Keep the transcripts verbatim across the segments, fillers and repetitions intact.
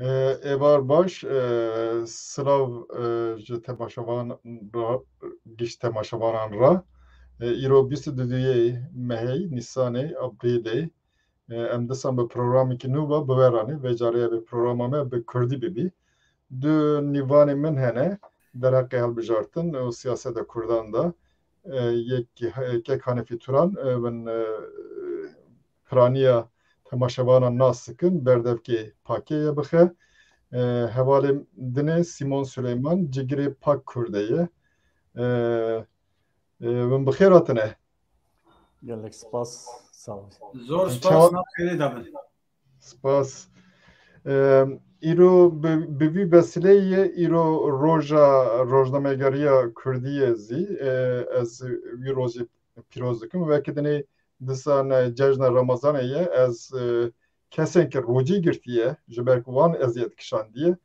Êvar baş, silav ji temaşevan ra, giş temaşevanan ra. Îro bîst û duyê mehê Nîsanê, Abrîlê, em disan bi programekî nû ve bi we ranê. Vê carê bi programa me bi kurdî bibî. Du nîvanê min hene derheqê hilbijartin û siyaseta kurdan de. Yek, kek Hanefî Turan, min piraniya temaşevanan nas dikin, berdevkê pakê ye bixe. Hevalê din ê Sîmon Suleyman, cigirê pak kurde ye. Min bi xêr hatine. Gelek spas, sağ ol. Zor spas, nav xêrê de bin. Spas. Îro bi, bi vî vesileyê îro roja rojnamegeriya kurdî ye zî, ez wî rojî pîroz dikim. Wekî dinê disan cejna Ramazanê ye, ez kesên ki rojî girtiye, ji ber ku wan eziyet kişandiye,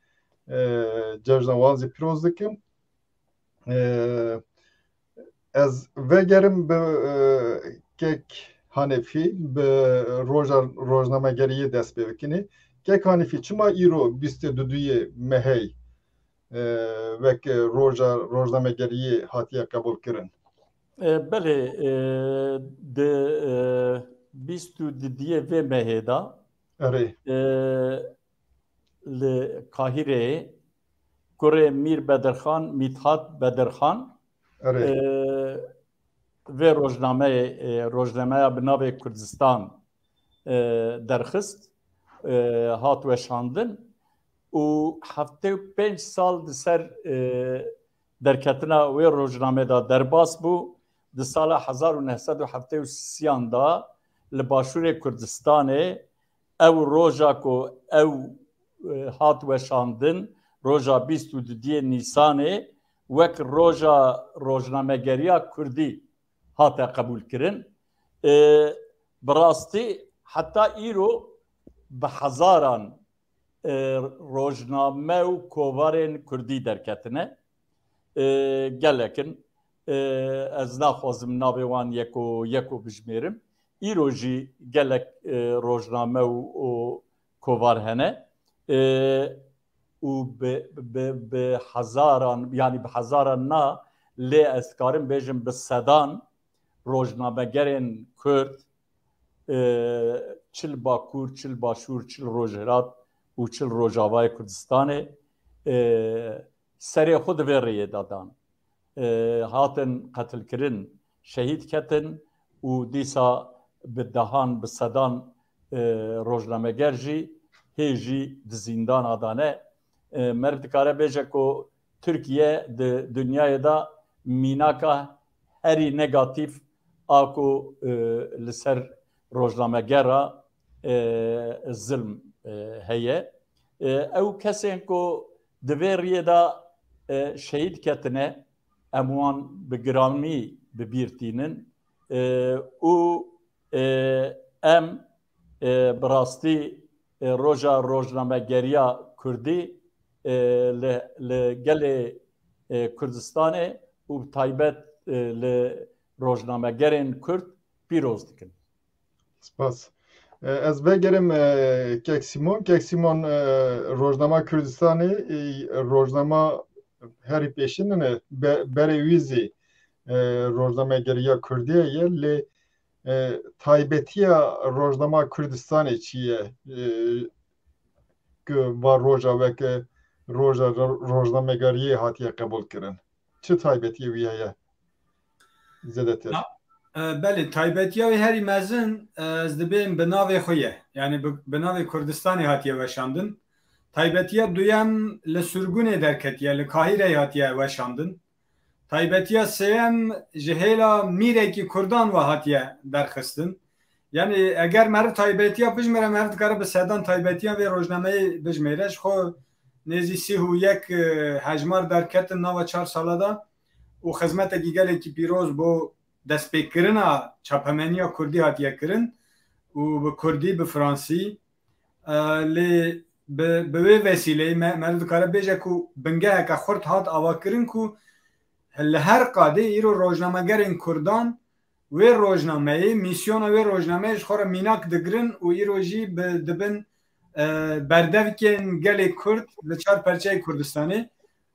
cejna wan zî pîroz dikim. Ez vegerim bi kek Hanefî, bi roja rojnamegeriyê dest pê bikinê. Kek Hanefî, çima îro bîst û duyê mehê wek roja rojnamegeriyê hatiye qebûlkirin? E, belê, e, di, e, bîst û didiyê vê mehê de, Erê. e, li Kahîreyê kurê Mîr Bedirxan, Mîthat Bedirxan, Erê. e, vê rojnameyê, e, rojnameya bi navê Kurdistan, e, derxist, e, hat weşandin û heftê û pênc sal di ser, e, derketina wê rojnamê de derbas bû. Di sala hezar û neh sed û heftê û sêyan de li Başûrê Kurdistanê ew roja ku ew, e, hat weşandin, roja bîst û dudiyê Nîsanê, wek roja rojnamegeriya kurdî hate qebûlkirin. E, bi rastî heta îro bi hezaran, e, rojname û kovarên kurdî derketine. E, gelek in. E, ez naxwazim navê wan yeko yeko bijmêrim. Îro jî gelek, e, rojname û, û kovar hene. E, û bi, bi, bi hezaran, yanî bi hezaran na, lê ez dikarim bêjim bi sedan rojnamegerên Kurd, e, çil Bakur, çil Başûr, çil Rojhilat û çil Rojavayê Kurdistanê, e, serê xwe di vê rêyê de dan. E, hatin qetilkirin, şehîd ketin û dîsa bi dehan, bi sedan, e, rojnameger jî hê jî di zîndana de ne. E, meriv dikare bêje ku Tirkiye di dinyayê de mînaka herî negatîf a ku, e, li ser rojnamegera, e, zilm, e, heye. E, ew kesên ku di vê riyê de, e, şehîd ketine, em wan bi giranî bi bîr tînin, e, û, e, em, e, bi rastî, e, roja rojnamegeriya kurdî, e, li, li gelê, e, Kurdistanê û bi taybet, e, li rojnamegerên kurd pîroz dikin. Spas. E, ez vegerim, e, Kek Sîmon. Kek Sîmon, e, rojnama Kurdistanê, e, rojnama herî pêşîn e, be-, berê wî zî, e, rojnamegeriya Kurdî ye, lê, e, taybetiya rojnama Kurdistanê çi ye? E, ku va roja weke roja ro-, rojnamegeriyê hatiye qebûlkirin. Çi taybetiyê wî heye? Zêdetir. Na, e, belê, taybetiya wê herî mezin, e, ez dibêm bi navê xwe ye. Yani bi, bi navê Kurdistanê hatiye weşandin. Taybetiya duyem li sirgûnê derketiye, li Kahîreyê hatiye weşandin. Taybetiya sêyem ji hêla mîrekî Kurdan ve hatiye derxistin. Yani eger meriv taybetiya bijmêre, meriv dikare bi sedan taybetiya vê rojnameyê bijmêre. Ji xwe nêzî sî û yek, e, hejmar derketin nava çar sala de û xizmetekî gelekî pîroz bo destpêkirina çapemeniya kurdî hatiye kirin û bi kurdî, bi fransî, e, lê bi, bi wê vesîleyê me, meriv dikare bêje ku bingeheke xurt hat avakirin ku li her qadê îro rojnamegerên kurdan wê rojnameyê, mîsyona wê rojnameyê ji xwe re mînak digirin û îro jî bi, dibin e, berdevkên gelê Kurd li çar perçeyê Kurdistanê.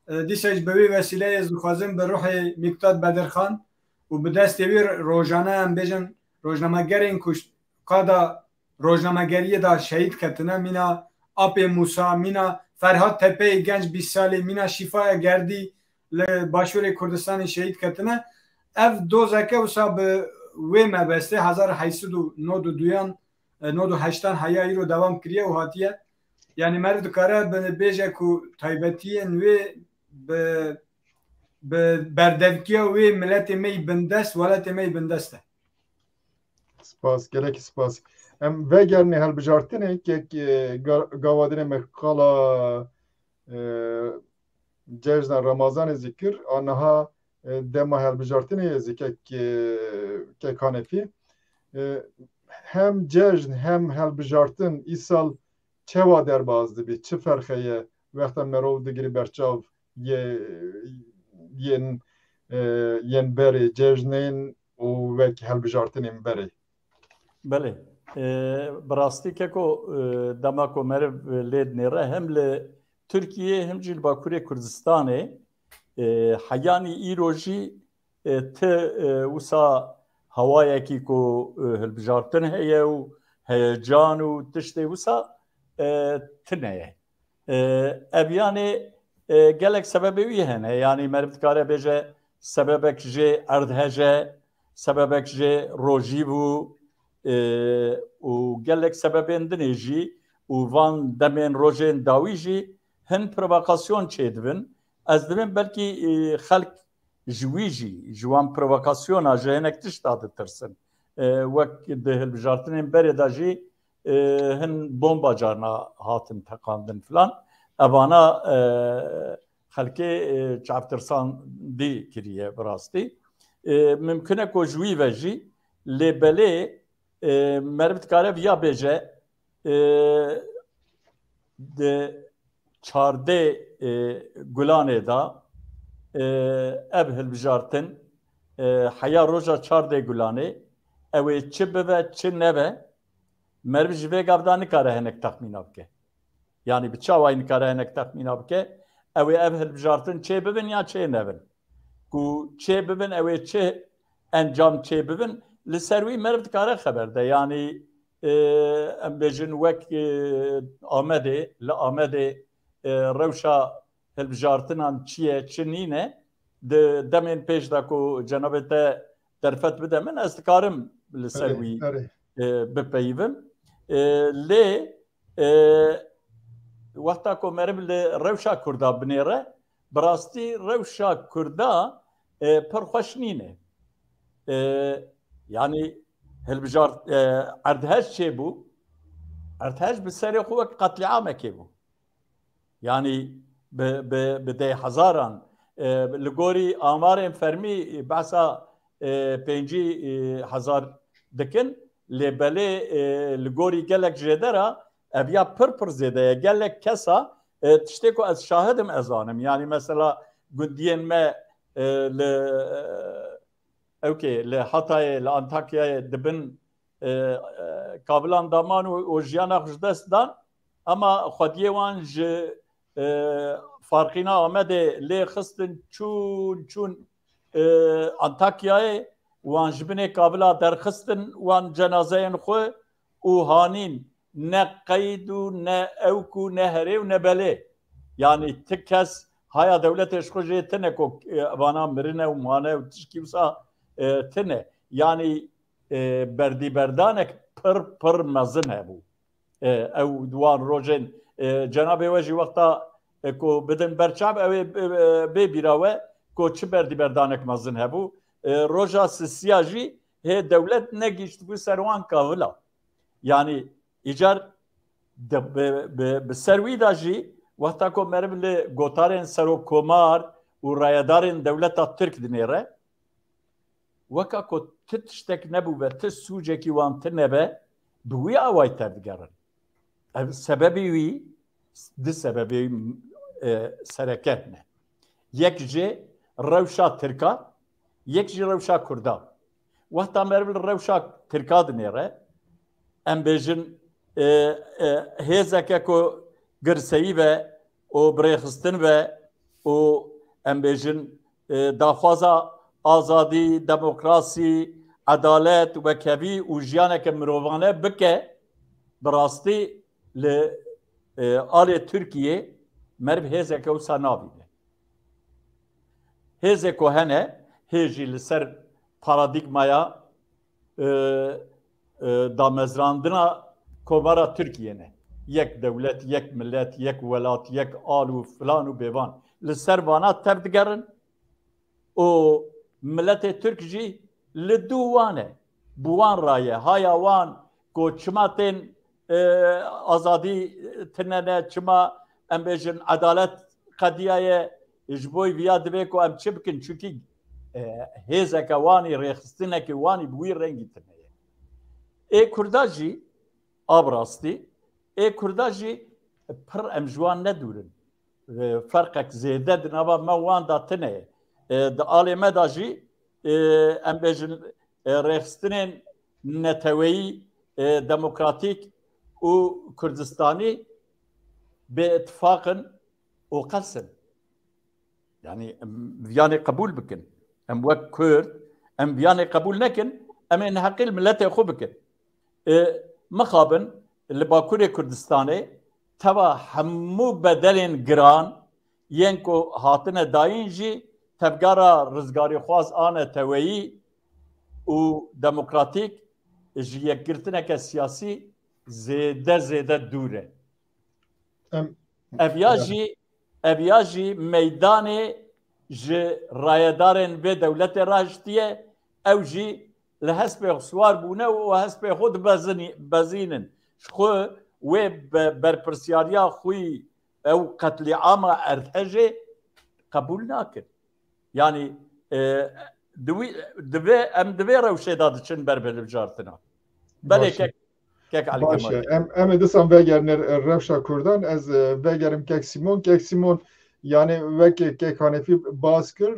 E, dîsa jî bi wê wesîleyê ez dixwazim bi ruhê Mîkdad Bedirxan û bi destê wî rojane em bêjin rojnamegerên ku qada rojnamegeriyê de şehîd ketine, mîna Apê Mûsa, mîna Ferhat Tepeyê genc bîst salî, mîna Şîfaya Gerdî li Başûrê Kurdistanê şehîd ketine. Ev dozeke wisa bi wê mebestê hezar heşt sed û nod û duyan, e, nod û heştan heya îro dewam kiriye û hatiye. Yanî meriv dikare bi-, bêje ku taybetiyên wê bi, bi berdevkiya wê miletê me yî bindest, welatê me yî bindest e. Spas, gelekî spas. Em vegerine helbijartinê, kek, e, ga-, gava dinê me qala, e, cejna Ramazanê zikir, a niha, e, dema helbijartinê ye zikek, e, kek Hanefî. E, hem cejn hem helbijartin îsal çawa derbas dibî, çi ferqe ye wexta merov digirî berçav yê, yên, e, yên berê cejnên û wek helbijartinên berê? Belê. E, bi rastî keko, e, dema ku meriv lê dinêre hem li Tirkiyê hem jî li Bakurê Kurdistanê, e, heyanî îro jî, e, ti, e, wisa hewayekî ku, e, hilbijartin heye û heyecan û tiştê wisa, e, tine ye. E, ev yanê, e, gelek sebebê wî hene. Yanî meriv dikare bêje sebebek jê erdhej e, sebebek jê rojî bû, e, û gelek sebebên dinê jî û van demên rojên dawî jî hin provokasyon çêdibin. Ez dibêm belkî, e, xelk ji wî jî, ji wan provokasyona ji hinek tişta ditirsin. E, wek di hilbijartinên berê de jî, e, hin bomba carna hatin teqandin filan. Evana, e, xelkê, e, çavtirsandî kiriye bi rastî. E, mimkun e ku ji wî ve jî lê belê, e, meriv dikare viya bêje, e, di çardê, e, Gulanê de, e, ev hilbijartin, e, heya roja çardê Gulanê, ew ê çi bibe, çi nebe, meriv ji vê gav de nikare hinek texmîna bike. Yanî bi çawayî nikare hinek texmîna bike, ew ê ev hilbijartin çê bibin ya çê nebin. Ku çê bibin, ew ê çi encam çê bibin, li ser wî meriv dikare xeber de. Yanî, e, em bêjin wek, e, Amedê, li Amedê, e, rewşa hilbijartinan çi ye, çi nîne, di demên pêş de ku cenabê te derfet bide min, ez dikarim li ser Erê, wî, erê. e, bipeyivim. E, lê, e, wexta ku meriv li rewşa Kurda binêre, bi rastî rewşa Kurda, e, pir xweş nîne. E, yanî hilbijart, e, erdhej çêbû, erdhej bi serê xwe wek qetlîamekê bû. Yanî bi, bi, bi deh hezaran, e, li gorî amarên fermî behsa, e, pêncî hezar dikin, lê belê, e, li gorî gelek jêdera ev ya pir pir zêde ye. Gelek kesa, e, tiştê ku ez şahid im, ez zanim. Yanî mesela gundiyên me, e, li, e, ewkê, li Hatayê, li Antakyayê dibin, e, e, kavilan daman û, û jiyana xwe ji dest dan. Ema xwediyê wan ji, e, Farqîna Amedê lê xistin, çûn, çûn, e, Antakyayê, wan ji binê kavila derxistin, wan cenazeyên xwe û hanîn ne qeyd û ne ewk û ne herê û ne belê. Yanî ti kes haya dewletê ji xwe jê tine ku, e, vana mirine û mane û tişkî wisa, e, tine. Yanî, e, berdîberdanek pir, pir mezin hebû. E, ew di wan rojên, e, cenabê we jî wexta, e, ku bidin berçav, ew ê, e, bê bîra we ku çi berdîberdanek mezin hebû. E, roja sisiya jî hê dewlet negihiştibû ser wan kavila. Yanî îcar di, bi, bi, bi ser wî de jî wexta ku meriv li gotarên serokkomar û rayedarên dewleta Tirk dinêre, weka ku ti tiştek nebûbe, ti sûcekî wan ti nebe, bi wî awayî tevdigerin. Ev sebebê wî, du sebebê, e, sereke hene. Yek jê rewşa Tirka, yek jî rewşa Kurda. Wexta meriv li rewşa Tirka dinêre, em bêjin, e, e, hêzeke ku girseyî be û birêxistin be û, em bêjin, e, daxwaza azadî, demokrasî, edalet, wekhevî û jiyaneke mirovane bike, bi rastî li, e, alê Tirkiyê meriv hêzeke wisa nabîne. Hêzê ku hene, hê jî li ser paradîgmaya, e, e, damezrandina Komara Tirkiyê ne. Yek dewlet, yek milet, yek welat, yek al û filan û bêvan. Li ser vana tev digerin û miletê Tirk jî li dû wan e. Bi wan raye. Haya wan ku çima tên, e, azadî tine ne, çima em bêjin edalet qediyaye, ji bo viya divê ku em çi bikin? Çunkî, e, hêzeke wanî, rêxistineke wanî bi wî rengî tine ye. Ê Kurda jî a bi rastî, ê Kurda jî pir em ji wan nedûrin. E, ferqek zêde di nava me wan de tine ye. E, di alê me de jî, e, em bêjin, e, rêxistinên neteweyî, e, demokratîk û Kurdistanî bêîtifaq in û qels in. Yani, em viyanê qebûl bikin. Em wek Kurd, em viyanê qebûl nekin, em ê neheqî li miletê xwe bikin. E, mixabin li Bakurê Kurdistanê teva hemû bedelên giran yên ku hatine dayîn jî tevgera rizgarîxwaz a neteweyî û demokratîk ji yekgirtineke siyasî zêde zêde dûr e. Em Ev ya jî, ev ya jî meydanê ji rayedarên vê dewletê rahiştiye, ew jî li hespê xwe siwar bûne û hespê xwe dibezinî-, bezînin. Ji xwe wê be-, berpirsiyariya xwe ew qetlîama erdhejê qebûl nakin. Yani, e, di wî, divê, em di vê rewşê de diçin ber hilbijartina. Belê Baş e. kek, kek Elî Baş e. Kemal. Em, em ê disan vegerin rewşa Kurdan. Ez, e, vegerim kek Sîmon. Kek Sîmon, yani weke kek Hanefî bas kir,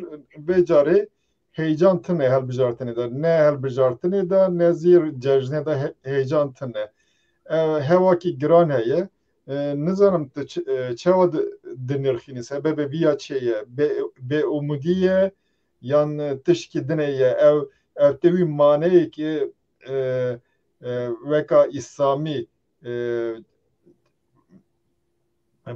vê carê heyecan tine hilbijartinê de. Ne hilbijartinê de, ne zî cejnê de he-, heyecan tine. E, hewakî giran heye. E, nizanim tu çi-, e, çawa di-, dinirxînî? Sebebê vî ya çê ye? Bê-, bêumidî ye yan, e, tişkî dinê ye? Ew, ev tê wî maneyekê, e, e, weka îslamî, e,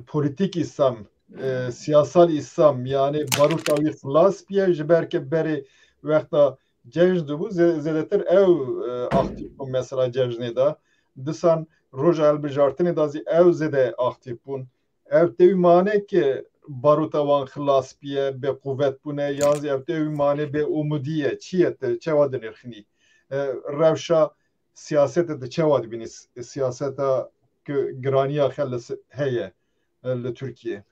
polîtîk îslam, e, siyasal îslam, yani barûta wî xilas biye, ji ber ke berê wexta cejn dibû, zê-, zêdetir ew, e, aktîf bû mesela cejnê de. Disan roja hilbijartinê de zî ew zêde aktîf bûn. Ev tê wî mane ke barûta wan xilas biye, bê quwet bûne, yan zî ev tê wî mane bê umidî ye. Çi ye te, çawa dinirxînî? E, rewşa siyasete de çawa dibînî? S-, siyaseta ku giraniya xwe li s-, heye, e, li Tirkiye?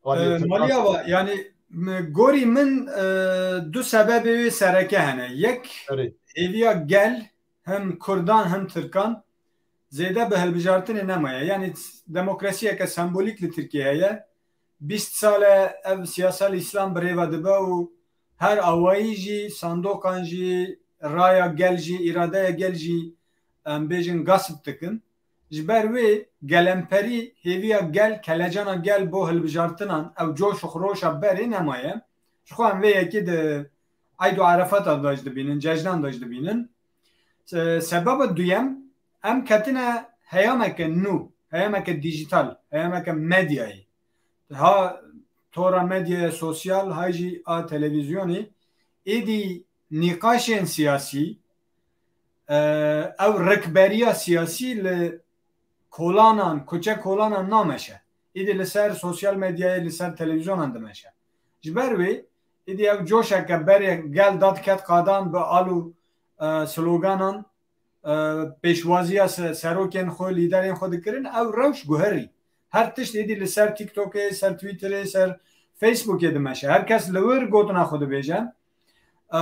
Aliyê E, Tirkan Maliya va, yani, m-, gorî min, e, du sebebê wê sereke hene. Yek, Erê. hêviya gel, hem Kurdan hem Tirkan zêde bi hilbijartinê nemaye. Yani demokrasiyeke sembolîk li Tirkiye heye. Bîst sal e ev siyasal îslam bi rê ve dibe û her awayî jî, sandoqan jî, raya gel jî, îradeya gel jî, em bêjin, gasp dikin. Ji ber wê gelemperî, hêviya gel, kelecana gel bo hilbijartinan, ew coş û xiroşa berê nemaye. Ji xwe em vê yekê di Eyd û Erefatan de jî dibînin, cejnan de jî dibînin. Se-, sebeba duyem, em ketine heyameke nû, heyameke dîjîtal, heyameke medyayê. Ha tora medyaya sosyal, ha jî a televîzyonê, êdî nîqaşên siyasî, e, ew rikberiya siyasî li kolanan, kuçe kolanan nameşe. Êdî li ser sosyal medyayê, li ser televîzyonan dimeşe. Ji ber wê, êdî ew coşeke berê gel dadiket qadan bi al û, e, sloganan, e, pêşwaziya se-, serokên xwe, lîderên xwe dikirin, ew rewş guherî. Her tişt êdî li ser TikTokê, ser Twitterê, ser Facebookê dimeşe. Her kes li wir gotina xwe dibêje. E,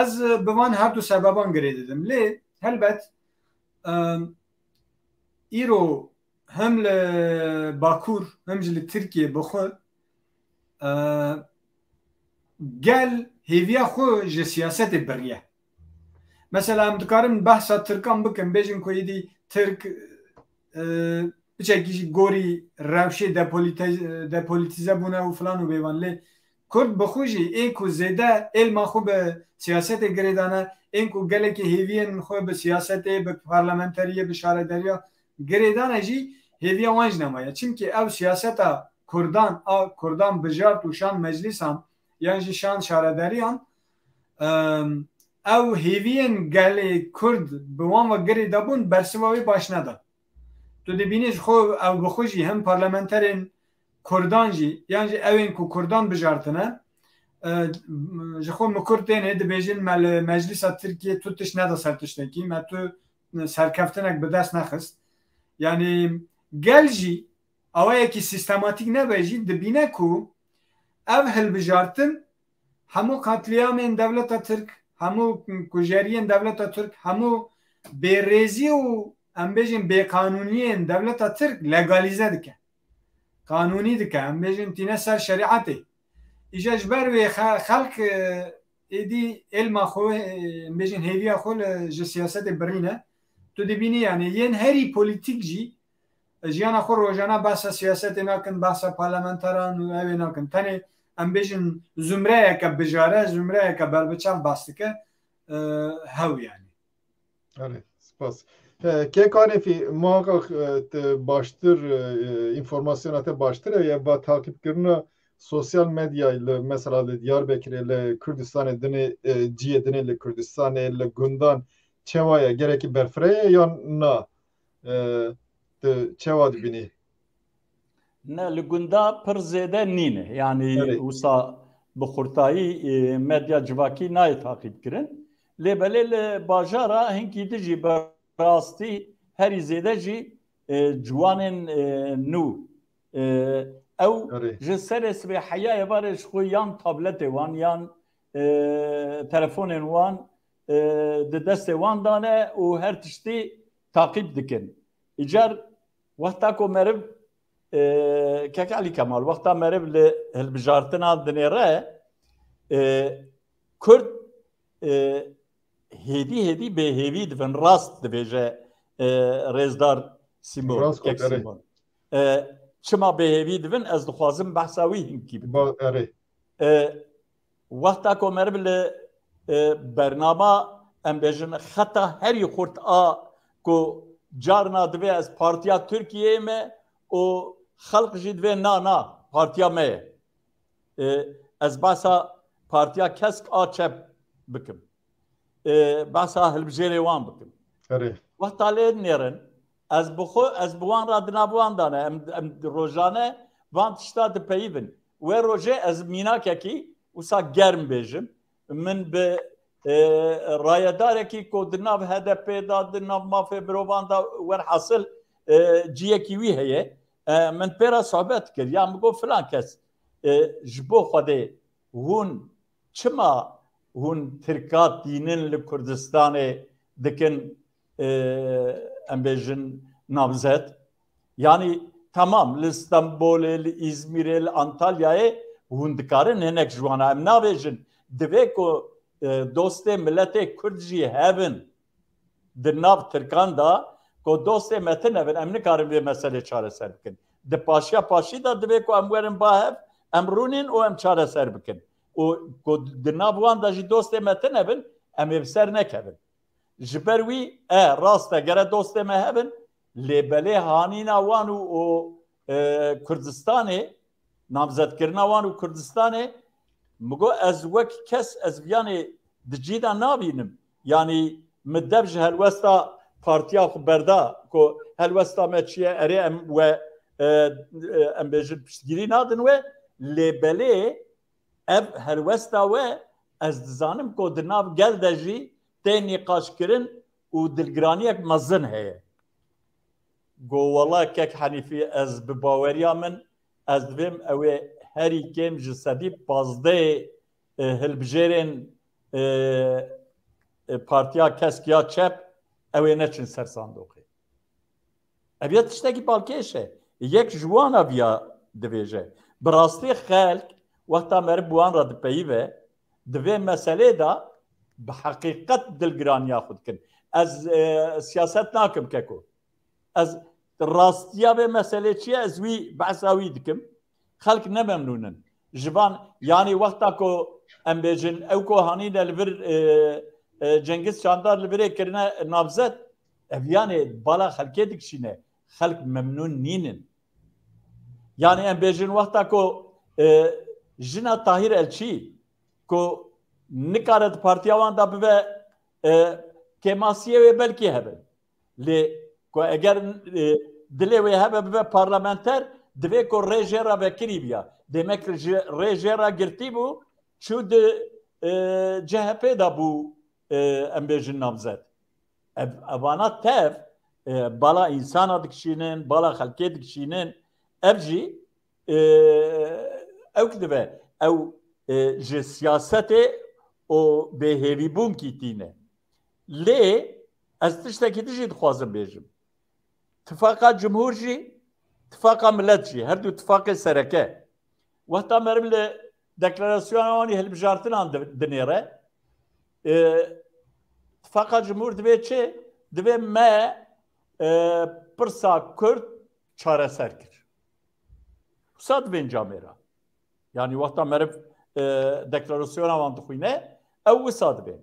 ez bi van her du sebeban girê didim. Lê helbet, e, îro hem li Bakur, hem jî li Tirkiye bi xwe, e, gel hêviya xwe ji siyasetê biriye. Mesela em dikarin behsa Tirkan bikin, bêjin ku êdî Tirk e, piçekî jî gorî rewşê depolite-, depolitîze bûne û filan û bêvan. Lê Kurd bi xwe jî ê ku zêde êlma xwe bi siyasetê girêdane, ên ku gelekî hêviyên xwe bi siyasetê, bi parlamenteriyê, bi şarederiya girêdane jî hêviya wan jî nemaye. Çimkî ew siyaseta Kurdan, a Kurdan bijart û şan meclîsan, yan jî şan şarederiyan, em, ew hêviyên gelê Kurd bi wan ve girêdabûn bersiva wê baş neda. Tu dibînî ji xwe ew bi xwe jî hem parlamenterên Kurdan jî, yan jî ew ên ku Kurdan bijartine, e, ji xwe mi Kurd têne dibêjin me li meclîsa Tirkiyê tu tişt neda ser tiştekî, me tu serkeftinek bi dest nexist. Yanî gel jî awayekî sîstematîk nebe jî dibîne ku ev hilbijartin hemû qatliyamên dewleta Tirk, hemû kujeriyên dewleta Tirk, hemû bêrêzî û em bêjin bêqanûniyên dewleta Tirk legalîze dike. Qanûnî dike, em bêjin tîne ser şerîetê. Îja ji ber wê xe-, xelk, e, êdî êlma xwe, e, em bêjin hêviya xwe li, ji siyasetê birîne. Tu dibînî, yanî yên herî polîtîk jî jiyana xwe rojane behsa siyasetê nakin, behsa parlamenteran û ew ê nakin. Tenê em bêjin zumreyeke bijare, zumreyeke berbiçav behs dike, e, hew yanî. Erê, spas. E, Kek Hanefî, muhakkak, e, te baştir, e, e, înformasyona te baştir e, ya va taqîbkirina sosyal medyayê li, mesela li Diyarbekirê, li Kurdistanê dinê, e, ciyê dinê li Kurdistanê, li gundan çawa ye? Gerekî berfireh ye yan na? E, tu çawa dibînî? Ne, li gunda pir zêde nîne. Yanî Erê. wisa bi xurtayî, e, medya civakî nayê taqîb kirin. Lê belê li bajara hinkî din jî bi rastî herî zêde jî, e, ciwanên, e, nû. E, ew Erê. ji serê sibê heya êvarê ji xwe yan tabletê wan, yan, e, telefonên wan, e, di destê wan dane û her tiştî taqîb dikin. Îcar wexta ku meriv, e, Kek Elî Kemal, wexta meriv li hilbijartina dinêre, e, Kurd, e, hêdî hêdî bêhêvî dibin, rast dibêje, e, rêzdar Sîmon, Rast Kek got, erê. Sîmon. E, çima bêhêvî dibin, ez dixwazim behsa wî hinkî bikim. Ba, erê. E, wexta ku meriv li, e, bernama, em bêjin, xeta herî xurt a ku carna divê ez partiya Tirkiyeyê me û xelq jî divê na, na, partiya me ye. E, ez behsa partiya kesk a çep bikim. E, behsa hilbijêrê wan bikim. Erê. Wexta lê nêrin, ez bi xwe, ez bi wan re di nav wan de ne. Em, em rojane van tişta dipeyivin. Wê rojê ez mînakekî wisa germ bêjim. Min bi, e, rayedarekî ku di nav H D P de, di nav mafê mirovan de werhasil, e, ciyekî wî heye. E, min pê re sohbet kir. Ya min got filan kes, e, ji bo Xwedê hûn çima hûn Tirka tînin li Kurdistanê dikin, e, em bêjin namzet? Yanî temam li Stenbolê, li Îzmîrê, li Antalyayê hûn dikarin hinek ji wana. Em nabêjin divê ku, e, dostê miletê Kurd jî hebin di nav Tirkan de, ku dostê me tune bin, em nikarin vê meselê çareser bikin. Di paşiya paşî de divê ku em werin ba hev, em rûnîn û em çareser bikin. Û ku di nav wan de jî dostê me tune bin, em ê bi ser nekevin. Ji ber wî, e, rast e, gere dostê me hebin, lê belê hanîna wan û, û, e, Kurdistanê, namzetkirina wan û Kurdistanê, min got, ez wek kes, ez viyanê di cî de nabînim. Yanî min dev ji helwesta partiya xwe berda, ku helwesta me çi ye, erê em we, e, e, em bêjin piştgirî nadin we, lê belê ev helwesta we, ez dizanim ku di nav gel de jî tê nîqaşkirin û dilgiraniyek mezin heye. Go, wela Kek Henîfî, ez bi baweriya min, ez divêm ew ê herî kêm ji sedî pazdehê, e, hilbijêrên, e, e, Partiya Kesk ya Çep ew ê neçin ser sandoqê. Ev ya tiştekî balkêş e. Yek ji wan a viya dibêje. Bi rastî xelk wexta meriv bi wan re dipeyive, di vê meselê de bi heqîqet dilgiraniya xwe dikin. Ez, e, siyaset nakim keko. Ez rastiya vê meselê çi ye, ez wî behsa wî dikim. Xelk ne memnûn in. Ji van, yanî wexta ku em bêjin, ew ku hanîne li vir, e, e, Cengiz Çandar li virê kirine namzet, ev yanê bala xelkê dikişîne. Xelk memnûn nînin. Yanî em bêjin wexta ku, e, jina Tahîr Elçî ku nikare di partiya wan de bibe, e, kêmasiyê wê belkî hebe. Lê ku eger, e, dilê wê hebe bibe parlamenter, divê ku rê jê re vekirî biya. Demek ji rê jê re girtî bû, çû di, e, C H P de bû, e, em bêjin namzet. Ev, evana tev, e, bala însana dikişînin, bala xelkê dikişînin. Ev jî, e, ew dibe, ew, e, ji siyasetê û bêhêvîbûnkî tîne. Lê ez tiştekî din jî dixwazim bêjim. Tifaqa Cumhur jî, Tifaqa Millet jî, her du tifaqê sereke. Wexta meriv li deklarasyona wan ê hilbijartinan di-, dinêre, e, Tifaqa Cumhur divê çi? Divê me, e, pirsa Kurd çareser kir. Wisa dibên camêra. Yanî wexta meriv, e, deklarasyona wan dixwîne, ew wisa dibên.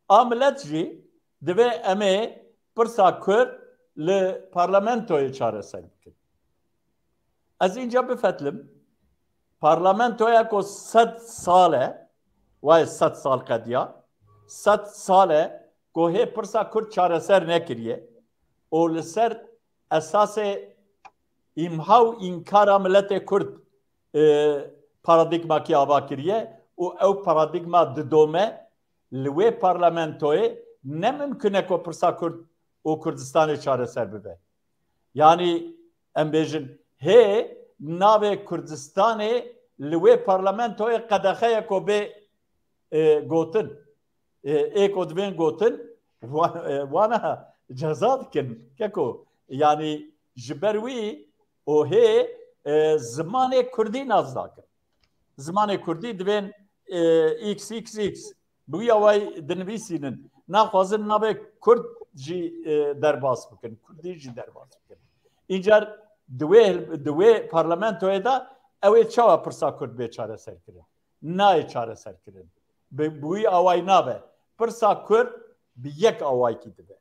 A Millet jî divê em ê pirsa Kurd li parlamentoyê çareser bikin. Ez înca bifetlim, parlamentoya ku sed sal e, wayê sed sal qediya, sed sal e ku hê pirsa Kurd çareser nekiriye û li ser esasê îmha û înkara miletê Kurd, e, paradîgmakî ava kiriye û ew paradîgma didome li wê parlamentoyê ne mimkun e ku pirsa Kurd û Kurdistanê çareser bibe. Yanî em bêjin hê navê Kurdistanê li wê parlamentoyê qedexe ye ku bê, e, gotin. E, ê ku dibên gotin, wa-, e, wana ceza dikin. Keko, yanî ji ber wî û hê, e, zimanê kurdî nas nakin. Zimanê kurdî divên, e, X X X bi wî awayî dinivîsînin. Naxwazin navê kurd jî, e, derbas bikin, kurdî jî derbas bikin. Încar di wê, di wê parlamentoyê de ew ê çawa pirsa kurd bê çareserkirin? Nayê çareserkirin. Bi, bi wî awayî nabe. Pirsa Kurd bi yek awayekî dibe.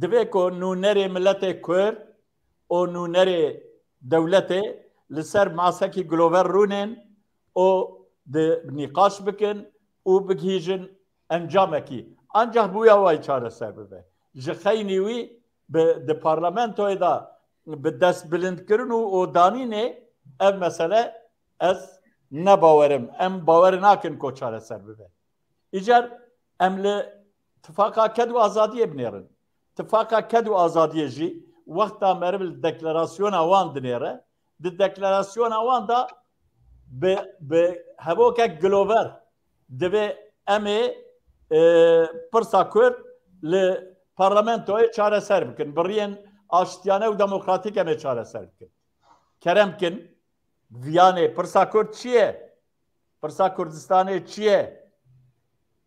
Divê ku nûnerê miletê Kurd û nûnerê dewletê li ser masekî gilover rûnên û di nîqaş bikin û bigihîjin encamekî. Ancak bi wî awayî çareser bibe. Ji xeynî wî bi, di parlamentoyê de bi destbilindkirin û, û danînê ev mesele ez ne bawerim. Em bawer nakin ku çareser bibe. Îcar em li Tifaqa Ked û Azadiyê binêrin. Tifaqa Ked û Azadiyê jî wexta meriv li deklarasyona wan dinêre, di deklarasyona wan de bi, bi hevokek gilover divê em ê, e, pirsa Kurd li parlamentoyê çareser bikin. Bi riyên aştiyane û demokratîk em ê çareser bikin. Kerem kin, viyanê pirsa Kurd çi ye? Pirsa Kurdistanê çi ye?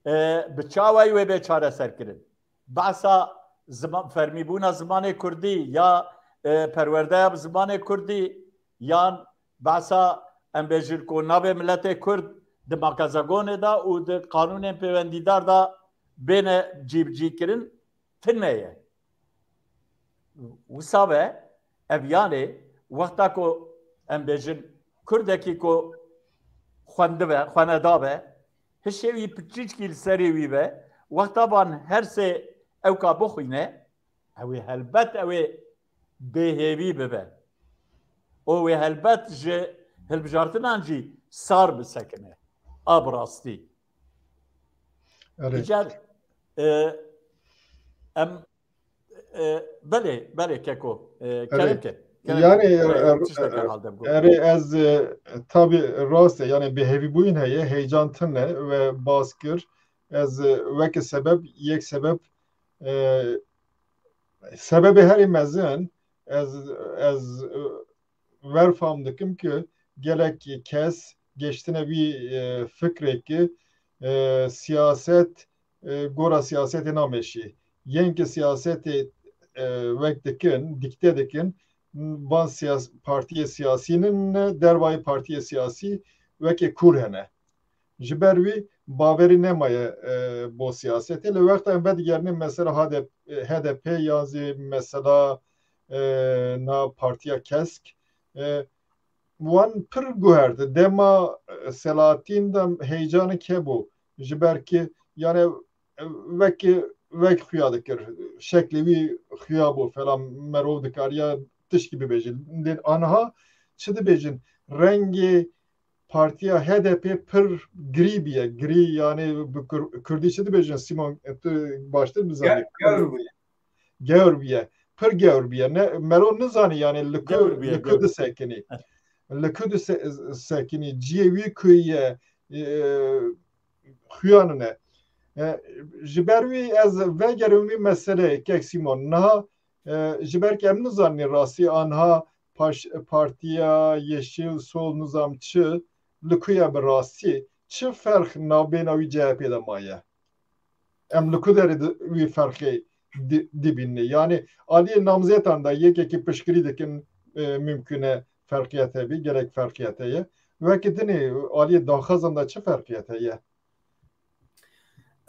E, bi çawayî wê bê çareserkirin? Behsa zima-, fermîbûna zimanê kurdî ya, e, perwerdeya bi zimanê kurdî yan behsa, em bêjin ku navê miletê kurd di maqezegonê de û di qanûnên pêwendîdar de bêne cîbicîkirin, tune ye. Wisa be, ev yanê wexta ku em bêjin kurdekî ku xwendibe, xweneda be, hişê wî piçîçkî li serê wî be, wexta van her sê ewka bixwîne, ew ê helbet ew ê bêhêvî bibe. Û wê helbet ji hilbijartinan jî sar bisekine. A bi rastî. Erê. Îcar, e, em, e, belê, belê Keko, e, Erê. Kerem ke. Kerem Yani, ke. Erê, e, tiştek e, herhalde bu. Erê ez, e, tabi rast e, yani bêhêvîbûyîn heye, heyecan tune ve baskir. Ez, e, weke sebeb, yek sebeb, e, sebebê herî mezin, ez, ez, e, ver fam dikim ki gelek kes geştine vî, e, fikrê ki, e, siyaset, e, gora siyasetê nameşî. Yên ki siyasetê, e, wek dikin, dikte dikin, van siyas-, partiyê siyasî ne, dervayê partiyê siyasî wekê kûr hene. Ji ber wî bawerî nemaye, e, bo siyasetê. Li wexta em vedigerînin mesela H D P, H D P ya zî mesela, e, na Partiya Kesk, e, wan pir guhert. Dema, e, Selahattin de heyecanik hebû. Ji ber ki, yani, e, wek, wek xuya dikir. Şeklê wî xuya bû, falan merov dikariya tişkî bibêjin. Lê aniha çi dibêjin? Rengê partiya H D P pir girî bûye. Girî, yani, bi Kur-, Kurdî çi dibêjin? Sîmon, tu baştir bizanî. Ge-, gewr bûye. Gewr bûye. Pir gewr bûye. Ne, mero nizanî, yani, li ku, Gewr bûye, li ku gewr. disekinî. Li ku dise-, sekinî. Ciyê wî ku ye, e, xuya nîne. E, ji ber wî ez vegerim wî meseleyê, kek Sîmon. Niha, e, ji ber ki em nizanî rastî aniha paş-, Partiya Yeşil, Sol, nizam çi, li ku ye bi rastî, çi ferq navbêna wî C H P de maye? Em li ku derê di-, wî ferqê di-, dibînî? Yani aliyê namzetan de yekekî piştgirî dikin, e, mimkun e ferqiyet hebî, gelek ferqiyet heye. Wekî dinê aliyê daxwazan de çi ferqiyet heye?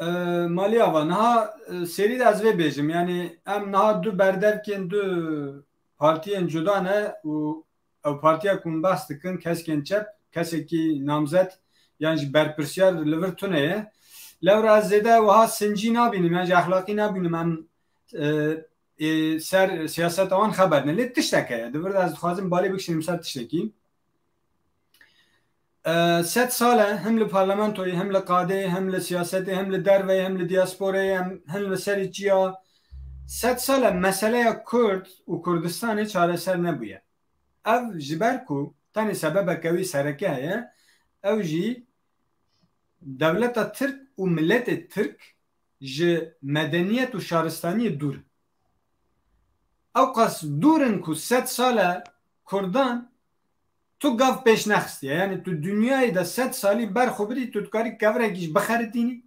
E, Malî Ava, niha, e, serî de ez vê bêjim. Yani em niha du berdevkên, du partiyên cuda ne û ew partiya ku min behs dikin, keskên çep, kesekî namzet yan jî berpirsiyar li vir tune ye. Lewra ez zêde wiha sincî nabînim, yan jî exlaqî nabînim em, e, ê ser siyaseta wan xeber ne. Lê tiştek heye. Di vir de ez dixwazim balê bikişînim ser tiştekî. E, sed sal e, him li parlamentoyê, him li qadê, him li siyasetê, him li derveyê, him li diasporayê, him, him li serê çiya. Sed sal e meseleya Kurd û Kurdistanê çareser nebûye. Ev ji ber ku tenê sebebeke wî sereke heye, ew jî dewleta Tirk û miletê Tirk ji medeniyet û şaristaniyê dûr in. Ewqas dûr in ku sed sal e Kurdan tu gav pêş nexistiye. Yani tu dinyayê de sed salî ber xwe bidî, tu dikarî kevirekî jî bixeritînî.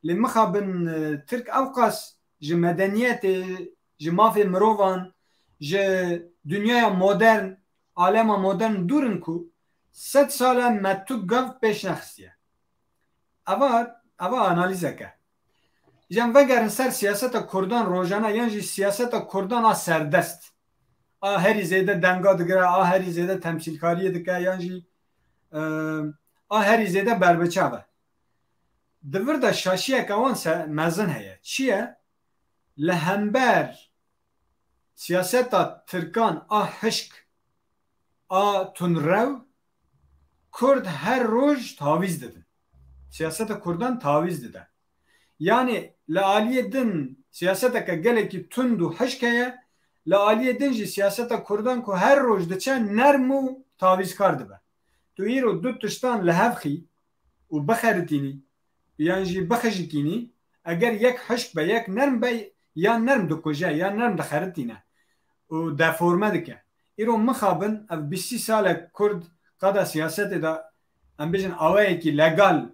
Lê mixabin, e, Tirk ewqas ji medeniyetê, ji mafê mirovan, ji dinyaya modern, alema modern dûr in ku sed sal e me tu gav pêş nexistiye. Eva, eva analîzek e. Ji em vegerin ser siyaseta Kurdan rojane yan jî siyaseta Kurdan a serdest. A herî zêde denga digire, a herî zêde temsîlkariyê dike yan jî, e, a herî zêde berbiçav e. Di vir de şaşiyeke wan se-, mezin heye. Çi ye? Li hember siyaseta Tirkan a hişk, a tundrew, Kurd her roj tavîz didin. Siyaseta Kurdan tavîz dide. Yani li aliyê din siyaseteke gelekî tund û hişk heye, li aliyê din jî siyaseta Kurdan ku her roj diçe nerm û tavîzkar dibe. Tu îro du tiştan li hev xî û bixeritînî, yan jî bixijikînî, eger yek hişk be, yek nerm be, ya nerm dikuje, ya nerm dixeritîne û deforme dike. Îro mixabin ev bîst sî sal e Kurd qada siyasetê de, em bêjin, awayekî legal,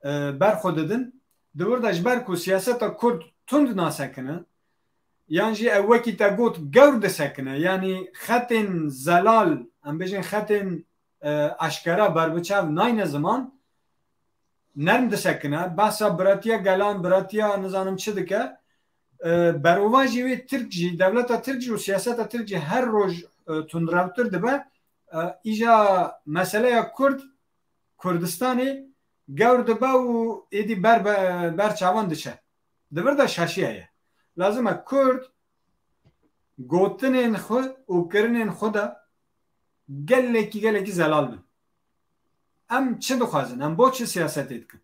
e, ber xwe didin. Di wir de ji ber ku siyaseta Kurd tund nasekine, yan jî ew wekî te got gewr disekine, yanî xetên zelal, em bêjin xetên, e, eşkera berbiçav nayne ziman, nerm disekine, behsa biratiya gelan, biratiya nizanim çi dike, e, berovajî wê Tirk jî, dewleta Tirk jî û siyaseta Tirk jî her roj, e, tundrewtir dibe. E, îja meseleya Kurd, Kurdistanê gewr dibe û êdî ber, ber çavan diçe. Di vir de şaşî heye. Lazim e Kurd gotinên xwe û kirinên xwe de gelekî, gelekî zelal bin. Em çi dixwazin? Em bo çi siyasetê dikin?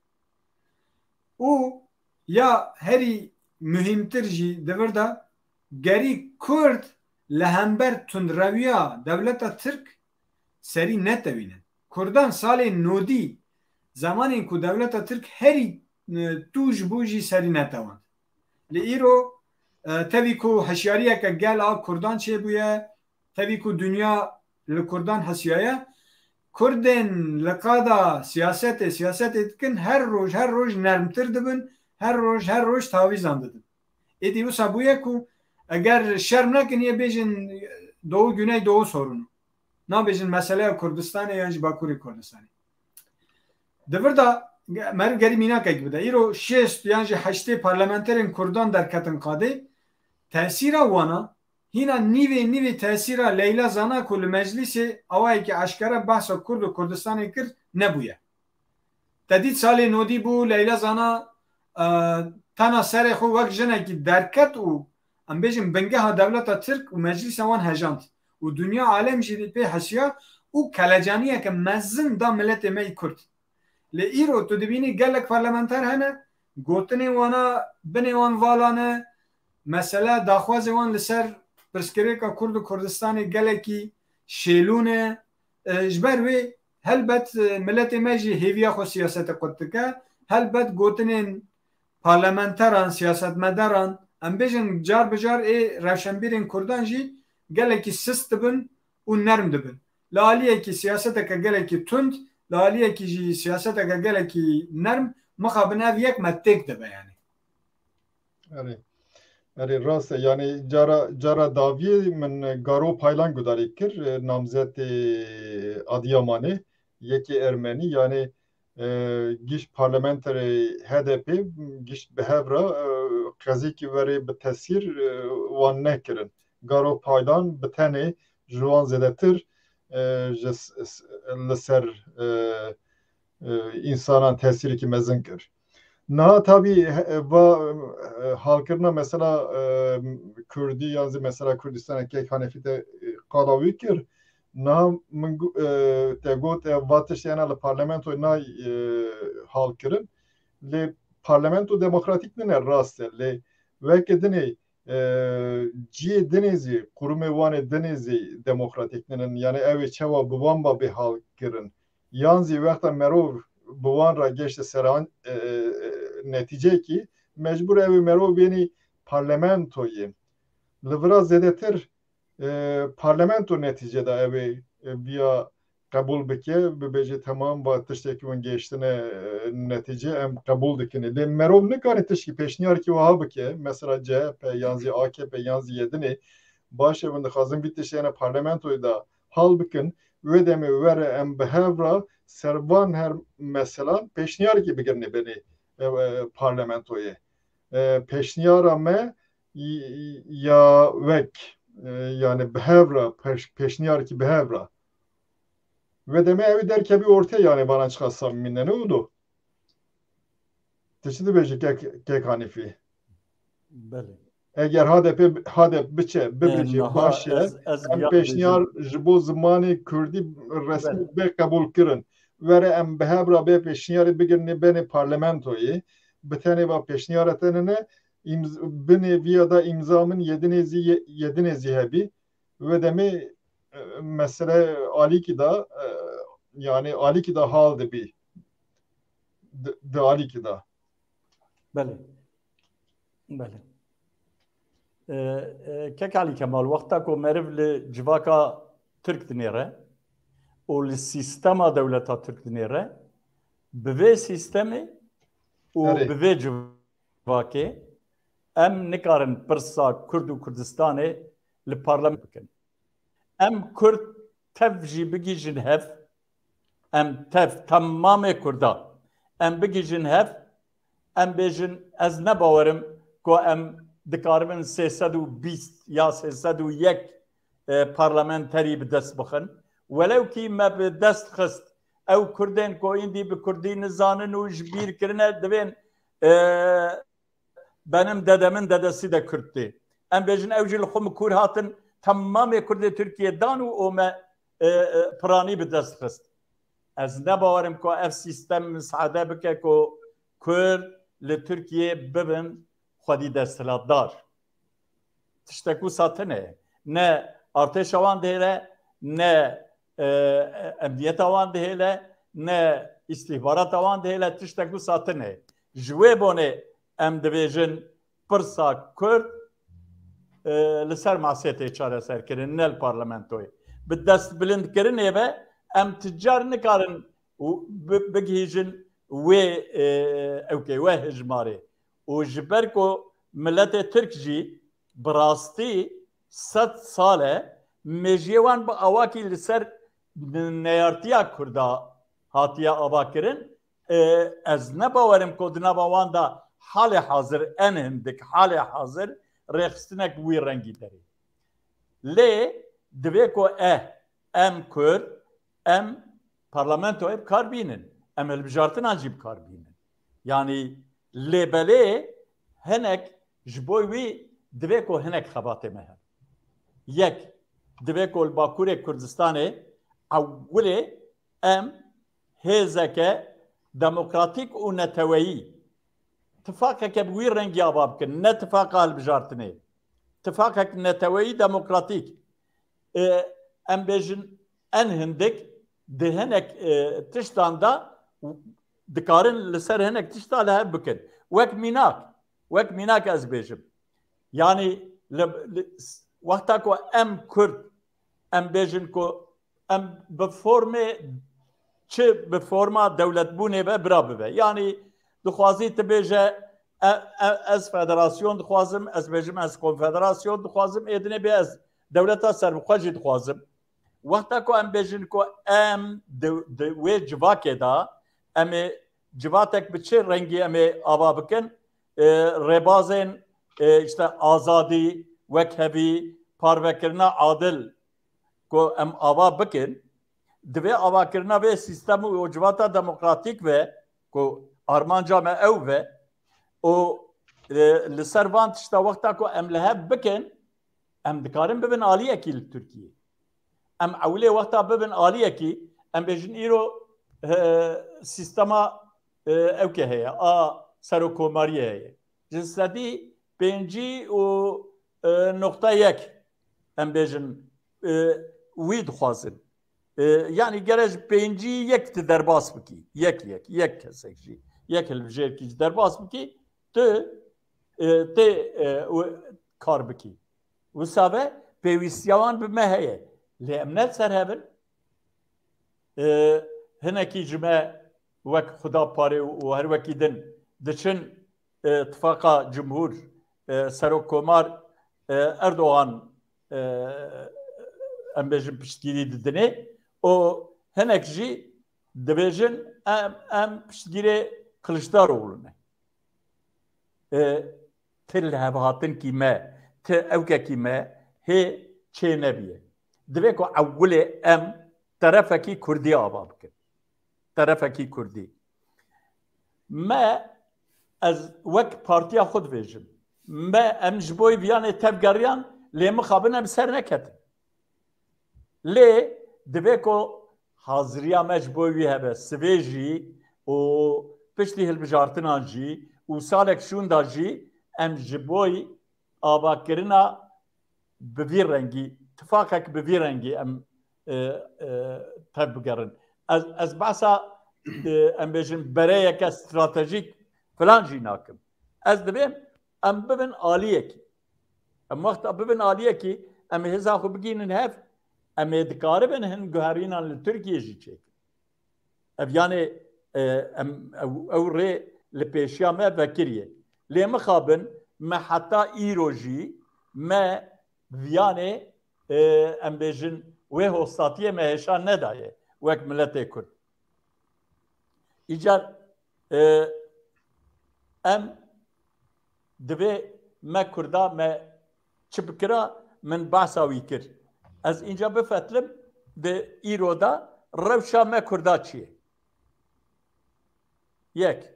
Û ya herî muhîmtir jî di vir de gerî Kurd li hember tundrewiya dewleta Tirk serî netewînin. Kurdan salên nodî, zemanên ku dewleta Tirk herî, e, tûj bû jî serî netewand. Li îro, e, tevî ku hişyariyeke gel a Kurdan çêbûye, tevî ku dinya li Kurdan hesiyaye, Kurdên li qada siyasetê, siyasetê dikin, her roj, her roj nermtir dibin, her roj, her roj tawîzan didin. Êdî wisa bûye ku eger şerm nekin yê bêjin, Doğu Güneydoğu sorunu. Nabêjin meseleya Kurdistanê yan jî Bakurê Kurdistanê. Di vir de meriv gerî mînakek bide. Îro şêst yan jî heştê parlamenterên Kurdan derketin qadê. Tesîra wana hîna nîvê nîvê tesîra Leyla Zana ku li meclîsê awayekî eşkere behsa Kurd û Kurdistanê kir nebûye. Te dît salê nodî bû, Leyla Zana, e, tena serê xwe wek jinekî derket û, em bêjin, bingeha dewleta Tirk û meclîsa wan hejand. Û dinya alem jî pê hesiya û kelecaniyeke mezin da miletê me yî Kurd. Lê îro tu dibînî gelek parlamenter hene, gotinên wana binê wan vala ne, mesele daxwazê wan li ser pirsgirêka Kurd û Kurdistanê gelekî şêlûn e. E, ji ber wê helbet, e, miletê me jî hêviya xwe siyasete qut dike. Helbet gotinên parlamenteran, siyasetmedaran, em bêjin car bi car ê rewşenbîrên Kurdan jî gelekî sist dibin û nerm dibin. Li aliyekî siyaseteke gelekî tund, li aliyekî jî siyaseteke gelekî nerm, mixabin ev yek me têk dibe yani. Erê. Erê, rast e. Yani cara, cara dawiyê min Garo Paylan gudarî kir, e, namzetê Adiyamanê, yekê Ermenî, yani, e, giş parlamenterê H D P giş bi hev re, e, qezîkî werê bi tesîr, e, wan nekirin. Garo Paylan bi tenê ji wan zêdetir, e, ji s-, s-, li ser, e, e, însanan tesîrekî mezin kir. Niha tabî he-, va, e, halkirina mesela, e, Kurdî yan zî mesela Kurdistanê kek Hanefî te, e, qala wî kir. Niha min gu-, e, te got, e, va tiştê hene li parlamentoyê nayê, e, halkirin. Lê parlamento demokratîk nine, rast e. Lê weke dinê e, cihê dinê zî, qurumê wanê dinê zî demokratîk nînin. Yani ew ê çawa bi wan ba bê hal kirin? Yan zî wexta merov bi wan re geşte seran, e, e, netîceyekî, mecbûr ew ê merov bênî parlamentoyê. Li vira zêdetir, e, parlamento netîce de ew ê, e, viya qebûl bike, bibêje, temam, va tiştekî hûn gêştine, e, netîce, em qebûl dikin. Lê merov nikare tişkî pêşniyarkî wiha bike, mesela C H P yan zî A K P yan zî Yedinê, baş e, hûn dixwazin vî tiştê hene parlamentoyê de hal bikin, wê demê were em bi hev re ser van her meselan pêşniyarkî bigirine benê, e, e, parlamentoyê. E, pêşniyara me y-, y-, ya wek, e, yani bi hev re, pêş-, pêşniyarkî bi hev re. Ve demê ew ê derkevî ortê, yani vana çiqa samimî ne, ne û do. Ti çi dibêjî kek, kek Hanîfî? Belê. Eger H D P, H D P biçe, bibêje, baş e, em pêşniyar ji bo zimanê Kurdî resmî bê qebûl kirin. Were em bi hev re bê pêşniyarê bigirine benê parlamentoyê. Bi tenê va pêşniyara te nine, îmz-, binê viya da îmza min Yedinê zî, Yedinê zî hebî. Wê demê, e, mesele alîkî da, e, yani alîkî da hal dibî. Di, di alîkî da. Belê. Belê. E, e, Kek Alî Kemal, wexta ku meriv li civaka Tirk dinêre û li sîstema dewleta Tirk dinêre, bi vê sîstemê û Erê. bi vê civakê em nikarin pirsa Kurd û Kurdistanê li parlament bikin. Em Kurd tev jî bigihîjin hev, em tev temamê Kurda em bigihîjin hev, em bêjin, ez ne bawerim ku em dikaribin sê sed û bîst ya sê sed û yek, e, parlamenterî bi dest bixin. Welew kî me bi dest xist, ew Kurdên ku îndî bi Kurdî nizanin û ji bîr kirine, divên, e, benim dedemin dedesi de Kürttü. Em bêjin ew jî li xwe min kûr hatin, temamê Kurdê Tirkiye dan û ome, e, e, piranî bi dest xist. Ez ne bawerim ku ev sîstem misade bike ku Kurd li Tirkiye bibin xwedî desthilatdar. Tiştek wisa tune. Ne artêşa wan dihêle, ne, e, emniyeta wan dihêle, ne îstîhbarata wan dihêle, tiştek wisa tune. Ji wê bonê em dibêjin pirsa Kurd, e, li ser masê tê çareserkirin, ne li parlamentoyê. Bi destbilindkirinê ve em ti car nikarin û bi-, bigihîjin wê, e, ewkê, wê hejmarê. Û ji ber ku miletê Tirk jî bi rastî sed sal e mêjiyê wan bi awakî li ser neyartiya Kurda hatiye ava kirin. E, ez ne bawerim ku di nava wan de halê hazir en hindik, halê hazir rêxistinek wî rengî derê. Lê divê ku e, em Kurd, em parlamentoyê bi kar bînin, em hilbijartinan jî bi kar bînin. Yanî lêbelê hinek ji bo wî divê ku hinek xebatê me hebe. Yek, divê ku li Bakurê Kurdistanê ewilê em hêzeke demokratîk û neteweyî, tifaqeke bi wî rengî ava bikin, ne tifaqa hilbijartinê. Tifaqek neteweyî demokratîk. E, em bêjin en hindik di hinek, e, tiştan de dikarin li ser hinek tişta li hev bikin. Wek mînak, wek mînak ez bêjim. Yanî li, li, wexta ku em Kurd, em bêjin ku em bi formê çi bi forma dewletbûnê ve bira bibe. Yanî dixwazî tu bêje, e, e, ez federasyon dixwazim, ez bêjim ez konfederasyon dixwazim, ê dinê bê ez dewleta serbixwe jî dixwazim. Wexta ku em bêjin ku em di, di wê civakê de, em ê civatek bi çi rengî em ê ava bikin? E, rêbazên, e, işte azadî, wekhevî, parvekirina adil ku em ava bikin, divê avakirina vê sîstem û civata demokratîk ve ku armanca me ew ve û, e, li ser van tişta wexta ku em li hev bikin, em dikarin bibin aliyekî li Tirkiyê. Em ewilê wexta bibin aliyekî, em bêjin îro, e, sîstema, e, ewkê heye, a serokkomariyê heye. Ji sedî pêncî û, e, noqta yek em bêjin, e, wî dixwazin. E, yanî gere ji pêncî yek tu derbas bikî. Yek, yek, yek kesek jî. Yek hilbijêrkî jî derbas bikî, tu, e, tê, e, û kar bikî. Wisa ve pêwîstiya wan bi me heye. Lê em ne li ser hev in. E, hinekî ji me wek Xuda parê û, û her wekî din diçin, e, tifaqa cumhur, e, serokkomar, e, Erdogan, e, em bêjin piştgirî didinê û hinek jî dibêjin em, em piştgirê Kiliçdaroglu ne. E, ti lihevhatinkî me, ti ewkekî me hê çê nebiye. Divê ku ewilê em terefekî Kurdî ava bikin. Terefekî Kurdî. Me, ez wek partiya xwe dibêjim. Me, em ji bo viyanê tevgeriyan, lê mixabin em ser neketin. Lê divê ku haziriya me ji bo wî hebe, sivê jî û piştî hilbijartinan jî û salek şûnda jî em ji bo avakirina bi vî rengî, tifaqek bi vî rengî em, e, e, tev bigerin. Ez, ez behsa, e, em bêjin bereyeke stratejîk filan jî nakim. Ez divêm em bibin aliyekî. Em wexta bibin aliyekî, em hêza xwe bigînin hev, em ê dikaribin hin guherînan li Tirkiyê jî çêkin. Ev yanê, e, em, ew, ew rê li pêşiya me vekiriye. Lê mixabin me heta îro jî me viyanê, e, em bêjin wê hostatiyê me hêşan nedaye wek miletê Kurd. Îcar, e, em divê me Kurda me çi bikira, min behsa wî kir. Ez înca bifetlim di îro de rewşa me Kurda çi ye? Yek,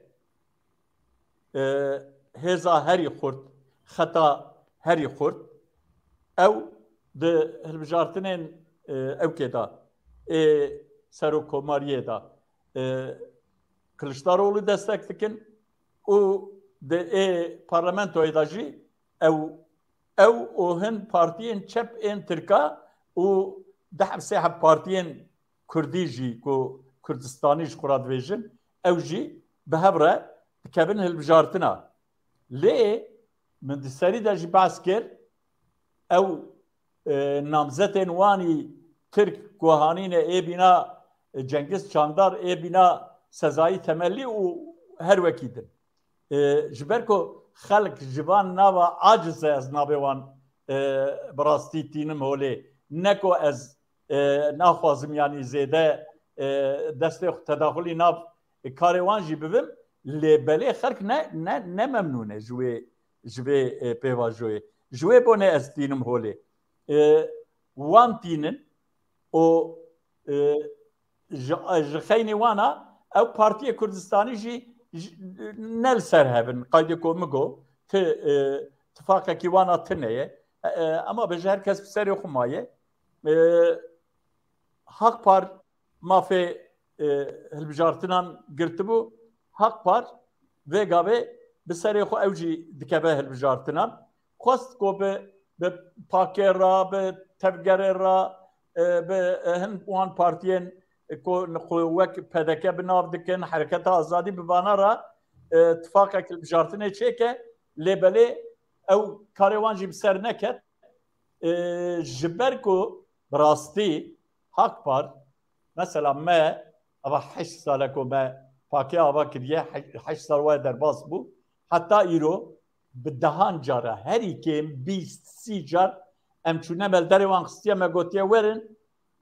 e, hêza herî xurt, xeta herî xurt, ew di hilbijartinên, e, ewkê de, ê serokkomariyê de, e, Kiliçdaroglu destek dikin û di ê parlamentoyê de jî ew, ew û hin partiyên çep ên Tirka û deh sê heb partiyên Kurdî jî ku Kurdistanî ji xwe re dibêjin, ew jî bi hev re dikevin hilbijartina. Lê min di serî de jî behs kir, ew, e, namzetên wanî Tirk ku hanîne ê bîna, e, Cengiz Çandar, ê bîna Sezayî Temelî û her wekî din. E, ji ber ku xelk ji van nava aciz e, ez navê wan, e, bi rastî tînim holê. Ne ku ez, e, naxwazim, yanî zêde, e, destê xwe tedaxulî nav, e, karê wan jî bibim, lê belê xelk ne, ne, ne memnûn e ji wê, ji vê, e, pêvajoyê. Ji wê bonê ez tînim holê. E, wan tînin û, e, ji, ji xeynî wana ew Partiyê Kurdistanî jî, ji, ne li ser hev in. Qaydê ku min got, ti, e, tifaqekî wana tune ye. E, e, ama be ji her kes bi serê xwe maye. E, Hak Par mafê, e, hilbijartinan girtibû. Hak Par vê gavê bi serê xwe ew jî dikeve hilbijartinan. Xwest ku bi, bi pakê re, bi tevgerê re, e, bi, e, hin wan partiyên ku, ku wek P D K bi nav dikin, Hereketa Azadî, bi vana re, e, tifaqek hilbijartinê çêke, lê belê ew karê wan jî bi ser neket. E, ji ber ku bi rastî Hak Par, mesela me, ava heşt sal e ku me pakê ava kiriye, he-, heşt sal waye derbas bû. Heta îro bi dehan cara, herî kêm bîst sî car em çûne me li derê wan xistiye, me gotiye, werin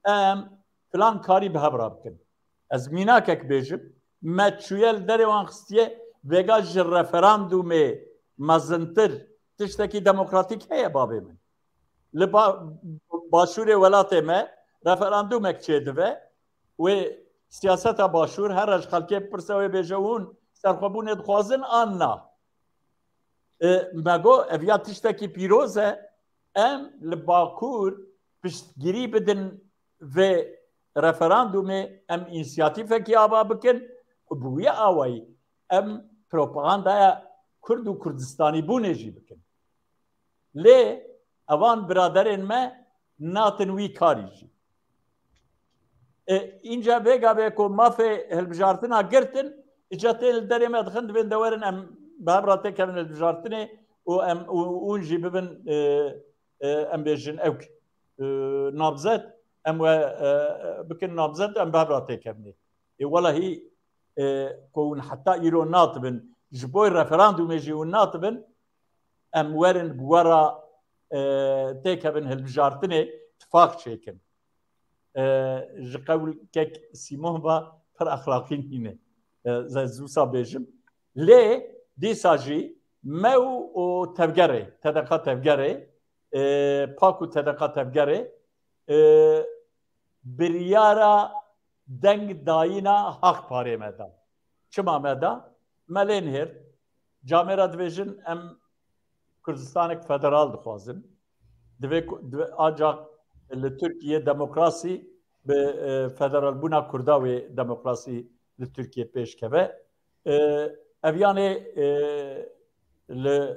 em filan karî bi hev re bikin. Ez mînakek bêjim, me çûye li derê wan xistiye, vêga ji referandumê mezintir tiştekî demokratîk heye, bavê min? Li ba-, başûrê welatê me referandumek çêdive, wê siyaseta başûr her re ji xelkê bipirse, wê bêje hûn serxwebûnê dixwazin an na. E, me got, ev ya tiştekî pîroz e, em li Bakur piştgirî bidin vê referandumê, em însiyatîfekî ava bikin û bi wî awayî em propagandaya Kurd û Kurdistanîbûnê jî bikin. Lê evan biraderên me natin wî karî jî. E, înca vê gavê ku mafê hilbijartina girtin, îca tên li derê me dixin, divên de werin em bi hev re têkevin hilbijartinê û em, û, û hûn jî bibin, e, e, em bêjin ewk, e, namzet, em we, e, bikin namzet, em bi hev re têkevin. Ê welahî, e, ku hûn heta îro natibin, ji bo referandumê jî hûn natibin, em werin bi we re, e, têkevin hilbijartinê, tifaq çêkin. E, ji qewlkek Sîmon ve pir exlaqî nîne. E, ez wisa bêjim. Lê dîsa jî me û, û tevgerê, T D K tevgerê, e, PAK û T D K tevgerê, e, biryara deng dayîna Hak Parê me da. Çima me da? Me lê nihêrt. Camêra dibêjin em Kurdistanek federal dixwazin. Divê ku, divê ancak li Tirkiye demokrasî bi, e, federalbûna Kurda wê demokrasî li Tirkiye pêş keve. E, ev yanê, e, li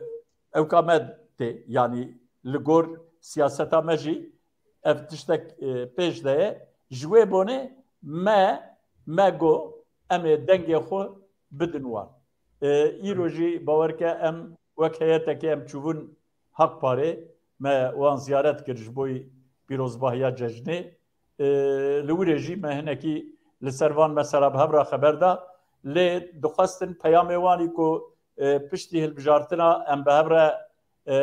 ewka me tê, yanî li gor siyaseta me jî ev tiştek, e, pêş de ye. Ji wê bonê me, me got, em ê dengê xwe bidin wan. E, îro jî bawer ke em wek heyetekê em çûbûn Hak Parê, me wan ziyaret kir ji bo pîrozbahiya cejnê. E, li wirê jî me hinekî li ser van mesela bi hev re xeber da. Lê dixwestin peyamê wanî ku, e, piştî hilbijartina em bi hev re, e,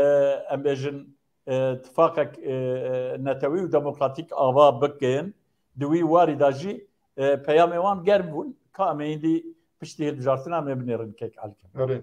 em bêjin, e, tifaqek, e, e, netewî û demokratîk ava bikin, di wî warî de jî, e, peyamê wan germ bûn. Ka em ê hîndî piştî hilbijartina me binêrin kek Elkem. Erê.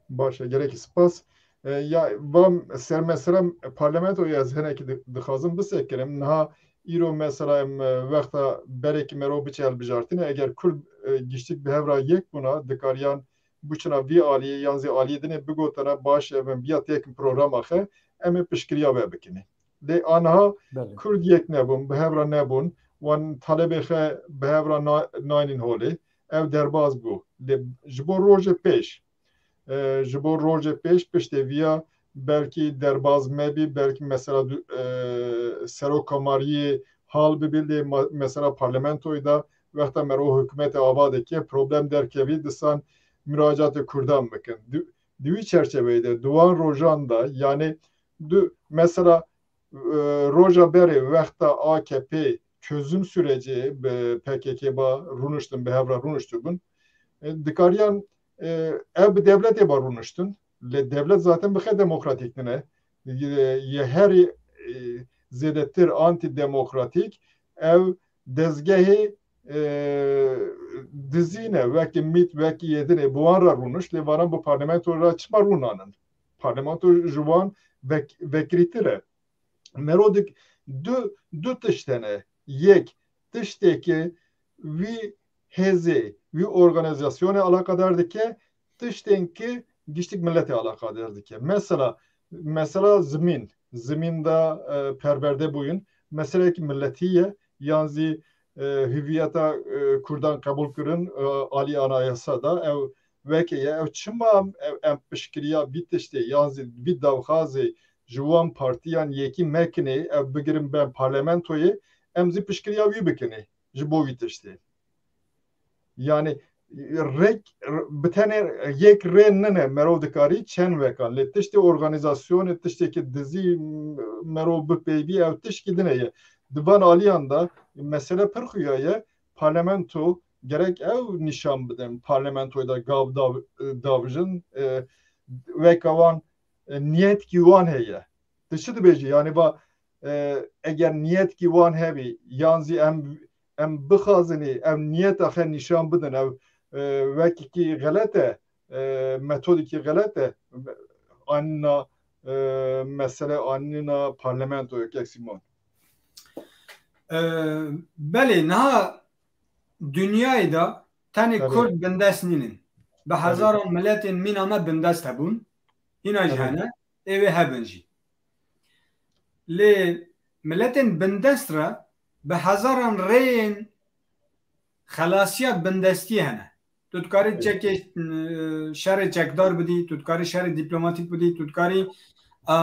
Baş e, gelekî spas. E, ya, va sermesera parlamentoyê ez hinekî di-, dixwazim bisekirim. Niha îro mesela em, e, wexta berekî mero biçe hilbijartinê, eger Kurd, e, giştik bi hev re yek bûna, dikariyan biçina vî aliyê yan zî aliyê dinê bigotana, baş e, em biya têkin programa xe, em ê piştgiriya we bikinê. Lê aniha Belê. Kurd yek nebûn, bi hev re nebûn, wan talebê xe bi hev re na-, naynîn holê, ew derbas bû. Lê ji bo rojê pêş, e, ji bo rojê pêş piştê viya belkî derbas mebî, belkî mesela du-, e, serokomariyê hal bibî, lê ma-, mesela parlamentoyê de wexta mero hikûmetê ava dike, problem derkevî, disan miracatê Kurdan bikin. Di, di wî çerçeveyê de, di wan rojan de, yanî du, mesela, e, roja berê wexta A K P çözüm süreci bi P K K ba rûniştin, bi hev re rûniştibûn. E, dikariyan, e, ev bi devletê ba rûniştin. Lê devlet zaten bi xe demokratîk nine. Ye, ye herî, e, zêdetir antîdemokratîk, ew dezgehê, e, dizî ne, wekî MÎT, wekî YED'inê bi wan re rûniş, lê varan bi parlamento re çima rûnanin? Parlamento ji wan vek-, vekirîtir e. Mero dik du, du tişt hene. Yek, tiştê ki wî hêzê, wî organîzasyonê alakadar dike, tiştên ki giştik miletê alakadar dike. Mesela, mesela zimîn, zimîn de, e, perwerde bûyin, meseleyek miletî ye, yan zî, e, hüviyeta, e, Kurdan qebûl kirin, e, alî anayasa da, ew weke ye. Ew çima em, ew, em piştgiriya vî tiştê, yan zî vî daxwazê ji wan partiyan yekî mekinê, ew bigirin ben parlamentoyê, em zî piştgiriya wî bikinê ji bo vî tiştê. Yani rêk, bi tenê yek rê nine, mero dikarî çend wekan. Lê tiştê organîzasyonê, tiştê ki dizî mero bipeyvî, ew tişkî din e ye. Di van aliyan de mesele pir xuya ye. Parlamento gerek ew nîşan bidin. Parlamentoyê de gav dav-, davijin, e, weka wan, e, niyetkî wan heye. Tu çi dibêjî? Yani va, e, eger niyetkî wan hebî, yan zî em, em bixwazinî, ev niyeta xwe nîşan bidin, ev, e, wekî xelet e, e, metodîkî xelet e, anîna, e, mesele anîna parlamentoyê, kek Sîmon. E, belê, niha dinyayê de tenê Kurd bindest nînin. Bi hezaran miletên mîna me bindest hebûn. Hîna jî hene. Ê wê hebin jî. Lê miletên bindest re bi hezaran rêyên xelasiya bindestiyê hene. Tu dikarî çekê, e, şerê çekdar bidî, tu dikarî şerê dîplomatîk bidî, tu dikarî, e,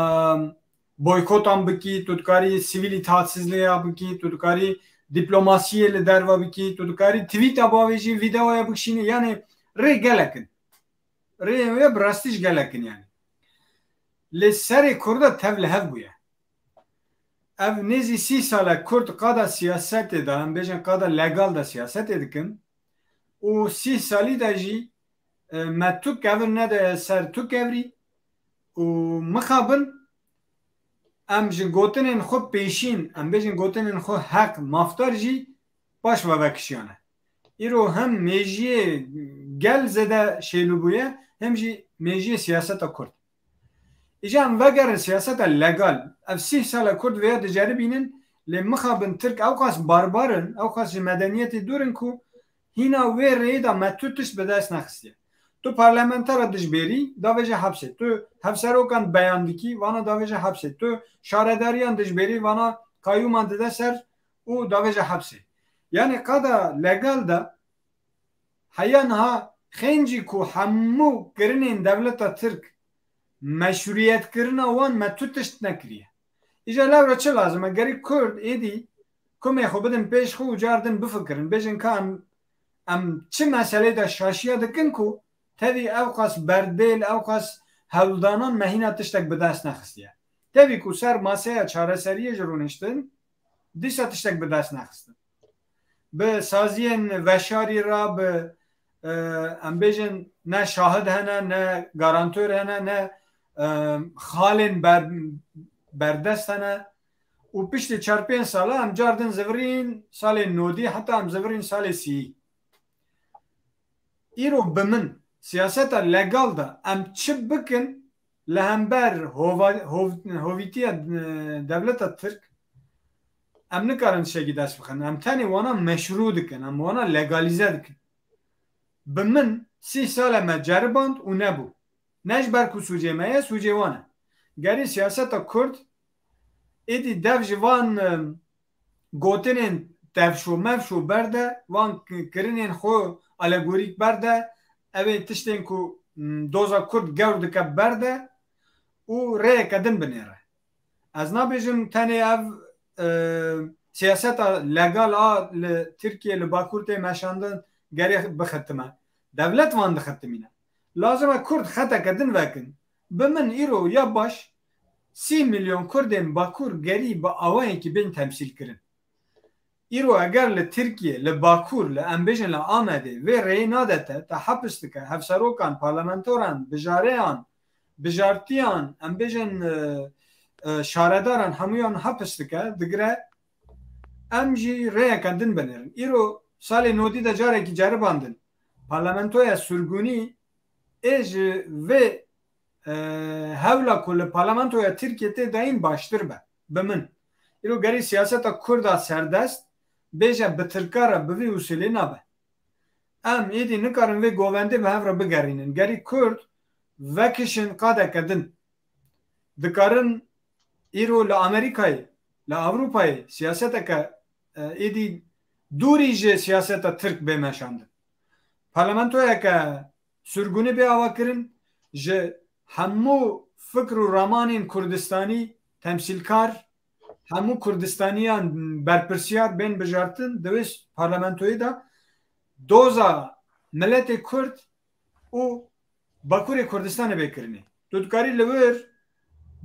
boykotan bikî, tu dikarî sivîl îtîhatsizliya bikî, tu dikarî dîplomasiyê li derve bikî, tu dikarî twîta bavêjî, vîdeoya bikişînî, yanî rê gelek in. Rêyên wê bi rastî jî gelek in yanî. Lê serê Kurda tev li hev bûye. Ev nêzî sî sal e Kurd qada siyasetê de, em bêjin qada legal de siyasetê dikin. Û sî salî de jî, e, me tu kevir nedaye ser tu kevrî û mixabin em ji gotinên xwe pêşîn, em bêjin gotinên xwe heq, mafdar jî paş ve vekişiyane. Îro hem mêjiyê gel zêde şêlû bûye, hem jî mêjiyê siyaseta Kurd. Îja em vegerin siyaseta legal. Ev sîh sal e Kurd vêya diceribînin, lê mixabin Tirk ewqas barbar in, ewqas ji medeniyetê dûr in ku hîna wê rêyê de me tu tişt bi dest nexistiye. Tu parlamentera dijbêrî, davêje hepsê. Tu hevserokan beyan dikî, vana davêje hepsê. Tu şaredariyan dijbêrî, vana qayûman dide ser û davêje hepsê. Yanî qada legal de heya niha xêncî ku hemû kirinên dewleta Tirk meşrûyetkirina wan me tu tişt nekiriye. Îja lewra çi lazim e? Gerî Kurd êdî kumê xwe bidin pêş xwe û car din bifikirin. Bêjin ka em, em çi meselê de şaşiya dikin ku tevî ewqas berdêl, ewqas hewldanan me hîna tiştek bi dest nexistiye. Tevî ku ser maseya çareseriyê ji rûniştin, dîsa tiştek bi dest nexistin. Bi saziyên veşarî re, bi, e, em bêjin ne şahid hene, ne garantor hene, ne, e, xalên ber-, berdest hene. Û piştî çar pênc sala em car din zivirîn salê nodî, heta em zivirîn salê sîyî. Îro bi min siyaseta legal de em çi bikin li hember hova-, hov-, hovîtiya, e, dewleta Tirk, em nikarin tiştekî dest bixin. Em tenê wana meşrû dikin, em wana legalîze dikin. Bi min sîh sal e me ceriband û nebû. Ne ji ber ku sûcê me ye, sûcê wan e. Gerî siyaseta Kurd êdî dev ji van, e, gotinên tevşo mevşo berde, van k-, kirinên xwe alegorîk berde, ev ê tiştên ku, m, doza Kurd gewr dike berde û rêyeke din binêre. Ez nabêjim tenê ev, e, siyaseta legal a li Tirkiye, li Bakur tê meşandin, gerê bixitime. Dewlet van dixitimîne. Lazim e Kurd xeteke din vekin. Bi min îro ya baş sî milyon Kurdên Bakur gerî bi awayekî bên temsîl kirin. Îro eger li Tirkiye, li Bakur, li em bêjin li Amedê vê rêyê nade te, te hepis dike, hevserokan, parlamentoran, bijareyan, bijartiyan, em bêjin, e, e, şaredaran hemûyan hepis dike, digire, em jî rêyeke din binêrin. Îro salê nodî de carekî ceribandin. Parlamentoya sirgûnî ê ji vê, e, hewla ku li parlamentoya Tirkiyê tê dayîn baştir be. Bi min. Îro gerî siyaseta Kurda serdest bêje bi Tirka re bi vî usulê nabe. Em êdî nikarin vê govendê bi hev re bigerînin. Gerî Kurd vekişin qadeke din. Dikarin îro li Amerîkayê, li Ewropayê siyaseteke, e, êdî dûrî ji siyaseta Tirk bê meşandin. Parlamentoyeke sirgûnî bê avakirin, ji hemû fikr û ramanên Kurdistanî temsîlkar, hemû Kurdistaniyan berpirsiyar bên bijartin, di wê parlamentoyê de doza miletê Kurd û Bakurê Kurdistanê bê kirinê. Tu dikarî li wir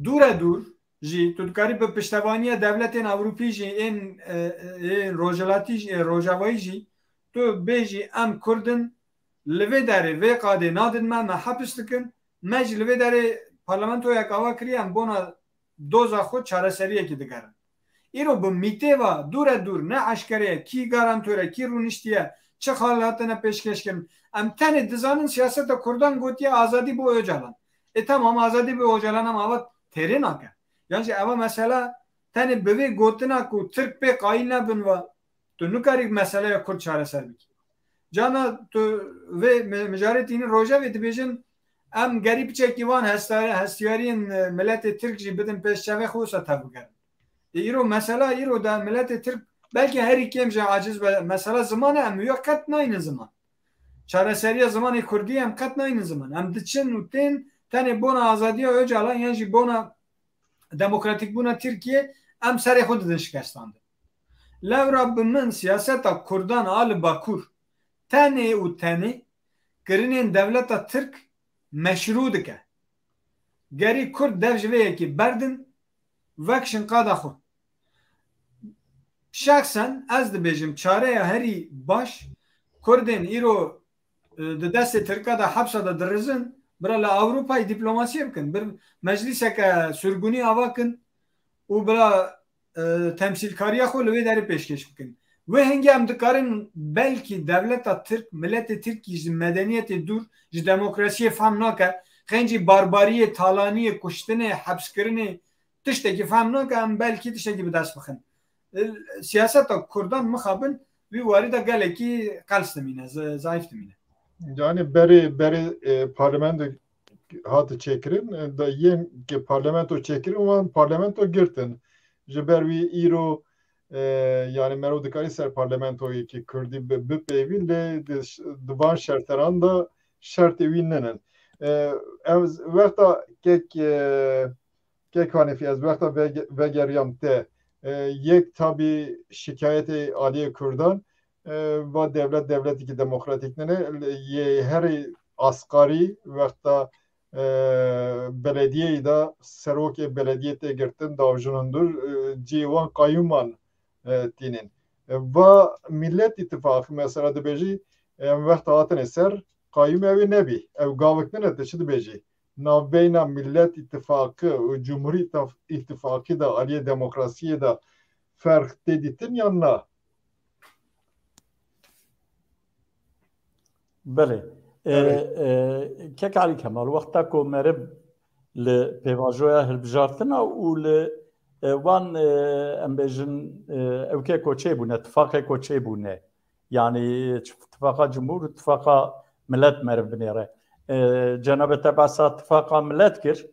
dûre dûr jî, tu dikarî bi piştevaniya dewletên Ewropî jî, ên, e, ên rojhilatî jî, ê rojavayî jî, tu bêjî, em Kurd in, li vê derê, vê qadê nadin me, me hepis dikin, me jî li vê derê parlamentoyek ava kiriye, em bona doza xwe çareseriyekî digerin. Îro bi mîtê ve dûre dûr ne eşkere ye, kî garantor e, kî rûniştiye, çi xal hatine pêşkêş kirin. Em tenê dizanin siyaseta Kurdan gotiye azadî bo Ocalan. E, tamam, azadî bo Ocalan, em ava têrê nake. Yan jî eva mesela tenê bi vê gotina ku Tirk pê qayîl nebin ve tu nikarî meseleya Kurd çareser bikî. Cana tu vê mi-, mijarê tînî rojevê dibêjin, em gerî piçekî van hesta-, hestiyariyên, e, miletê Tirk jî bidin pêş çavê xwe, wisa tevbigerin. E, îro mesela, îro da miletê Tirk belkî herî kêm jî aciz be. Mesela ziman e, em wî qet naynin ziman. Çareseriya zimanê Kurdî em qet naynin ziman. Em diçin û tên tenê bona azadiya Ocalan yan jî bona demokratîkbûna Tirkiyê em serê xwe didin şikestandin. Lewra bi min siyaseta Kurdan a li Bakur tenê û tenê kirinên dewleta Tirk meşrû dike. Gerî Kurd dev ji vê yekê berdin, vekişin qada xwe. Şexsen ez dibêjim, çareya herî baş Kurdên îro, e, di destê Tirka de hepsa de dirizin, bira li Ewropayê dîplomasiyê bikin. Bir meclîseke sirgûnî ava kin û bira, e, temsîlkariya xwe li wê derê pêşkêş bikin. Wê hingê em dikarin belkî dewleta Tirk, miletê Tirkî ji medeniyetê dûr, ji demokrasiyê fehm nake, xencî barbariyê, talaniyê, kuştinê, hepskirinê, tiştekî fehm nake, em belkî tiştekî bi dest bixin. E, siyaseta Kurdan mixabin vî warî de gelekî qels dimîne, ze-, zayîf dimîne. Yani berê, berê, e, parlamento hate çêkirin, e, da yên ke parlamento çêkirin, wan parlamento girtin. Ji ber wî îro, e, yani mero dikarî ser parlamentoyê ki Kurdî bi, bipeyvî, lê di, di van şerteran de şertê wî ninin. E, ev wexta kek, e, Kek Hanefî, ez wexta vege-, vegeriyam te, e, yek tabî şikayetê aliyê Kurdan, e, va dewlet dewletekî demokratîk nine, yê herî asqarî wexta, e, belediyeyê de serokê belediyê tê girtin, davjin hundir, e, cihê wan qayûman, e, tînin. E, va Millet Îttifaqî mesela dibêjî, em wexta hatine ser, qayûmê ew ê nebî. Ew gavik nine, tu çi dibêjî? Navbeyna Millet Îttifaqi û Cumhurî Îttif-, Îttifaqî de aliyê demokrasiyê de ferq tê dîtin yan na? Belê. E, Belê. E, Kek Elî Kemal, wexta ku meriv li pêvajoya hilbijartina û li, e, wan, e, em bêjin, e, ewkê ku çêbûne, tifaqê ku çêbûne, yanî tifaqa cumhur û tifaqa milet meriv binêre. E, cenabê te behsa tifaqa milet kir.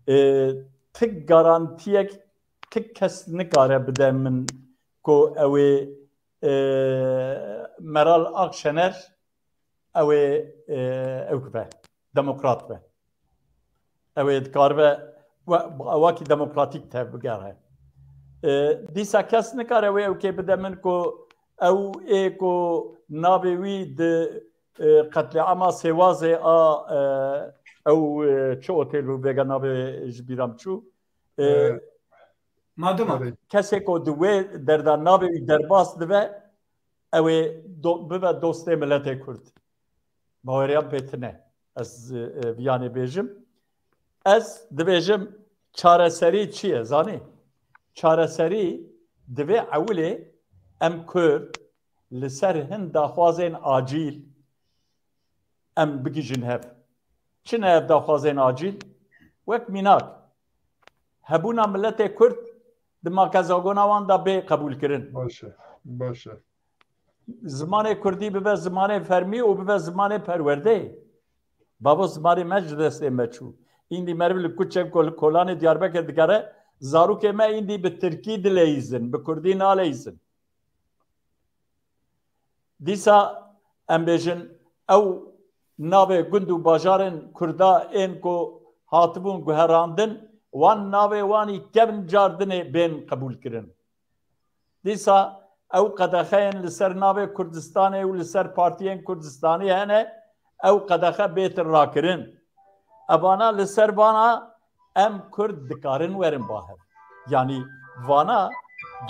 E, ti garantiyek ti kes nikare bide min ku ew ê, e, Meral Akşener ew ê, e, ewk be, demokrat be. Ew ê dikaribe we-, ewakî demokratîk tevbigere. E, dîsa kes nikare wê ewkê bide min ku ew ê ku navê wî di, e, qetlîama Sêwazê a, e, ew, e, çi otel bû, vêga navê ji bîra min çû. E, E, Madima. Kesê ku di wê derda navê wî derbas dibe, ew ê do-, bibe dostê miletê Kurd. Baweriya pê tune. Ez, e, viyanê bêjim. Ez dibêjim, Çareserî çi ye, zanî? Çareserî divê ewilê em Kurd li ser hin daxwazên acîl em bigihîjin hev. Çi ne ev daxwazên acîl? Wek mînak, hebûna miletê Kurd di makezagona wan de bê qebûlkirin. Baş e, baş e. Zimanê Kurdî bibe zimanê fermî û bibe zimanê perwerdeyê. Bavo, zimanê me ji destê me çû. Îndî meriv li kuçek ku li kolanê Diyarbekir digere, zarokê me îndî bi tirkî dileyîzin, bi kurdî naleyîzin. Dîsa em bêjin, ew navê gund û bajarên Kurda ên ku hatibûn guherandin, wan navê wanî kevn car dinê bên qebûlkirin. Dîsa ew qedexeyên li ser navê Kurdistanê û li ser partiyên Kurdistanî hene, ew qedexe bêtin rakirin. Evana li ser vana em Kurd dikarin werin ba hev. Yanî vana,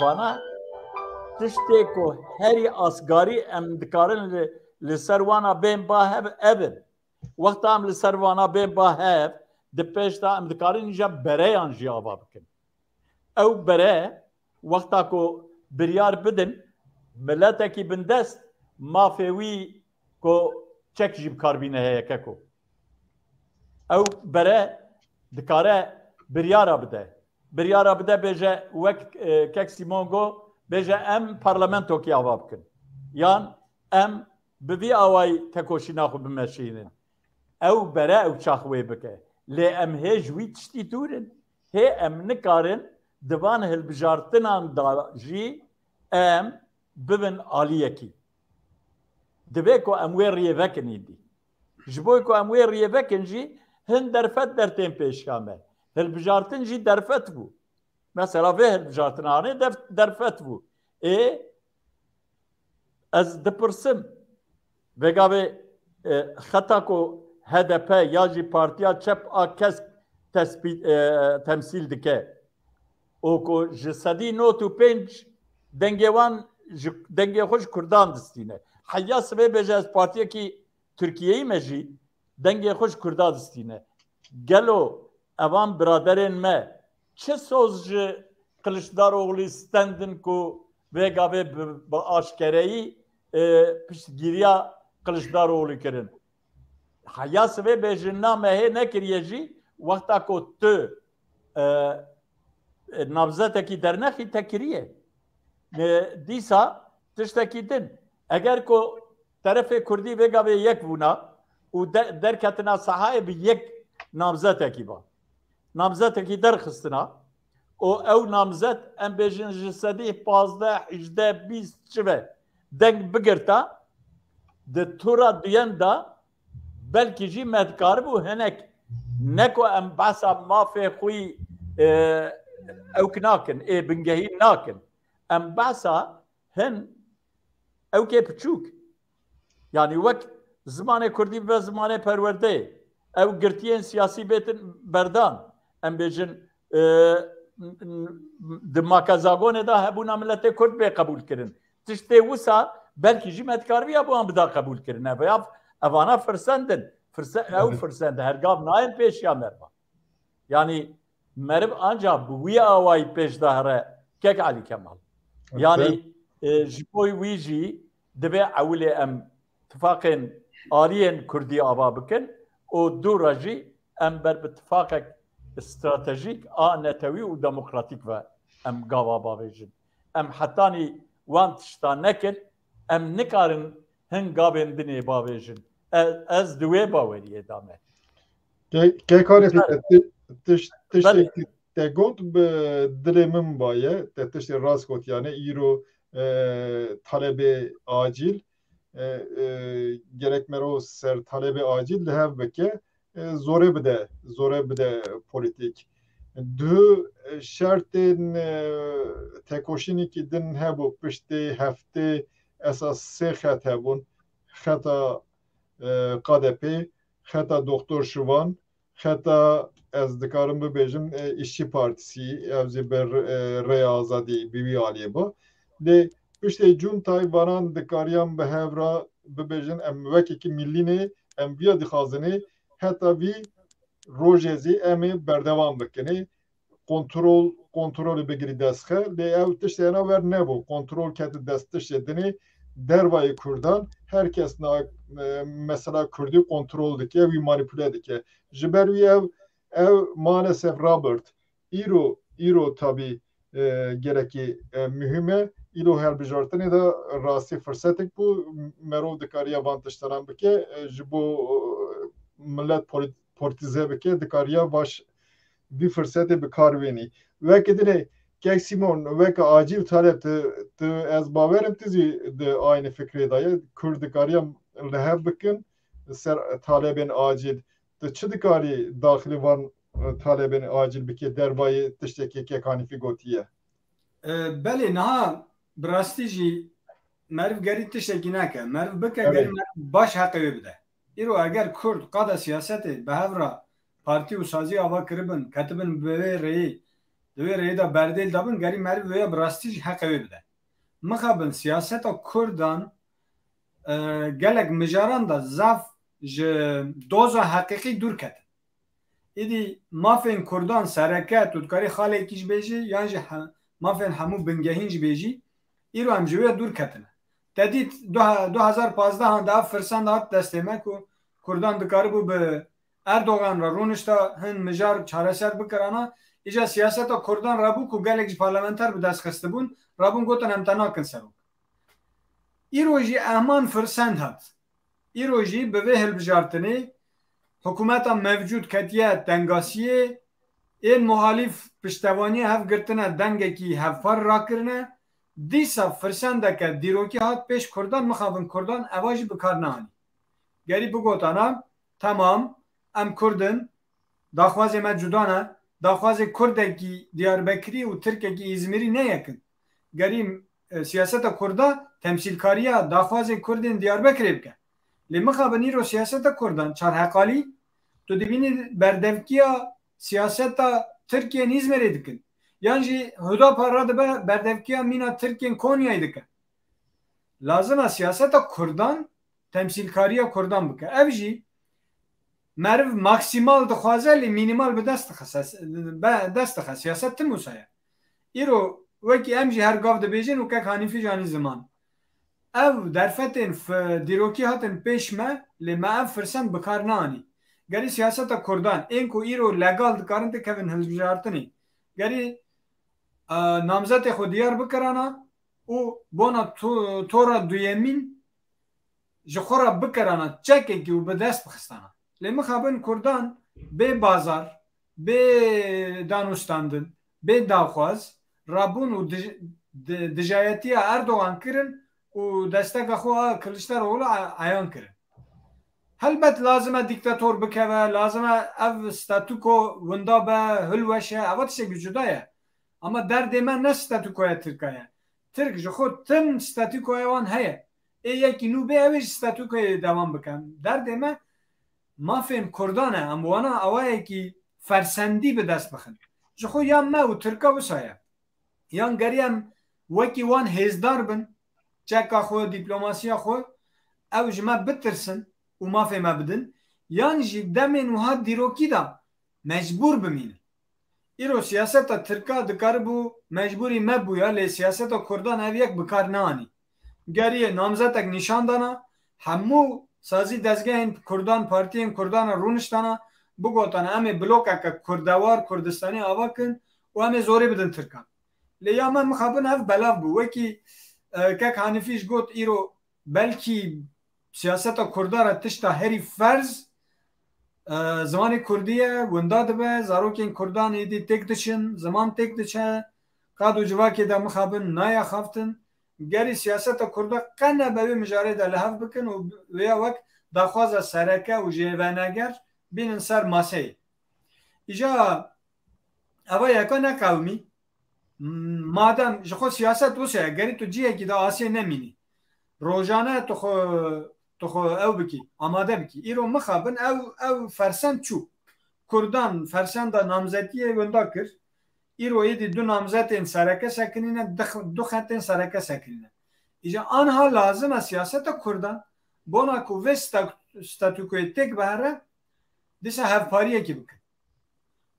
vana tiştê ku herî asgarî em dikarin li, li ser wana bên ba hev, ev in. Wexta em li ser vana bên ba hev, di pêş de em dikarin îja bereyan jî ava bikin. Ew bere wexta ku biryar bidin, miletekî bindest mafê wî ku çek jî bi kar bîne heye keko. Ew bere dikare biryara bide. Biryara bide bêje wek, e, kek Sîmon got, bêje em parlamentokî ava bikin. Yan em bi vî awayî tekoşîna xwe bimeşînin. Ew bere ew çax wê bike. Lê em hê ji wî tiştî dûr in. Hê em nikarin di van hilbijartinan de jî em bibin aliyekî. Divê ku em wê riyê vekin îdî. Ji bo ku em wê riyê vekin jî hin derfet dertên pêşiya me. Hilbijartin jî derfet bû. Mesela vê hilbijartina hanê def-, derfet bû. Ê, ez dipirsim, vêga vê, e, xeta ku H D P ya jî Partiya Çep a Kesk tespî-, e, temsîl dike û ku ji sedî nod û pênc dengê wan ji, dengê xwe ji Kurdan distîne. Heya sibê bêje ez partiyekî Tirkiyeyî me jî dengê xwe ji Kurda distîne. Gelo evan biraderên me çi soz ji Kiliçdaroglî stendin ku vê gavê bi, bi aşkereyî, e, piştgiriya Kiliçdaroglî kirin? Heya sibê bêjin na me hê nekiriye jî wexta ku tu, e, e, namzetekî dernexî te kiriye. E, dîsa tiştekî din. Eger ku terefê Kurdî vê gavê yek bûna û de-, derketina sahayê bi yek namzetekî ba. Namzetekî derxistina û ew namzet, em bêjin, ji sedî pazdeh, hejdeh, bîst çi ve deng bigirta, di tura duyen de belkî jî me dikaribû hinek, ne ku em behsa mafê xwî, e, ewk nakin, ê bingehîn nakin. Em behsa hin ewkê piçûk, yanî wek zimanê kurdî bibe zimanê perwerdeyê, ew girtiyên siyasî bêtin berdan, em bêjin, e, di makezagonê de hebûna miletê kurd bê qebûl kirin. Tiştê wisa belkî jî me dikaribiya bi wan bida qebûl kirin. Ev ya, evana firsend in. Firse-, ew Evet. firsend her gav nayên pêşiya merva. Yanî meriv anca bi wî awayî pêş de here kek Elî Kemal. Yanî, e, ji bo wî jî divê ewilê em tifaqên aliyên kurdî ava bikin û dû re jî em ber bi tifaqek stratejîk a netewî û demokratîk ve em gava bavêjin. Em hetanî wan tişta nekin, em nikarin hin gavên dinê bavêjin. Ez, ez di wê baweriyê de me. Ke-, Kekarê Pîter, ti-, tiş-, Belê. tiştekî te got bi dilê min baye, te tiştê rast got, yani îro, e, talebê acil, e, e, gerek mero ser talebê acil li hev bike, e, zorê bide, zorê bide polîtîk. Duh, e, şertên, e, tekoşînekî din hebû, piştê heftê esas sê xet hebûn. Xeta, e, K D P, xeta Doktor Şivan, xeta ez dikarim bibêjim, e, İşçi Partisi, ev zî bi, e, Rêya Azadî bi wî aliyê bû. Lê piştê cuntayê vanan dikariyan bi hev re bibêjin, em wekekî milî ne, em viya dixwazinê, heta vî rojê zî em ê berdewam bikinê. kontrol, kontrolê bigirî destxe. Lê ew tiştê hena wer nebû. Kontrol kete dest tiştê dinê dervayê Kurdan. Her kes na, e, mesela Kurdî kontrol dike, wî manîpule dike. Ji ber wî ev, ew maalesef Robert, îro, îro tabî, e, gelekî, e, muhîm e. Îro hilbijartinê de rastî firsetek bû, merov dikariya van tiştanan bike, e, ji bo, e, millet polit-, politize bike, dikariya vaş vî firsetê bi kar wênî. Weke dinê, kek Sîmon, weke Acîl Taleb, tu, tu, ez bawerim tu zî di aynî fikrê de ye. Kurd dikariya li hev bikin ser talebên acîl. Tu çi dikarî daxilî van, e, talebên acîl bike dervayê tiştekî kek Hanîfî gotiye? E, belê, niha bi rastî jî meriv gerî tiştekî neke. Meriv bike, Evet. gerî meriv baş heqê wê bide. Îro eger Kurd qada siyasetê bi hev re partî û sazî ava kiribin, ketibin bi wê rêyê, di wê rêyê de berdêl dabin, gerî meriv wê ya bi rastî jî heqê wê bide. Mixabin siyaseta Kurdan, e, gelek mijaran de zaf ji doza heqîqî dûr ketin. Îdî mafên Kurdan sereke, tu dikarî xalekî jî bêjî, yan jî he-, mafên hemû bingehîn jî bêjî, îro em ji wê dûr ketine. Te dît du he-, du hezar pazdeh de ev firsan de hat destê me ku Kurdan dikaribû bi Erdogan re rûnişta hin mijar çareser bikirana, îca siyaseta Kurdan rabû ku gelek ji parlamenter bi dest xistibûn, rabûn gotin em te nakin serok. Îro jî ehman firsend hat. Îro jî bi vê hilbijartinê hikûmeta mevcûd ketiye tengasiyê, ên muhalîf piştevaniya hev girtine, dengekî hevpar rakirine. Dîsa firsendeke dîrokî hat pêş Kurdan, mixabin Kurdan eva jî bi kar neanî. Gerî bigotana, temam, em Kurd in, daxwazê me cuda ne, daxwazê Kurdekî Diyarbekirî û Tirkekî Îzmîrî ne yek in. Gerî, e, siyaseta Kurda temsîlkariya daxwazê Kurdên Diyarbekirê bike. Lê mixabin îro siyaseta Kurdan çarheqalî, tu dibînî berdevkiya siyaseta Tirkiyên Îzmîrê dikin. Yan jî Hudapa radibe berdevkiya mîna Tirkiyên Konyayê dike. Lazim e siyaseta Kurdan temsîlkariya Kurdan bike. Ev jî meriv maksimal dixwaze, lê mînîmal bi dest dixe, be-, dest dixe. Siyaset tim wisa ye. Îro wekî em jî her gav dibêjin û kek Hanîfî jî anî ziman. Ev derfetên f-, dîrokî hatin pêş me, lê me ev firsend bi kar neanî. Gerî siyaseta Kurdan, ên ku îro legal dikarin dikevin hilbijartinê. Gerî, e, namzetê xwe diyar bikirana û bona to-, tora duyemîn ji xwe re bikerana çekekî û bi dest bixistana. Lê mixabin Kurdan bê bazar, bê danûstandin, bê daxwaz rabûn û dij-, di-, dijayetiya Erdogan kirin û desteka xwe a Kiliçdaroglu a-, eyan kirin. Helbet lazim e dîktator bikeve, lazim e ev statûko winda be, hilweşe, eva tiştekî cuda ye. Ama derdê me ne statûkoya Tirka ye. Tirk ji xwe tim statûkoya wan heye. Ê yekî nû bê, ew ê ji statûkoyê dewam bikin. Derdê me mafên Kurdan e. Em wana awayekî fersendî bi dest bixin. Ji xwe ya me û Tirka wisa ye. Yan gerî em wekî wan hêzdar bin, çeka xwe, dîplomasiya xwe, ew ji me bitirsin û mafê me bidin, yan jî demên wiha dîrokî de mecbûr bimînin. Îro siyaseta Tirka dikaribû mecbûrî me bûya, lê siyaseta Kurdan ev yek bi kar neanî. Geriyê namzetek nîşan dana, hemû sazî dezgehên Kurdan, partiyên Kurdan re rûniştana, bigotana, em ê blokeke kurdewar Kurdistanê ava kin û em ê zorê bidin Tirkan. Lê ya me mixabin ev belav bû. Wekî, e, kek Hanîfî jî got, îro belkî siyaseta Kurda re tişta herî ferz, e, zimanê Kurdî ye, winda dibe, zarokên Kurdan êdî têk diçin, ziman têk diçe, qad û civakê de mixabin nayaxaftin. Gerî siyaseta Kurda qe nebe wê mijarê de li hev bikin û wêya wek daxwaza sereke û jêveneger bînin ser maseyê. Îja eva yeka neqewimî. M-, madem ji xwe siyaset wisa ye, gerî tu cihekî de asê nemînî. Rojane tu xwe, tu xwe ew bikî, amade bikî. Îro mixabin ew, ew fersend çû. Kurdan fersenda namzetiyê winda kir. Îro êdî du namzetên sereke sekinîne, du x-, du xetên sereke sekinîne. Îja anha lazim e siyaseta Kurdan bona ku vê sta-, statûkoyê têk bihere, dîsa hevpariyekî bikin.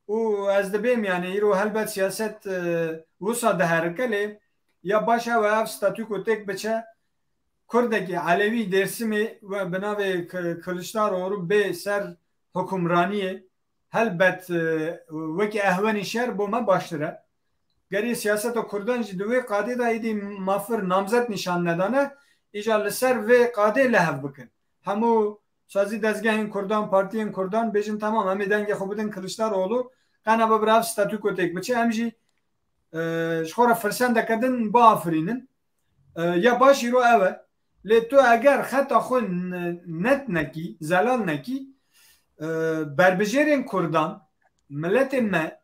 û ez dibêm, yani, îro helbet siyaset, e, wisa diherike, lê ya baş ew e, ev statûko têk biçe, Kurdekî Elewî Dêrsimê we bi navê K-, Kiliçdaroglu bê ser hukimraniyê, helbet, e, wekî ehwenî şer bo me baştir e. Gerî siyaseta Kurdan jî di wê qadê de êdî mafir namzet nîşan nedane, îja li ser vê qadê li hev bikin. Hemû sazî dezgehên Kurdan, partiyên Kurdan bêjin, temam, em ê dengê xwe bidin Kiliçdaroglu, qena bibire ev statûko têk biçe, em jî, e, ji xwe re firsendeke din biafirînin. E, ya baş îro ew e. Lê tu eger xeta xwe n-, net nekî, zelal nekî, e, berbijêrên Kurdan, miletê me,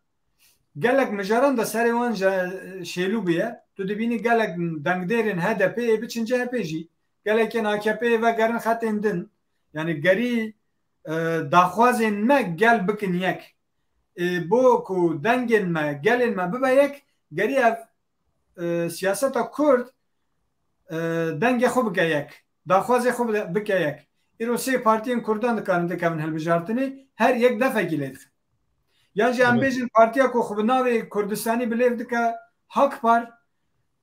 gelek mijaran de serê wan je-, şêlû bûye. Tu dibînî gelek dengdêrên H D P ê biçin C H P jî. Gelekên A K P'yê vegerin xetên din. Yani gerî, e, daxwazên me gel bikin yek. Ê, bo ku dengên me, gelên me bibe yek, gerî ev, e, siyaseta Kurd, e, dengê xwe bike yek. Daxwazê xwe bide-, bike yek. Îro sê partiyên Kurdan dikarin dikevin hilbijartinê, her yek defekî lê dixe. Yan jî em Evet. bêjin partiya ku xwe bi navê Kurdistanî bi lêv dike, Hakpar,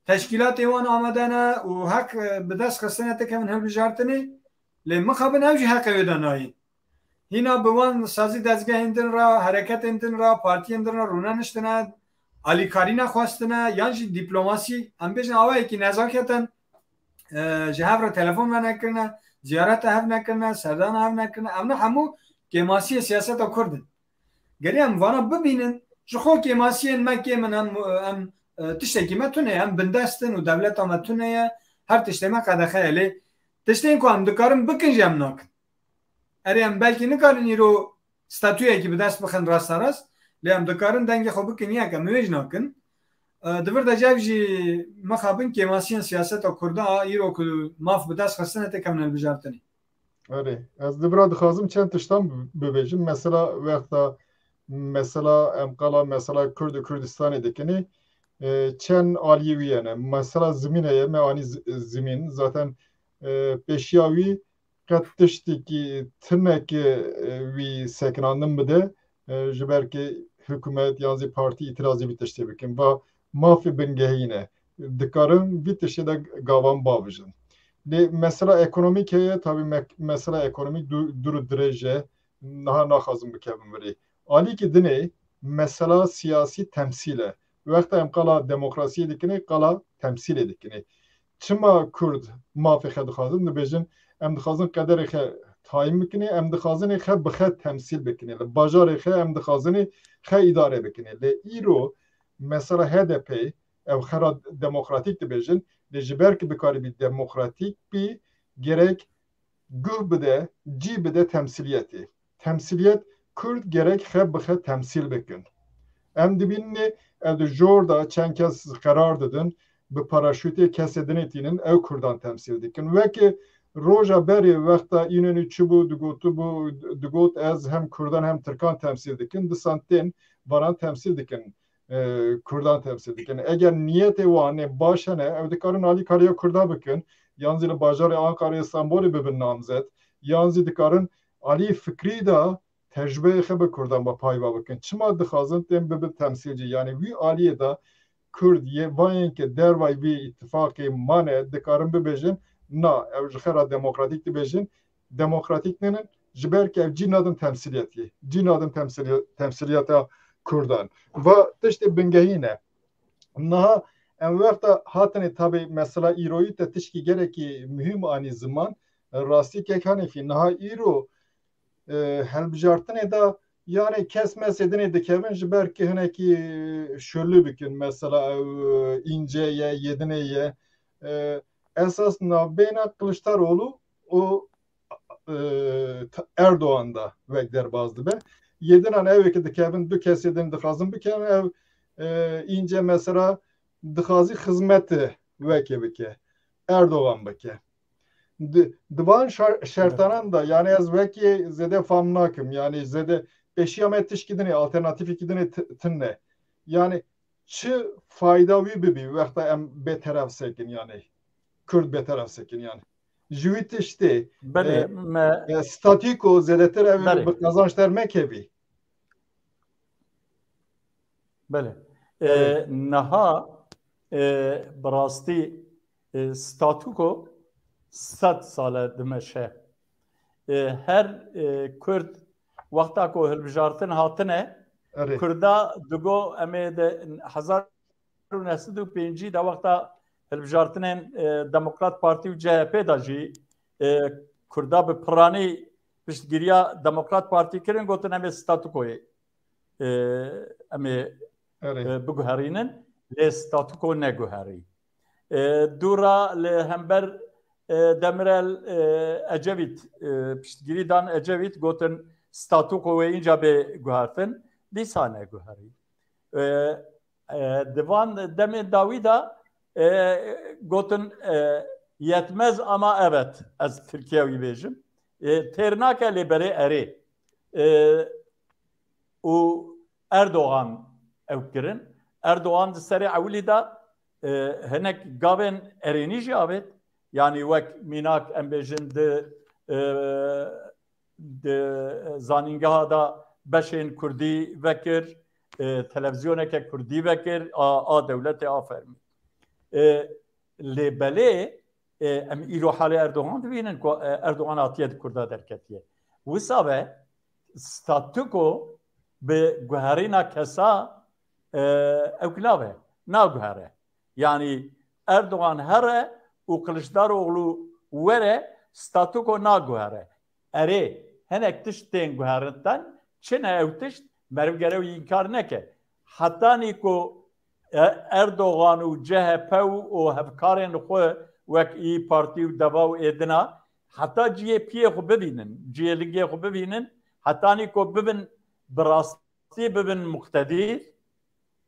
teşkîlatê wan amade ne û heq, e, bi dest xistine dikevin hilbijartinê, lê mixabin ew jî heqê wê de nayên. Hîna bi wan sazî dezgehên din re, hereketên din re, partiyên din re rûneniştine, alîkarî nexwestine, yan jî dîplomasî, em bêjin awayekî nezaketen, e, ji hev re telefon venekirine, ziyareta hev nekirine, serdana hev nekirine. Ev ne hemû kêmasiyê siyaseta Kurd in. Gerî em vana bibînin, ji xwe kêmasiyên me kêm in, em, em, e, tiştekî me tune ye, em bindest in û dewleta me tune ye, her tiştê me qedexe ye. Lê tiştên ku em dikarin bikin jî em nakin. Erê, em belkî nikarin îro statuyekî bi dest bixin rasta rast, lê em dikarin dengê xwe bikin yek, em wê jî nakin. E, di vir de cev jî mixabin kêmasiyên siyaseta Kurda îro ku maf bi dest xistine têkevin hilbijartinê. Erê, ez di vira dixwazim çend tiştan bi-, bibêjim. Mesela wexta mesela em qala mesela Kurd û Kurdistanê dikinê, e, çend aliyê wî hene. Mesela zimîne ye, me anî zi-, zimîn. Zaten, e, pêşiya wî qet tiştekî tinekî, e, wî sekinandin bide, e, ji ber ku hikûmet yan zî partî îtirazî vî tiştê bikin. Va mafê bingehî ne. Dikarin vî tiştê de gavan bavijin. Lê mesela ekonomîk heye, tabî me-, mesela ekonomîk du-, dûr û dirêj e, niha naxwazim bikevim virê. Alîkî dinê mesela siyasî temsîl e. Wexta em qala demokrasiyê dikinê, qala temsîlê dikinê. Çima Kurd mafê xwe dixwazin? Dibêjin, em dixwazin qederê xwe tayîn bikinê, em dixwazin xwe bi xwe temsîl bikinê. Li bajarê xwe em dixwazin xwe îdare bikinê. Lê îro mesela H D P, ev xera demokratîk dibêjin, lê ji ber ku bikarî bî demokratîk bî, gerek guh bide, cî bide temsîliyetê. Temsîliyet, Kurd gerek xwe bi xwe temsîl bikin. Em dibînin ev di jor de çend kes qerar didin, bi paraşûtê kesê dinê tînin, ew Kurdan temsîl dikin. Weke roja berê wexta Înonî çi bû, digotibû, digot ez hem Kurdan hem Tirkan temsîl dikin, disan tên varan temsîl dikin, e, Kurdan temsîl dikin. Eger niyetê wan ê baş hene, ew dikarin alîkariya Kurda bikin, yan zî li bajarê Ankarê, Stenbolê bibin namzet, yan zî dikarin alî fikrî de tecrubeyê xwe bi Kurdan ve payva bikin. Çima dixwazin tên bibin temsîlcî? Yanî wî aliyê de Kurd yê vayên ke dervayî vî îtifaqê mane, dikarin bibêjin, na, ew ji xwe re demokratîk dibêjin, demokratîk nînin, ji ber ke ev cî nadin temsîliyetê. Cî nadin temsîliye-, temsîliyeta Kurdan. Va tiştê bingehî ne. Niha em wexta hatinê tabî mesela îroyî te tişkî gelekî muhîm anî ziman, rastî kek Hanîfî, niha îro, e, helbijartinê de, yanî kes mesê dinê dikevin ji ber ki hinekî şolî bikin, mesela ew, e, Înce ye, Yedinê ye. E, esas navbeyna Kiliçdaroglu û, e, t-, Erdogan de wek derbas dibe. Yedinan ew ê ki dikevin, du kesê din dixwazin bikevin, ev, e, Înce mesela dixwazî xizmete wekê bike, Erdogan bike. Di, di van şer-, şertanan da, yani ez wekî zêde fam nakim, yani zêde pêşiya me tişkî dinê, alternatîfekî dinê t-, tune. Yani çi fayda wî bibî wexta em bêteref sekin, yani Kurd bêteref sekin, yani. Ji wî tiştê, Belê, e, me e, statîko zêdetir ev Belê. bi qazanç dermekevî. Belê. E, Evet. Niha, e, bi rastî, e, statuko sed sal e dimeşe. E, her, e, Kurd wexta ku hilbijartin hatine, Erê. Kurda digo em ê di hezar û neh sed û pêncî de wexta hilbijartinên, e, Demokrat Partî û C H P de jî, e, Kurda bi piranî piştgiriya Demokrat Partî kirin, gotin em ê statukoyê, e, em ê, Erê. e, biguherînin, lê statuko neguherî. E, dûra li hember, e, Demirel, e, Ecevît, e, piştgirî dan Ecevît, gotin statuko wê înca bê guhertin, dîsa neguherî. E, e, di van demên dawî de, e, gotin, e, yetmez ama evet, ez Tirkiye wî bêjim. E, têr nake lê belê erê. E, û Erdogan ew kirin. Erdogan di serê ewilî de, e, hinek gavên erênî jî avêt. Yanî wek mînak em bêjin di, e, di zanîngeha de beşên kurdî vekir, e, televîzyoneke kurdî vekir, a, a dewletê a fermî. E, lê belê, e, em îro halê Erdogan dibînin ku, e, Erdogan hatiye di kurda derketiye. Wisa ve statuko bi guherîna kesa, e, ewk nabe, naguhere. Yanî Erdogan here û Kiliçdaroglu were statuko naguhere. Erê, hinek tişt tên guherintin, çi ne ew tişt, meriv gere wî înkar neke. Hetanî ku, e, Erdogan û C H P û, û hevkarên xwe wek İYİ Partî û Deva û êdina, heta cihê piyê xwe bibînin, cihê lingê xwe bibînin, hetanî ku bibin bi rastî bibin muqtedir,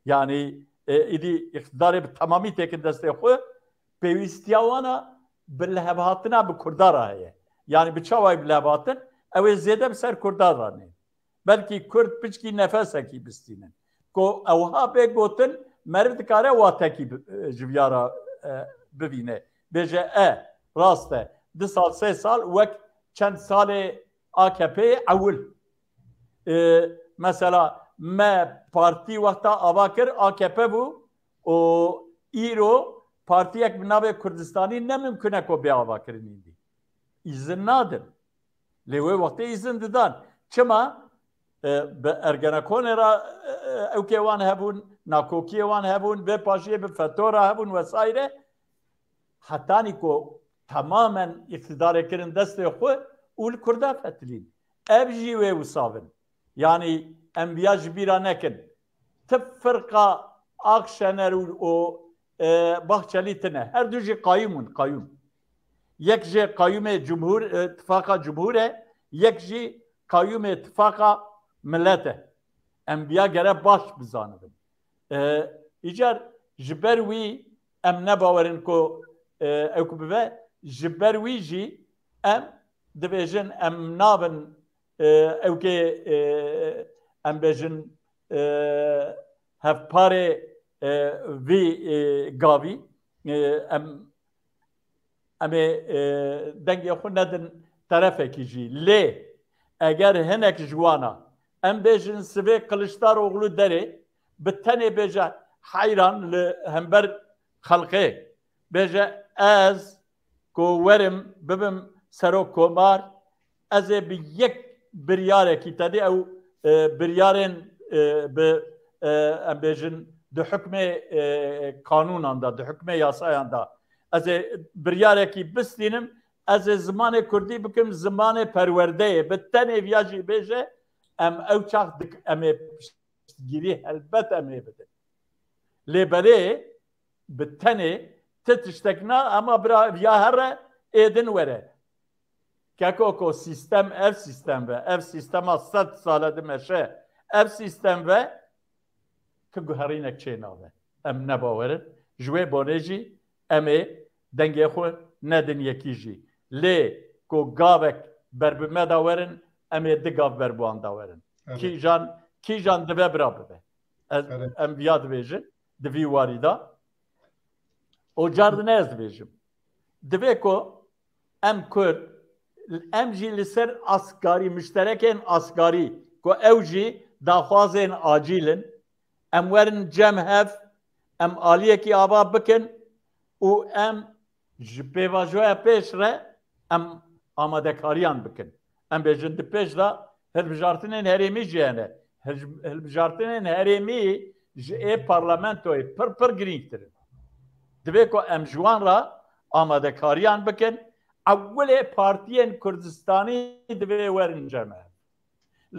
yanî, e, îdî îqtidarê bi temamî têkin destê xwe, pêwîstiya wana bi lihevhatina bi Kurda re heye. Yanî bi çawayî bi lihevhatin, ew ê zêde bi ser Kurda ranê. Belkî Kurd piçkî nefesekî bistînin. Ku ewha bê gotin, meriv dikare watekî bi-, e, ji viya re, e, bivîne. Bêje, e, rast e. Du sal, sê sal wek çend salê A K P ewil. E, mesela me partî wexta ava kir, A K P bû û îro partiyek bi navê Kurdistanî ne mimkun e ku bê avakirinî dî. Îzin nadin. Lê wê wextê îzin didan. Çima? E, bi Ergenekonê re, e, e, ewkê wan hebûn, nakokiyê wan hebûn, vê paşiyê bi feto re hebûn vesaire. Hetanî ku temamen îqtidarê kirin destê xwe û li Kurda fetilîn. Ev jî wê wisa bin. Yanî em viya ji bîra nekin. Ti firqa Akşener û, û, e, Bahçelî tine. Her du jî qayûm in, qayûm. Yek jê qayûmê cumhur, e, tifaqa cumhur e, yek jî qayûmê tifaqa millet e. Em viya gere baş bizanibin. E, îcar ji ber wî em nebawerin ku, e, ew ku bibe, ji ber wî jî em dibêjin em nabin, e, ewkê, e, em bêjin, e, hevparê, e, vî, e, gavî, e, em, em ê, e, dengê xwe nedin terefekî jî. Lê eger hinek ji wana, em bêjin sivê Kiliçdaroglu derê, bi tenê bêje heyran li hember xelkê, bêje ez ku werim bibim serok komar, ez ê bi yek biryarekî, tedê ew, e, biryarên, e, bi, e, em bêjin di hukmê, e, kanûnan de, di hukmê yasayan de, ez ê biryarekî bistînim, ez ê zimanê kurdî bikim zimanê perwerdeyê, bi tenê viya jî bêje, em ew çax dik-, em ê piştgirî helbet em ê bidin. Lê belê bi tenê ti tiştek na, ema bira viya here êdin were. Keko ko sîstem, ev sîstem ve, ev sîstema sed sale dimeşe, ev sîstem ve ti guherînek çê nabe. Em nebawerin. Ji wê bonê jî em ê dengê xwe nedin yekî jî. Lê ku gavek ber bi me de werin, em ê du gav ber bi wan de werin. Evet. Kîjan, kîjan dibe bira bibe. Ez, Evet. em viya dibêjin, di vî warî de. O car di ne ez dibêjim. Divê ku em Kurd, em jî li ser asgarî, muşterekên asgarî, ku ew jî daxwazên acîl in, Em werin cem hev, em aliyekî ava bikin û em ji pêvajoya pêş re em amadekariyan bikin. Em bêjin di pêş de hilbijartinên herêmî jî hene. Hilj-, hilbijartinên herêmî ji ê parlamentoyê pir pir girîngtir in. Divê ku em ji wan re amadekariyan bikin. Ewilê partiyên Kurdistanî divê werin cem hev.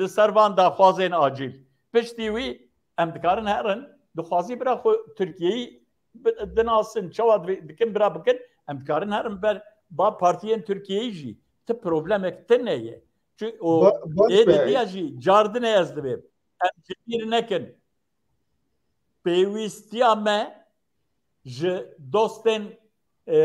Li ser van daxwazên acîl. Piştî wî em dikarin herin, dixwazî bira xwe Tirkiyeyî bi-, dinasin, çawa divê-, dikin bira bikin, em dikarin herin ber ba partiyên Tirkiyeyî jî. Ti problemek tune ye. Çi-, o Ba-, baş ê be. didiya jî cardine ez dibêm. Em ji bîr nekin. Pêwîstiya me ji dostên, e,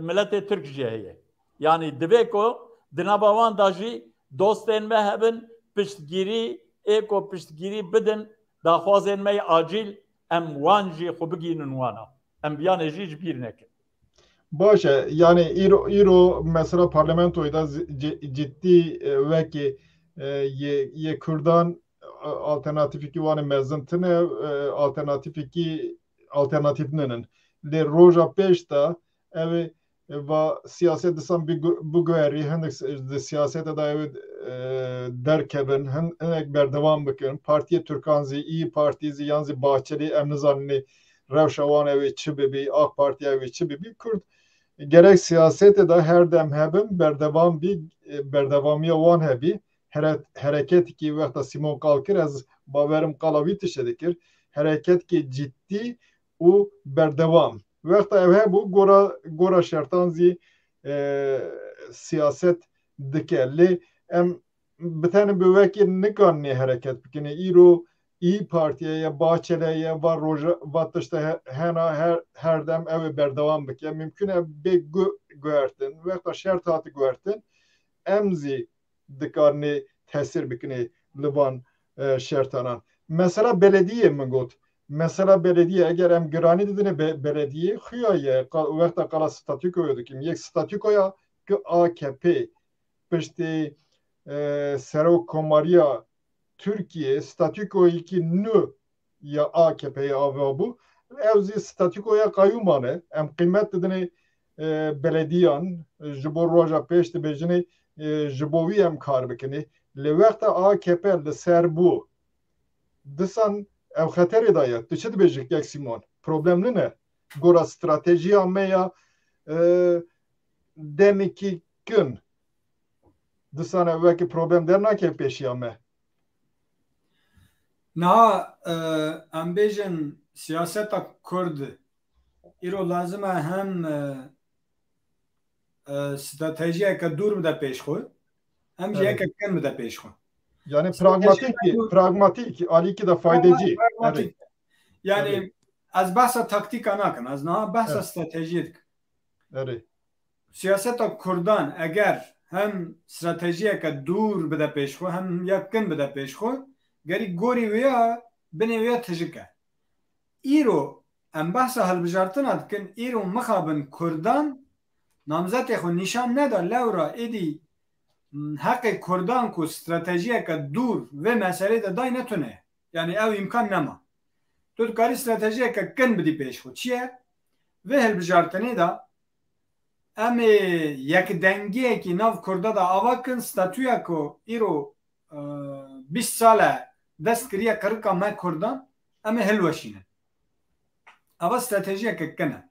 miletê Tirk jî heye. Yanî divê ku di nava wan de jî dostên me hebin, piştgirî, ê ku piştgirî bidin, daxwazên me yê acîl, em wan jî xwe bigihînin wana. Em viyanê jî ji bîr nekin. Baş e, yani îro, îro mesela parlamentoyê de zi-, ci-, ciddi, e, wekî, e, yê, yê Kurdan, e, alternatîfekî wan ê mezin tine, e, alternatîfekî, alternatîf ninin. Lê roja pêş de ew ê, e, va siyaset disan bigu-, biguherî, hinek s-, di siyasete de ew ê, e, derkevin, hin-, hinek berdewam bikin. Partiyê Türkan zî, İYİ Parti zî, yan zî Bahçeli, em nizanin rewşa wan ew ê çi bibî, AK Parti ew ê çi bibî. Kurd gerek siyasetê de her dem hebin, berdewam bî, e, berdewamiya wan hebî. Here-, hereketekî wexta Sîmon qal kir, ez bawerim qala wî tiştê dikir. Hereketekî cidî û berdewam. Wexta ew hebû, gora, gora şertan zî, e, siyaset dike. Lê em bi tenê bi wekî nikanê hereket bikinê. Îro İYİ Partiye ye, Bahçeli ye, va roja, va tişte he-, hena her, her dem ew ê berdewam bike. Mümkün e bê gu-, guhertin. Wexta şert hati guhertin, em zî dikarnê tesîr bikinê li van, e, şertanan. Mesela belediyê min got. Mesela belediyê, eger em giranî didinê be-, belediyê, xuya ye, qa-, wexta qala statûkoyê dikim. Yek statûkoya ki A K P piştî, e, serokkomariya Tirkiyê statûkoyekî nû ya A K P'yê ava bû. Ew zî statûkoya qayûman e. Em qîmet didinê, e, belediyan, ji bo roja pêş dibêjinê, e, ji bo wî em kar bikinê. Lê wexta A K P li ser bû, disan ew xeterê de ye. Tu çi dibêjî kek Sîmon? Problem nine. Gora stratejiya me ya, e, demekî kin. Disan ew wekî problem dernake pêşiya me. Niha, e, em bêjin siyaseta Kurd îro lazim e hem, e, e, stratejiyeke dûr bide pêş xwe, hem jî Evet. yeke kin bide pêş xwe. Yani Strateji pragmatik, dûr- pragmatik, alîkî de faydecî. Pragmatik. Evet. Yani Evet. ez behsa taktîka nakim, ez niha behsa Evet. stratejiyê dikim. Erê. Siyaseta Kurdan eger hem stratejiyeke dûr bide pêş xwe, hem ya kin bide pêş xwe, gerî gorî wê ya, binê wê ya tijik e. Îro em behsa hilbijartina dikin, îro mixabin Kurdan namzetê xwe nîşan neda, lewra êdî, m, heqê Kurdan ku stratejiyeke dûr vê meselê de dayne tune ye. Yani ew îmkan nema. Tu dikarî stratejiyeke kin bidî pêş xwe. Çi ye? Vê hilbijartinê de em ê yekdengiyekî nav Kurda de ava kin, statûya ku îro, e, bîst sal e dest kiriye qirika me Kurdan, em ê hilweşînin. Ava stratejiyeke kin e.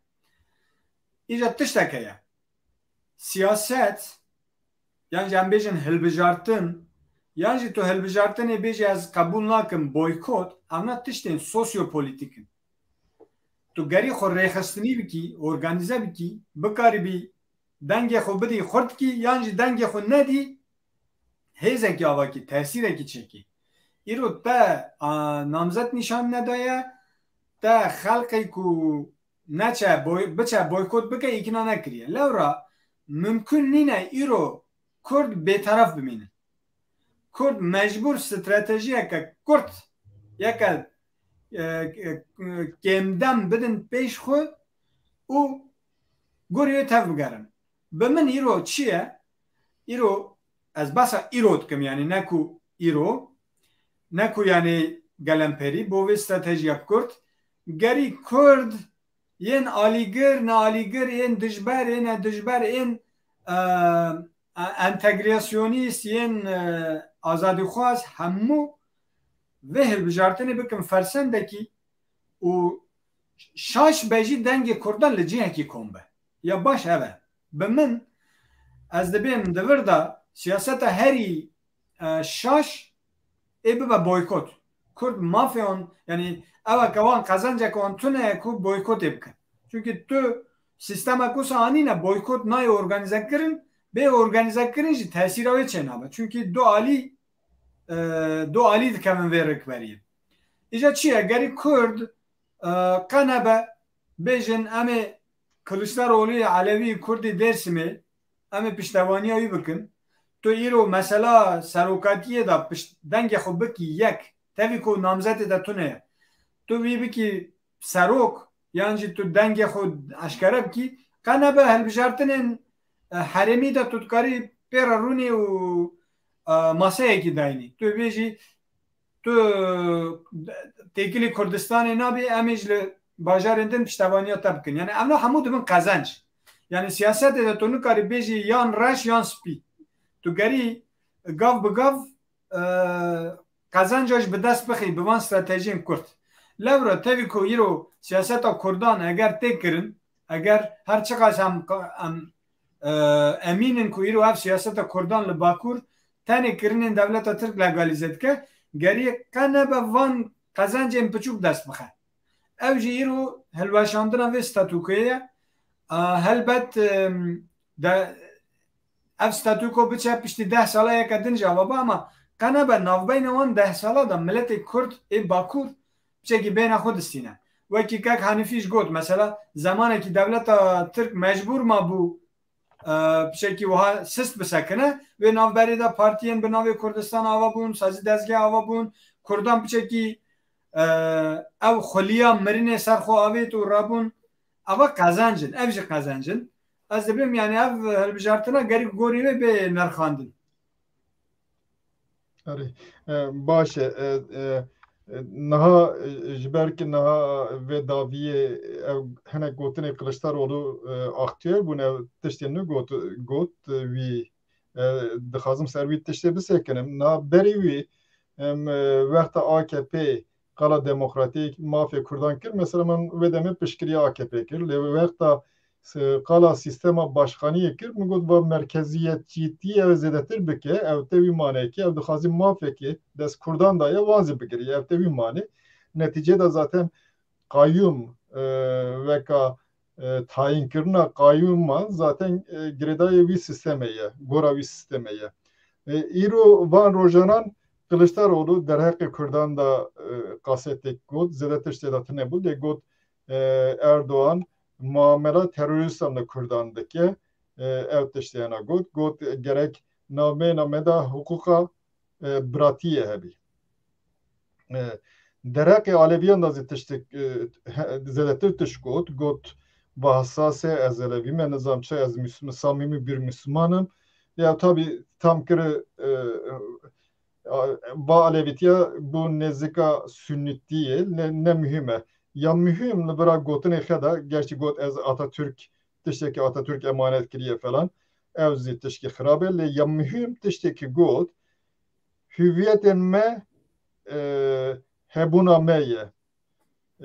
Îja tişteke ye. Siyaset, yan jî em bêjin hilbijartin, yan jî tu hilbijartinê bêjî ez qebûl nakim, boykot, evna tiştên sosyopolitîk in. Tu gerî xwe rêxistinî bikî, organîze bikî, bikaribî dengê xwe bidî xurtkî, yan jî dengê xwe nedî, hêzekî avakî, tesîrekî çêkî. Îro te, a, namzet nîşan nedaye, te xelqê ku neçe boy-, biçe boykot bike, îkna nekiriye. Lewra mimkun nîne îro Kurd bêteref bimînin. Kurd mecbûr stratejiyeke kurt, yeke, e, e, kêmdem bidin pêş xwe û gorî wê tev bigerin. Bi min îro çi ye? Îro, ez behsa îro dikim, yanî ne ku îro, ne ku yanî gelemperî, bo vê stratejiya Kurd, gerî Kurd yên alîgir, nealîgir, yên dijber, ê nedijber, ên, e, e, entegrasyonîst, yên, e, azadîxwaz, hemû vê hilbijartinê bikin fersendekî û şaş be jî dengê Kurdan li cihekî kom be. Ya baş ev e. Bi min, ez dibêm di vir de siyaseta herî, e, şaş ê bibe boykot. Kurd mafê wan, yanî ew e ke wan qezenceke wan tune ye ku boykotê bikin. Çunkî tu sîstemek wisa anîne, boykot nayê organîze kirin, bê organîze kirin jî tesîra wê çênabe. Çunkî du alî, e, du alî dikevin vê rêkberiyê. Îja çi ye? Gerî Kurd, e, qe nebe bêjin em ê Kiliçdaroglu yê Elewî Kurdî Dêrsimê, em ê piştevaniya wî bikin. Tu îro mesela serokatiyê de pişt-, dengê xwe bikî yek, tevî ku namzetê de tune ye. Tu wî bikî serok, yan jî tu dengê xwe eşkere bikî, qe nebe hilbijartinên, e, herêmî de tu dikarî pê re rûnî û, e, maseyekî dayînî. Tu bêjî, tu têkilî Kurdistanê nabî, em ê ji li bajarên din piştevaniya te bikin. Yani evna hemû dibin qezenc. Yani siyasetê de tu nikarî bêjî yan reş yan spî. Tu gerî gav bi gav, e, qezenca ji bi dest bixî bi van stratejiyên Kurd. Lewra tevî ku îro siyaseta Kurdan eger tê kirin, eger her çiqas em, em, e, emîn in ku îro ev siyaseta Kurdan li Bakur tenê kirinên dewleta Tirk legalîze dike, geriyê qe nebe van qezencên piçûk dest bixe. Ew jî îro hilweşandina vê statûkoyê ye. A, helbet, em, de, ev statûko biçe piştî deh sala yeke din jî ava be, ama qe nebe navbeyna wan deh sala de miletê Kurd ê Bakur piçekî bêhna xwe distîne. Wekî kek Hanifî jî got, mesela zemanekî dewleta Tirk mecbûr mabû, e, piçekî wiha sist bisekine. Wê navberê de partiyên bi navê Kurdistan ava bûn, sazî dezgeh ava bûn. Kurdan piçekî, e, ew xuliya mirinê ser xwe avêt û rabûn. Ava qezenc in, ev jî qezenc in. Ez dibêm, yani ev hilbijartina gerî gorî wê bê nirxandin. Erê, e, baş e. E, e, e, niha, e, ji ber ku niha vê daviyê ew hinek gotinê Kiliçdaroglu, e, aktuel bûn, ew tiştê nû got, got, e, wî, e, dixwazim ser wî tiştê bisekinim. Niha berî wî, em, e, wexta A K P qala demokratîk, mafê Kurdan kir. Mesela min wê demê piştgiriya A K P kir. Lê wexta s-, qala sîstema başkaniyê kir, min got, va merkeziyetçîtiyê ew zêdetir bike, ew tê wî manekê, ew dixwazî mafekê dest Kurdan daye, wan zî bigirî, ew tê wî manê. Netîcê de zaten qayûm, e, weka, e, tayînkirina qayûman zaten, e, girêdayê wî sîstemê ye, gora wî sîstemê ye. E, îro van rojanan Kiliçdaroglu derheqê Kurdan de, e, qasetek got, zêde tiştê de tune bû, lê got, e, Erdogan muamela terorîstan li Kurdan dike, e, ew tiştê hene got, got gerek navbeyna me de hiqûqa, e, biratiyê hebî. E, derheqê Aleviyan de zî tiştek, e, he-, zêdetir tişt got, got, va hesas e, ez Elevî me, nizam çi, ez Müslüm-, samîmî bir Müslümanım. Ya tabi tam kiri, e, a, va Alevîtiya bû nêzika Sunnîtiyê, ne, ne muhîm e. Ya muhîm li vira gotinê xe de, gerçî got ez Atatürk, tiştekî Atatürk emanet kiriye falan, ew zî tiştekî xirab e, lê ya muhîm tiştekî got, hüviyetên me, e, hebûna me ye.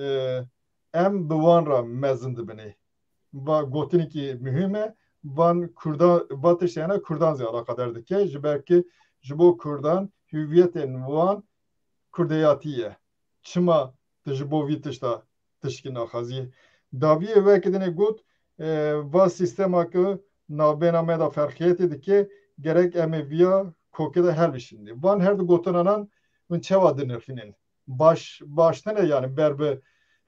E, em bi wan re mezin dibinê. Va gotinekî muhîm e, van Kurda, va tiştê hene Kurdan zî alaqadar dike, ji ber ki ji bo Kurdan hüviyetên wan Kurdeyatî ye. Çima tu ji bo vî tişta tişkî naxwazî? Daviyê weke dinê got, e, va sîstema ku navbêna me de ferqiyetê dike, gerek em ê viya kokê de helbişînin. Van her du gotinana hûn çawa dinirxînin? Baş, baş tine yani ber bi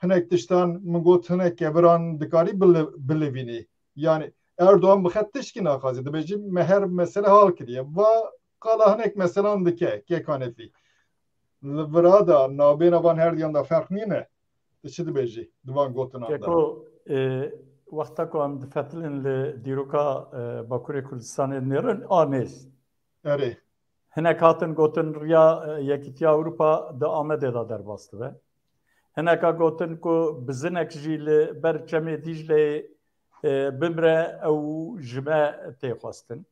hinek tiştan min got hinek keviran dikarî bili-, bilivînî. Yani Erdogan bi xet tişkî naxwazî. Dibêjî me her mesele hal kiriye. Va qala hinek meselan dike, kek Hanifî. Li vira de navbêna van her diyan de ferq nîne. Tu çi dibêjî di van gotinan de? Keko, e, wexta ku em difetilin li dîroka, e, Bakurê Kurdistanê nêrin, a nêz. Erê. Hinek hatin gotin riya e, Yekîtiya Ewropa di Amedê de derbas dibe. Hineka gotin ku bizinek jî li ber Çemê Dîcleyê e, bimre ew ji me tê xwestin.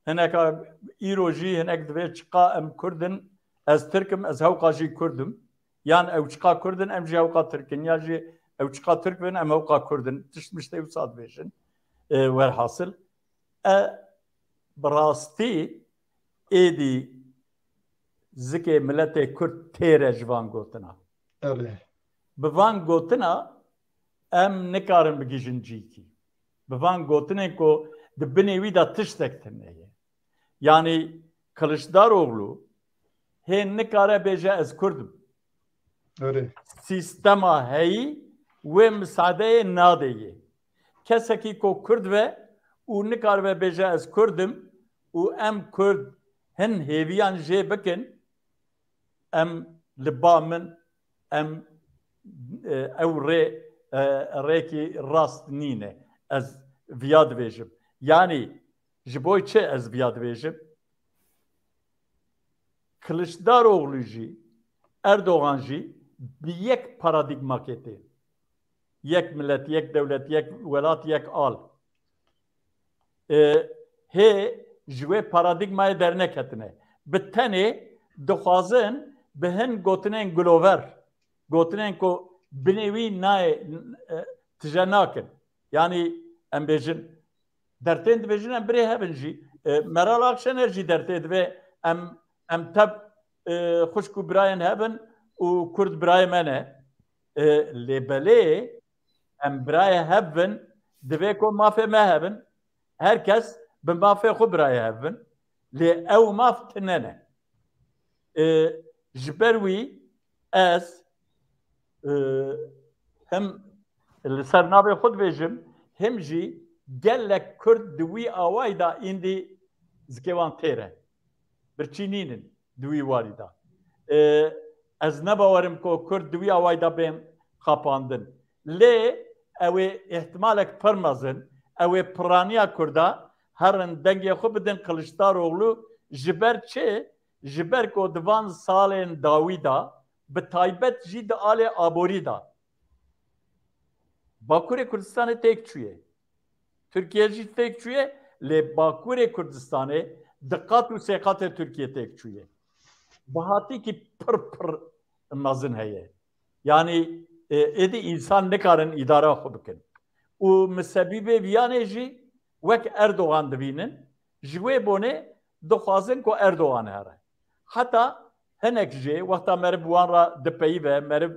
Hineka îro jî hinek divê çiqa em Kurd in, ez Tirk im, ez hewqa jî Kurd im. Yan ew çiqa Kurd in, em jî hewqa Tirk in. Ya jî ew çiqa Tirk bin, em hewqa Kurd in. Tişt miştê wisa dibêjin. E, werhasil, e, bi rastî êdî zikê miletê Kurd têr e ji van gotina. Erê. Bi van gotina em nikarin bigihîjin cîkî. Bi van gotinên ku di binê wî de tiştek tune ye. Yanî Kiliçdaroglu hê nikare bêje ez Kurd im. Erê. Sîstema heyî wê misadeyê nadê yê. Kesekî ku Kurd ve û nikaribe bêje ez Kurd im û em Kurd hin hêviyan jê bikin, em li ba min, em e, ew rê e, rêkî rast nîne. Ez viya dibêjim. Yanî ji bo çi ez viya dibêjim? Kiliçdaroglu jî, Erdogan jî bi yek paradîgmakê tê. Yek milet, yek dewlet, yek welat, yek al. E, hê ji wê paradîgmayê derneketine. Bi tenê dixwazin bi hin gotinên gulover, gotinên ku binê wî nayê e, tije nakin. Yanî em bêjin, dertên dibêjin em birê hev in jî. E, Meral Akşener jî dertê divê em, em tev e, xwişk û birayên hev in û Kurd birayê me ne. E, lê belê em birayê hev bin, divê ku mafê me hev in. Her kes bi mafê xwe birayê hev bin. Lê ew maf tine ne. E, ji ber wî ez e, hem li ser navê xwe dibêjim, hem jî gelek Kurd di wî awayî de îndî zikê wan têr e. Birçî nînin di wî warî de. E, ez ne bawerim ku Kurd di wî awayî de bên xapandin. Lê ew ê îhtimalek pir mezin, ew ê piraniya Kurda herin dengê xwe bidin Kiliçdaroglu. Ji ber çi? Ji ber ku di van salên dawî de, bi taybet jî di alê aborî de, Bakurê Kurdistanê têk çûye. Tirkiye jî têk çûye, lê Bakurê Kurdistanê di qat û sê qatê Tirkiye têk çûye. Bihatîkî pir pir mezin heye. Yanî e, êdî însan nikarin îdara xwe bikin. Û misebîbê viyanê jî wek Erdogan dibînin, ji wê bonê dixwazin ku Erdogan here. Heta hinek jê wexta meriv wan re dipeyive, meriv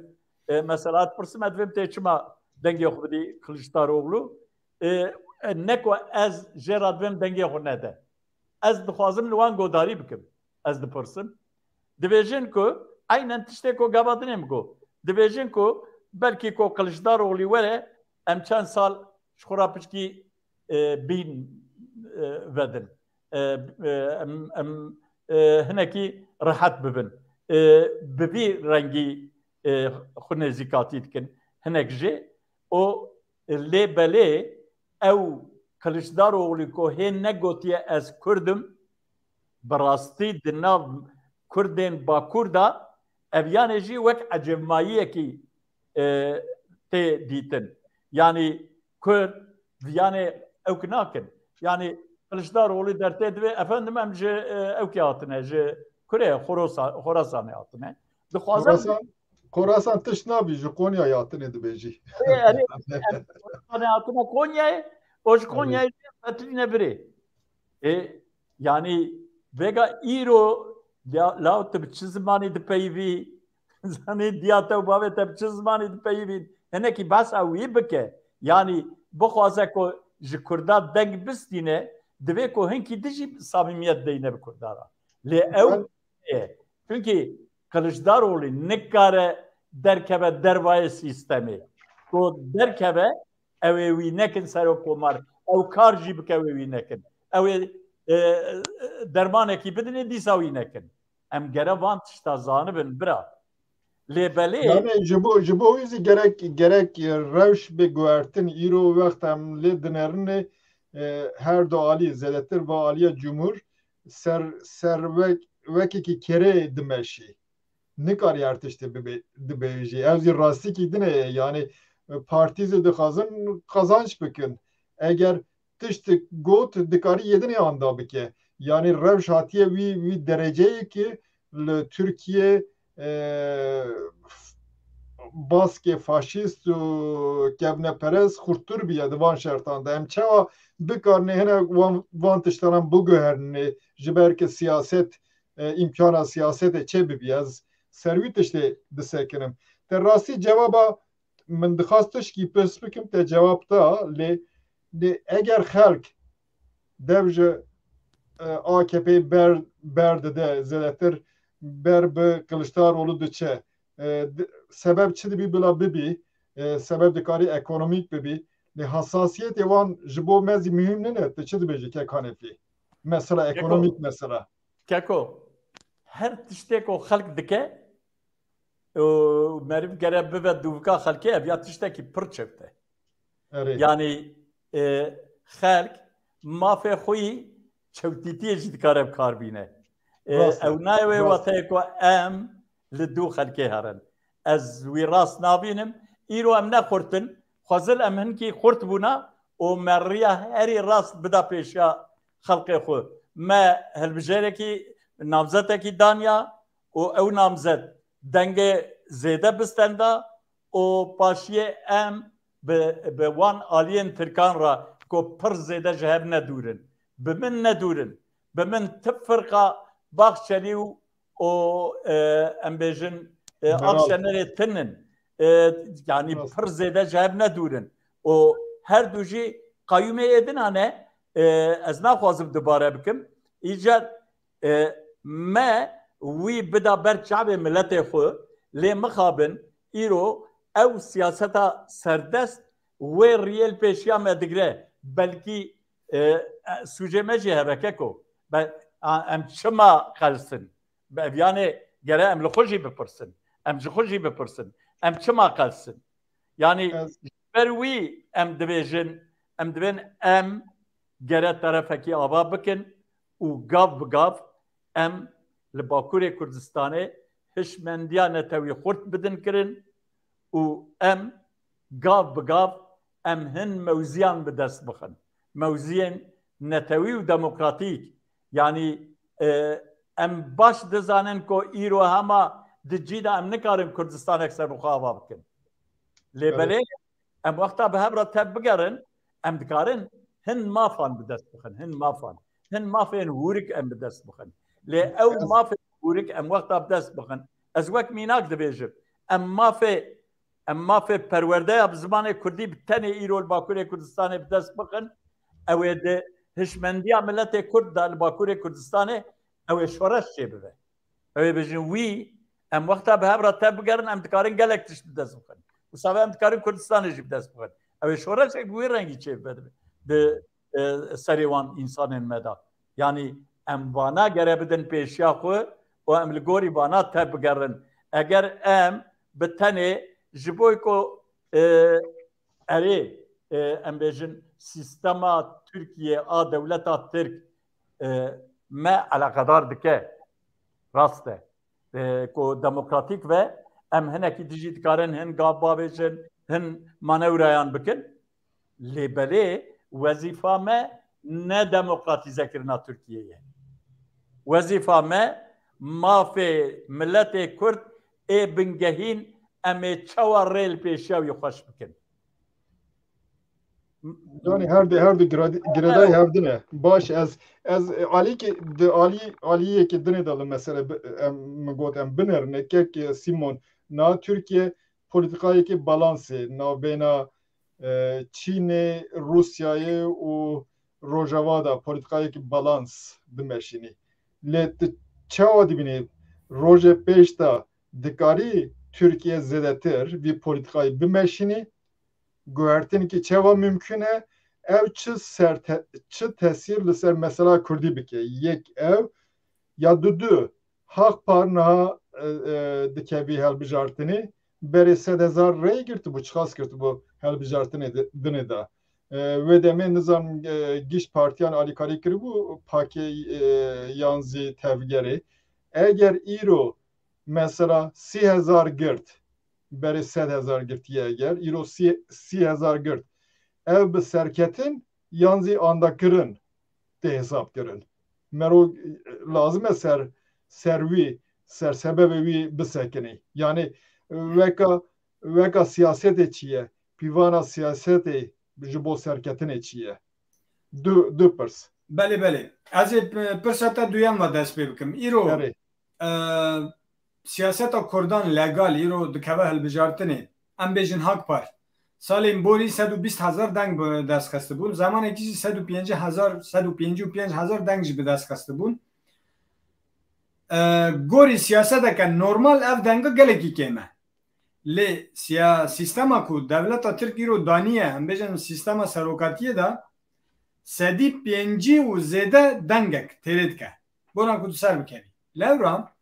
e, mesela dipirsim, ez divêm tê çima dengê xwe bidî Kiliçdaroglu? E, e, ne ku ez jê re divêm dengê xwe nede. Ez dixwazim li wan godarî bikim. Ez dipirsim. Dibêjin ku, eynen tiştê ku gava dinê min got. Dibêjin ku belkî ku Kiliçdaroglu were, em çend sal ji xwe re piçkî e, bîn e, vedin. E, e, em, em e, hinekî rehet bibin. E, bi vî rengî e, xwe nêzîkatî dikin. Hinek jê û lê belê ew Kiliçdaroglu ku hê negotiye ez Kurd im, bi rastî di nav Kurdên Bakur de ev yanê jî wek ecêbmayiyekî e, tê dîtin. Yanî Kurd viyanê ewk nakin. Yanî Kiliçdaroglu dertê divê, efendim, em ji e, ewkê hatine, ji kurê Xorosa-, Xorasanê hatine. Dixwazim Xorasan, Xorasan tişt nabî, ji Konyayê hatine dibêjî. Erê, erê, em Xorasanê hatine Konyayê, o ji Konyayê fetilîne birê. E, yanî vêga îro ya, law tu bi çi zimanî dipeyivî? Zanî diya te û bavê te bi çi zimanî dipeyivîn? Hinekî behsa wî bike. Yanî bixwaze ku ji Kurda deng bistîne, divê ku hinkî dijî samîmiyet deyne bi Kurda re. Lê ew e. Çunkî Kiliçdaroglu nikare derkeve dervayê sîstemê. Ku derkeve, ew ê wî nekin serokkomar, ew kar jî bike, ew ê wî nekin. Ew ê e, dermanekî bidinê, dîsa wî nekin. Em gere van tişta zanibin, bira. Lê belê. Yani ji bo, ji bo wî zî gerek, gerek rewş bê guhertin. Îro wext em lê dinerine, e, her du alî, zêdetir va aliya cumhur, ser, ser wek, wekekî kerê dimeşî. Nikarî her tiştê bibe-, dibêjî. Ev zî rastîkî din e. Yanî, e, partî zî dixwazin qazanç bikin. Eger tiştik got, dikarî yê dinê anda bike. Yanî rewş hatiye wî, wî dereceyê ki li Tirkiye, e, baskê faşîst û kevneperest xurttir bûye di van şertan de. Em çawa bikarine hinek wan, van tiştanan biguherîne, ji ber ki siyaset, e, îmkana siyasetê çê bibî. Ez ser wî tiştê disekinim. Te rastî cewaba min dixwast tişkî pirs bikim, te cewab da, lê, lê eger xelk dev ji, e, A K P'yê ber, berdide, zêdetir ber bi Kiliçdaroglu diçe, e, di-, sebeb çi dibî bila bibî, e, sebeb dikarî ekonomîk bibî, lê hassasiyetê wan ji bo me zî muhîm nîne, tu çi dibêjî kek Hanefî? Mesela Keko, ekonomîk mesela. Keko, her tiştê ku xelk dike, û meriv gere bibe dûvika xelkê, ev ya tiştekî pir çewt e. Erê. Yanî, e, xelk mafê xwe yî çewtîtiyê jî dikare bi kar bîne. E, Rast e. Ew nayê wê Rast. Wateyê ku em li dû xelkê herin. Ez wî rast nabînim. Îro em ne xurt in. Xwezil em hinkî xurt bûna û me riya herî rast bida pêşiya xelkê xwe. Me hilbijêrekî, namzetekî danya û ew namzet dengê zêde bistenda û paşiyê em bi, bi wan aliyên Tirkan re ku pir zêde ji hev ne dûr in, bi min ne dûr in. Bi min ti firqa Baxçelî û, û, e, em bêjin, e, Meral. Akşenerê tinin. E, yanî Rast. Pir zêde ji hev ne dûr in. Û her du jî qayûmê êdina ne, e, ez naxwazim dubare bikim. Îcar, e, me wî bida ber çavê miletê xwe, lê mixabin îro ew siyaseta serdest wê riyê li pêşiya me digire. Belkî, e, e, sûcê me jî heveke ku be-, a, em çima qelsin? Be-, ev yanê gere em li xwe jî bipirsin. Em ji xwe jî bipirsin. Em çima qelsin? Yanî Ez ji ber wî em dibêjin, em dibên em gere terefekî ava bikin û gav bi gav em li Bakurê Kurdistanê hişmendiya netewî xurt bidin kirin û em gav bi gav em hin mewziyan bi dest bixin. Mewziyên netewî û demokratîk. Yanî, e, em baş dizanin ku îro hema di cî de em nikarin Kurdistanek serbixwe ava bikin. Lê Evet. belê em wexta bi hev re tev bigerin, em dikarin hin mafan bi dest bixin, hin mafan. Hin mafên hûrik em bi dest bixin. Lê ew Ez mafên hûrik em wexta bi dest bixin. Ez wek mînak dibêjim. Em mafê, em mafê perwerdeya bi zimanê kurdî bi tenê îro li Bakurê Kurdistanê bi dest bixin. Ew ê di hişmendiya miletê kurd de li Bakurê Kurdistanê ew ê şoreş çêbibe. Ew ê bêjin wî, em wexta bi hev re tev bigerin, em dikarin gelek tişt bi dest bixin. Wisa em dikarin Kurdistanê jî bi dest bixin. Ew ê şoreşek bi wî rengî çêbibe di, di, e, serê wan însanên me de. Yanî em vana gere bidin pêşiya xwe û em li gorî vana tev bigerin. Eger em bi tenê ji bo ku, e, erê, e, em bêjin sîstema Tirkiye a dewleta Tirk, e, me eleqedar dike. Rast e. E, ku demokratîk ve em hinekî dijî dikarin hin gav bavêjin, hin manewrayan bikin. Lê belê wezîfa me ne demokratîzekirina Tirkiyeyê ye. Wezîfa me mafê miletê Kurd ê bingehîn em ê çawa rê li pêşiya wî xweş bikin. Yanî her du, her du giredi-, girêdayî hevdin e. Baş, ez, ez, e, alîkî, di alî, aliyekî dinê de li mesele bi-, em, min got em binerine. Kek, e, Simon, na Tirkiye polîtikayekî balansê navbeyna, e, Çînê, Rûsyayê û Rojava de polîtikayekî balans dimeşînî. Lê tu çawa dibînî rojê pêş de dikarî Tirkiye zêdetir vî polîtikayê bimeşînî? Guhertinekî çawa mimkun e? Ew çi ser te-, çi tesîr li ser mesela Kurdî bike? Yek ew, ya dudu, Haq Par niha, e, e, dikevî helbijartinê, berê sed hezar rê girtibû, çiqas girtibû helbijartinê di-, dinê de. E, wê demê nizam, e, giş partiyan alîkarî kiribû, pakê, e, yan zî tevgerê. Eger îro mesela sî hezar girt, berê sed hezar girtiye eger, îro sî, sî hezar girt, ev bi serketin yan zî andakirin tê hesab kirin. Mero lazim e ser, ser wî, ser sebebê wî bisekinî. Yani weka, weka siyasetê çi ye? Pîvana siyasetê ji bo serketinê çi ye? Du, du pirs. Belê, belê. Ez ê p-, pirsa te duyan ve dest pê bikim. Îro, Erê. e, siyaseta Kurdan legal îro dikeve hilbijartinê. Em bêjin Hakpar. Salên borî sed û bîst hezar deng bi dest xistibûn. Zamanekî jî sed û pêncî hezar, sed û pêncî û pênc hezar deng jî bi dest xistibûn. E, gorî siyaseteke normal ev denga gelekî kêm e. Lê siya-, sîstema ku dewleta Tirk îro daniye, em bêjin sîstema serokatiyê de sedî pêncî û zêde dengek têrê dike. Bona ku tu ser bikevî. Lewra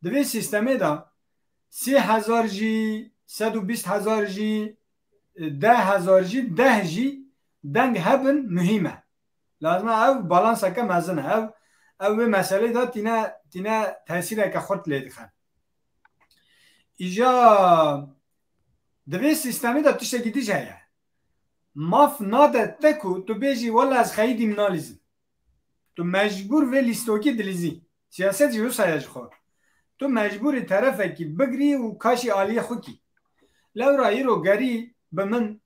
di vê sîstemê de sê hezar jî, sed û bîst hezar jî, deh hezar jî, deh jî deng hebin muhîm e. Lazim e ev balanseke mezin e. Ev, ev wê meselê de tîne, tîne tesîreke xurt lê dixin. Îja di vê sîstemê de tiştekî dî jî heye. Maf nade te ku tu bêjî, "Wela ez xeyidî min nalîzim." Tu mecbûr vê lîstokî dilîzî. Siyaset jî wisa ye ji xwe. Tu mecbûrî terefekî bigirî û kaşî aliyê xwe kî. Lewra îro gerî bi min,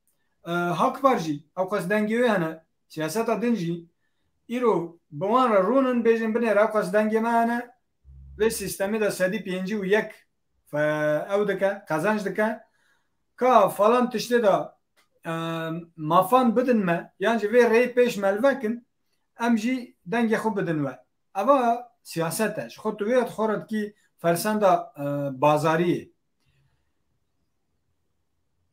e, Hakpar jî, ew qas dengê wê hene, siyaseta din jî, îro bi wan re rûnin, bêjin binêre ew qas dengê me hene, vê sîstemê de sedî pêncî û yek fe-, ew dike, qezenc dike. Ka falan tiştê de, e, mafan bidin me, yan jî vê rêyê pêş me li vekin, em jî dengê xwe bidin we. Eva siyaset e. Ji xwe tu wê xwe re dikî fersenda, e, bazariyê.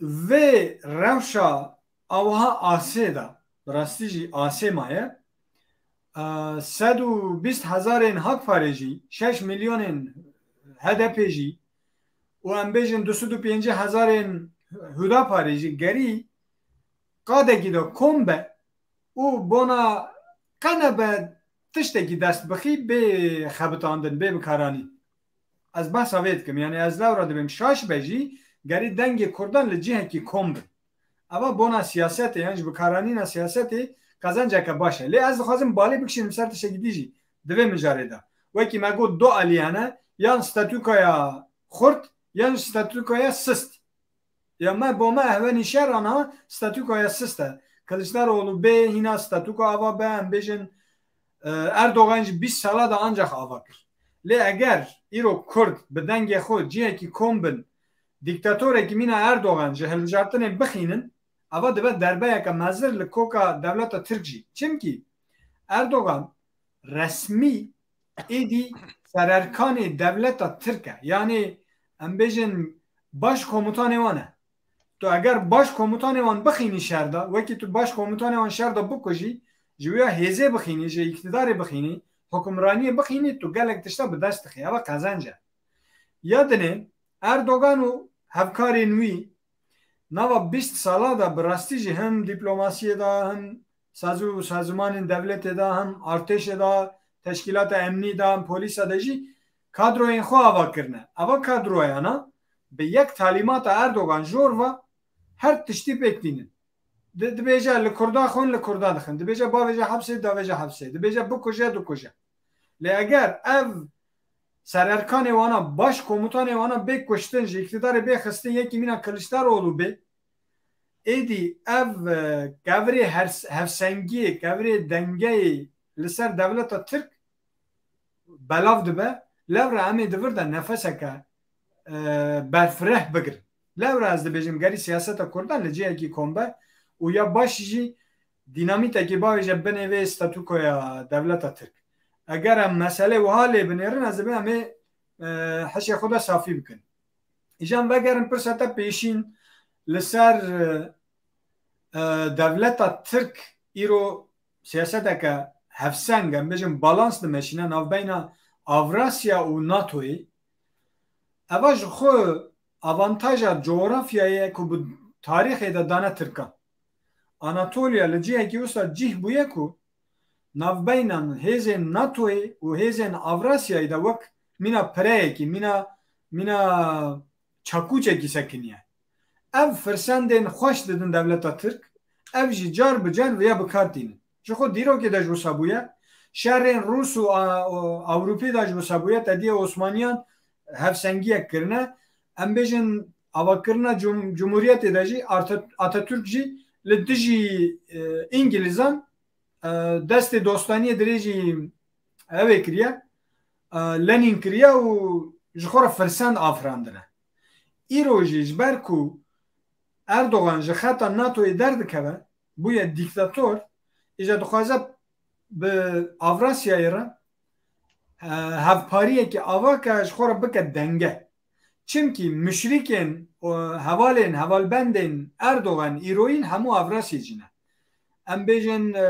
Vê rewşa awha asê de, bi rastî jî asê maye, e, sed û bîst hezarên Hakparê jî, şeş milyonên H D P jî û em bêjin du sed û pêncî hezarên Hudaparê jî gerî qadekî de kom be û bona qe nebe tiştekî dest bixî bê xebitandin, bê bikaranîn. Ez behsa vê dikim. Yani ez lewra dibêm şaş be jî gerî dengê Kurdan li cihekî kom bin. Eva bona siyasetê, yan ji bikaranîna siyasetê qezenceke baş e. Lê ez dixwazim balê bikişînim ser tiştekî dî jî di vê mijarê de. Wekî me got du alî hene, yan statûkaya xurt, yan jî statûkaya sist. Ya me bo me ehvenî şer ana statûkaya sist e. Kiliçdaroglu bê hîna statûka ava be, em bêjin, e, Erdogan jî bîst sala de ancax ava kir. Lê eger îro Kurd bi dengê xwe cihekî kom bin, dîktatorekî mîna Erdogan ji hilbijartinê bixînin, eva dibe derbeyeke mezir li koka dewleta Tirk jî. Çimkî Erdogan resmî êdî sererkanê dewleta Tirk e. Yanî em bêjin baş komutanê wan e. Tu eger baş komutanê wan bixînî şer de, wekî tu baş komutanê wan şer de bikujî, ji wê ya hêzê bixînî, ji îktidarê bixînî, hukimraniyê bixînî, tu gelek tişta bi dest dixî. Eva qezenc e. Ya dinê Erdogan û hevkarên wî nava bîst sala de bi rastî jî him dîplomasiyê de, him saz û sazûmanên dewletê de, him artêşê de, teşkîlata emnî de, him polîsa de jî kadroyên xwe ava kirine. Eva kadroyana bi yek talîmata Erdogan jor ve her tiştî pêk tînin. Di-, dibêje li Kurda xwin, li Kurda dixin. Dibêje bavêje hepsê, davêje hepsê. Dibêje bikuje, dikuje. Lê eger ev sererkanê wana, baş komutanê wana bê kuştin, ji îktidarê bê xistin, yekî mîna Kiliçdaroglu bê, êdî ev, e, kevirê hers-, hevsengiyê, kevirê dengeyê li ser dewleta Tirk belav dibe, lewra em ê di vir de nefeseke, e, berfireh bigirin. Lewra ez dibêjim, gerî siyaseta Kurdan li cihekî kom be û ya baş jî dînamîtekê bavêje binê vê statûkoya dewleta Tirk. Eger em meselê wiha lê binêrin, ez dibêm em ê, e, hişê xwe de safî bikin. Îja em vegerin pirsa te pêşîn li ser, e, e, dewleta Tirk îro siyaseteke hevseng, em bêjin balans dimeşîne navbeyna Avrasya û NATOyê. Eva ji xwe avantaja coğrafyayê ku bi tarîxê de dane Tirkan. Anatoliya li cihekî wisa cih bûye ku navbeyna hêzên NATOyê û hêzên Avrasyayê de wek mîna pireyekî, mîna, mîna çakûçekî sekiniye. Ev firsendên xweş didin dewleta Tirk, ev jî car bi car viya bi kar tînin. Ji xwe dîrokê de ji wisa bûye, şerên Rûs û A-, û Ewropê de ji wisa bûye, te dîye Osmaniyan hevsengiyek kirine. Em bêjin avakirina cum-, cumhuriyetê de jî Arte-, Atatürk jî li dijî, e, Îngilîzan, e, destê dostaniyê dirêjî ew ê kiriye, e, Lenîn kiriye û ji xwe re firsend afirandine. Îro jî ji ber ku Erdogan ji xeta NATOyê derdikeve, bûye dîktator, îja dixwaze bi Avrasyayê re, e, hevpariyekî ava ke ji xwe re bike denge. Çimkî muşrîkên, e, hevalên, hevalbendên Erdogan îroyîn hemû Avrasyê jî ne. Em bêjin, e,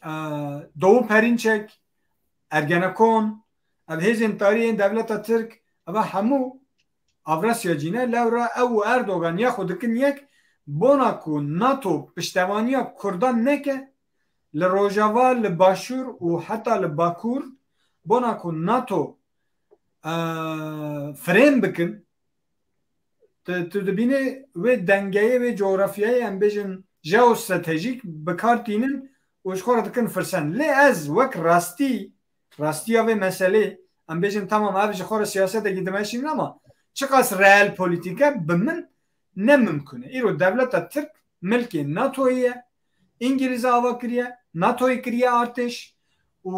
e, Doğu Perinçek, Ergenekon, ev hêzên tarî yên dewleta Tirk, eva hemû Avrasya cî ne, lewra ew û Erdogan ya xwe dikin yek, bona ku NATO piştevaniya Kurdan neke, li Rojava, li Başûr û heta li Bakur, bona ku NATO, e, firên bikin, tu, tu dibînî wê dengeyê, wê coğrafyayê, em bêjin jeostratejîk bi kar tînin û ji xwe re dikin firsend. Lê ez wek rastî, rastiya vê meselê, em bêjin tamam ev ji xwe re siyasetekî dimeşînin ama çiqas reel polîtîk e bi min ne mimkun e. Îro dewleta Tirk milkê NATOyê ye, Îngilîza ava kiriye, NATOyê kiriye artêş û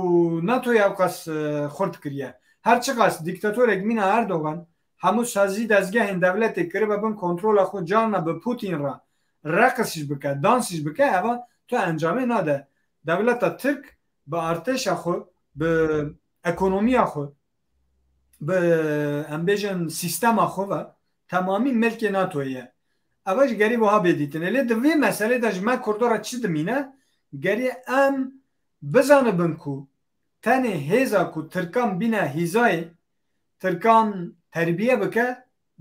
NATOyê ewqas, e, xurt kiriye. Her çiqas dîktatorek mîna Erdogan hemû sazî dezgehên dewletê kiribe bin kontrola xwe, carna bi Putin re reqis jî bike, dans jî bike, eva tu encamê nade. Dewleta Tirk bi artêşa xwe, bi ekonomiya xwe, bi, em bêjin, sîstema xwe ve temamî milkê NATOyê ye. Eva jî gerî wiha bê dîtinê. Lê di vê meselê de ji me Kurdo re çi dimîne? Gerî em bizanibin ku tenê hêza ku Tirkan bîne hîzayê, Tirkan terbiye bike,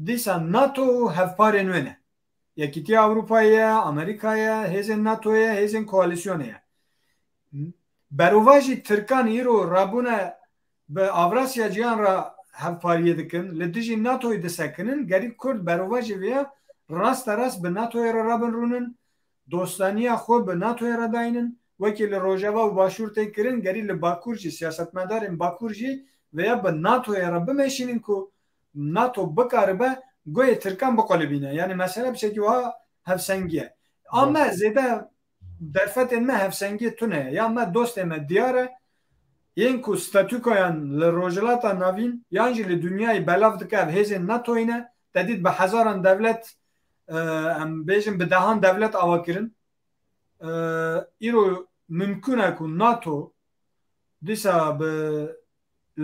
dîsa NATO û hevparên wê ne. Yekîtiya Ewropayê ye, Amerîka ye, hêzên NATOyê ye, hêzên koalîsyonê ye. Berovajî Tirkan îro rabûne bi Avrasya Cihan re hevpariyê dikin, li dijî NATOyê disekinin, gerî Kurd berovajî vêya raste rast bi NATOyê re rabin rûnin, dostaniya xwe bi NATOyê re daynin, wekî li Rojava û Başûr tê kirin, gerî li Bakur jî, siyasetmedarên Bakur jî vêya bi NATOyê re bimeşînin ku NATO bikaribe guhê Tirkan biqulibîne. Yanî mesele bi şekî wiha hevsengî ye. A me zêde derfetên me hevsengiyê tune ye. Ya me dostê me diyar e. Yên ku statûkoyan li Rojhilata Navîn yan jî li dinyayê belav dike ev hêzên NATOyê ne. Te dît bi hezaran dewlet, e, em bêjin bi dehan dewlet ava kirin. E, îro mimkun e ku NATO dîsa bi,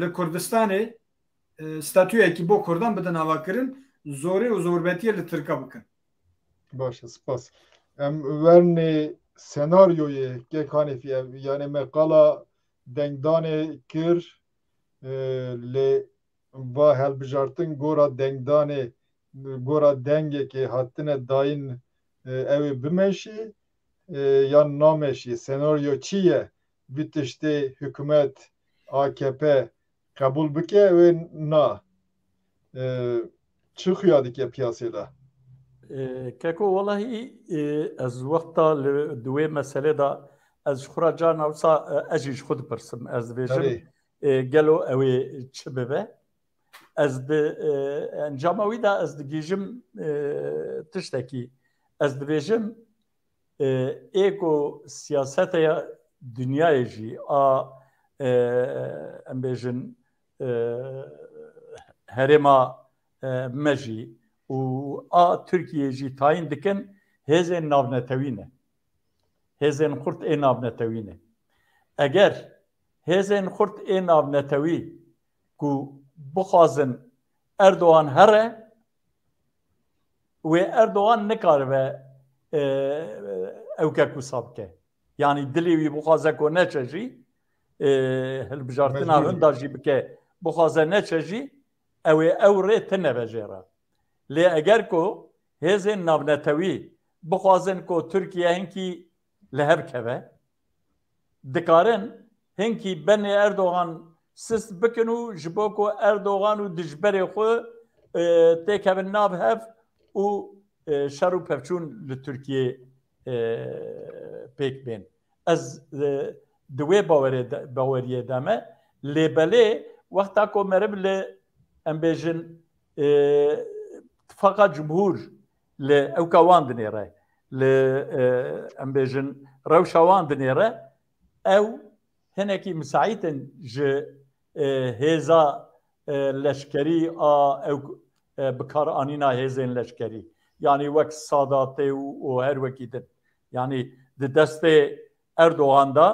li Kurdistanê, e, statuyekî bo Kurdan bidin avakirin, zorê û zorbetiyê li Tirka bikin. Baş e, spas. Em wernê senaryoyê Kek Hanîfî, ev, yanî me qala dengdanê kir, e, lê va helbijartin gora dengdanê, gora dengekê hatine dayîn, e, ew ê bimeşî, e, yan nameşî? Senaryo çi ye? Vî tiştê hikûmet A K P qebûl bike wê na? E, çi xuya dike piyasê de? E, Keko, welahî, e, ez wexta li, di wê meselê de ez ji xwe re carna wisa, e, ez jî ji xwe dipirsim. Ez dibêjim, Erê. e, gelo ew ê çi bibe? Ez di, e, encama wî de ez digihîjim, e, tiştekî. Ez dibêjim, e, ê ku siyaseta ya dinyayê jî, a, e, em bêjin, e, herêma, e, me jî û a Tirkiyeyê jî tayîn dikin, hêzên navnetewî ne. Hêzên xurt ê navnetewî ne. Eger hêzên xurt ê navnetewî ku bixwazin Erdogan here, wê Erdogan nikaribe, e, ew kek wisa bike. Yanî dilê wî bixwaze ku neçe jî, e, hilbijartina Mecbûr. Hunda jî bike, bixwaze neçe jî, ew ê ew rê tine be jê re. Lê eger ku hêzên navnetewî bixwazin ku Tirkiye hinkî li hev keve, dikarin hinkî benê Erdogan sist bikin û ji bo ku Erdogan û dijberê xwe, e, têkevin nav hev û, e, şer û pevçûn li Tirkiyê, e, pêk bên. Ez, e, di wê bawerê de, baweriyê de me. Lê belê wexta ku meriv li, em bêjin, e, tifaqa cumhûr li ewka wan dinêre, li, e, em bêjin, rewşa wan dinêre, ew hinekî misaît in ji, e, hêza, e, leşkerî a ew, e, bikaranîna hêzên leşkerî. Yanî wek Sadatê û, û her wekî din. Yanî di destê Erdogan de,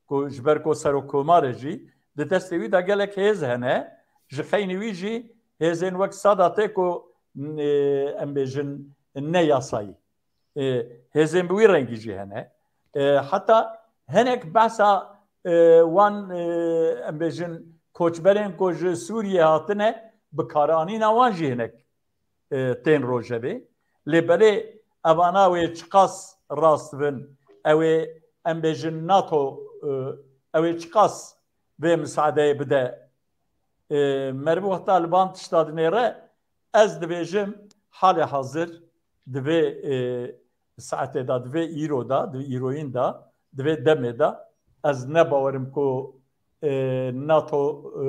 ku ji ber ku serokkomar e jî, di destê wî de gelek hêz hene, ji xeynî wî jî hêzên wek Sadatê ku, e, em bêjin ne yasayî. E, hêzên bi wî rengî jî hene. E, heta hinek behsa, e, wan, e, em bêjin koçberên ku ji Sûriyê hatine, bikaranîna wan jî hinek, e, tên rojevê. Lê belê evana wê çiqas rast bin, ew ê em bêjin NATO, e, ew ê çiqas vê misadeyê bide. E, meriv wexta li van tişta dinêre, ez dibêjim halê hazir di vê, e, saetê de, di vê îro de, di vê îroyîn de, di vê demê de ez ne bawerim ku, e, NATO, e,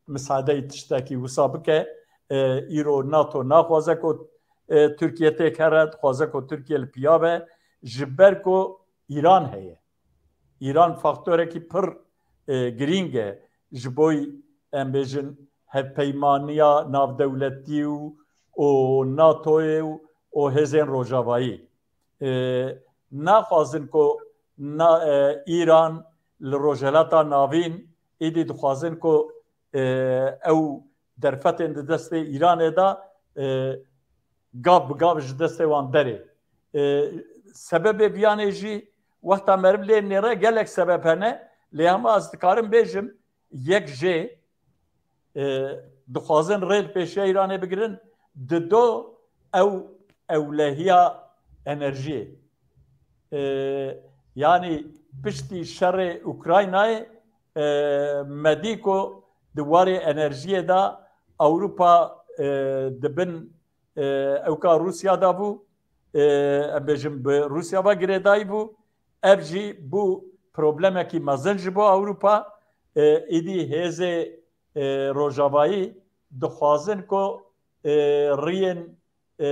misadeyî tiştekî wisa bike. E, îro NATO naxwaze ku, e, Tirkiye têk here, dixwaze ku Tirkiye li piya be. Ji ber ku Îran heye. Îran faktorekî pir, e, girîng e ji boy, em bêjin, hevpeymaniya navdewletî û, û NATOyê û, û hêzên rojavayî. E, naxwazin ku na, e, Îran li Rojhilata Navîn êdî dixwazin ku, e, ew derfetên di destê Îranê de, e, gav bi gav ji destê wan derê. E, sebebê viyanê jî wexta meriv lê nêre gelek sebeb hene, lê hema ez dikarim bêjim, yek jê, e, dixwazin rê li pêşiya Îranê bigirin, dido ew ewlehiya enerjiyê. E, yanî piştî şerê Ukraynayê, e, me dî ku di warê enerjiyê de Ewropa, e, di bin, e, ewka Rûsya de bû, e, em bêjin bi Rûsya ve girêdayî bû. Ev jî bû problemekî mezin ji bo Ewropa. E, êdî hêzê, e, rojavayî dixwazin ku, e, riyên, e,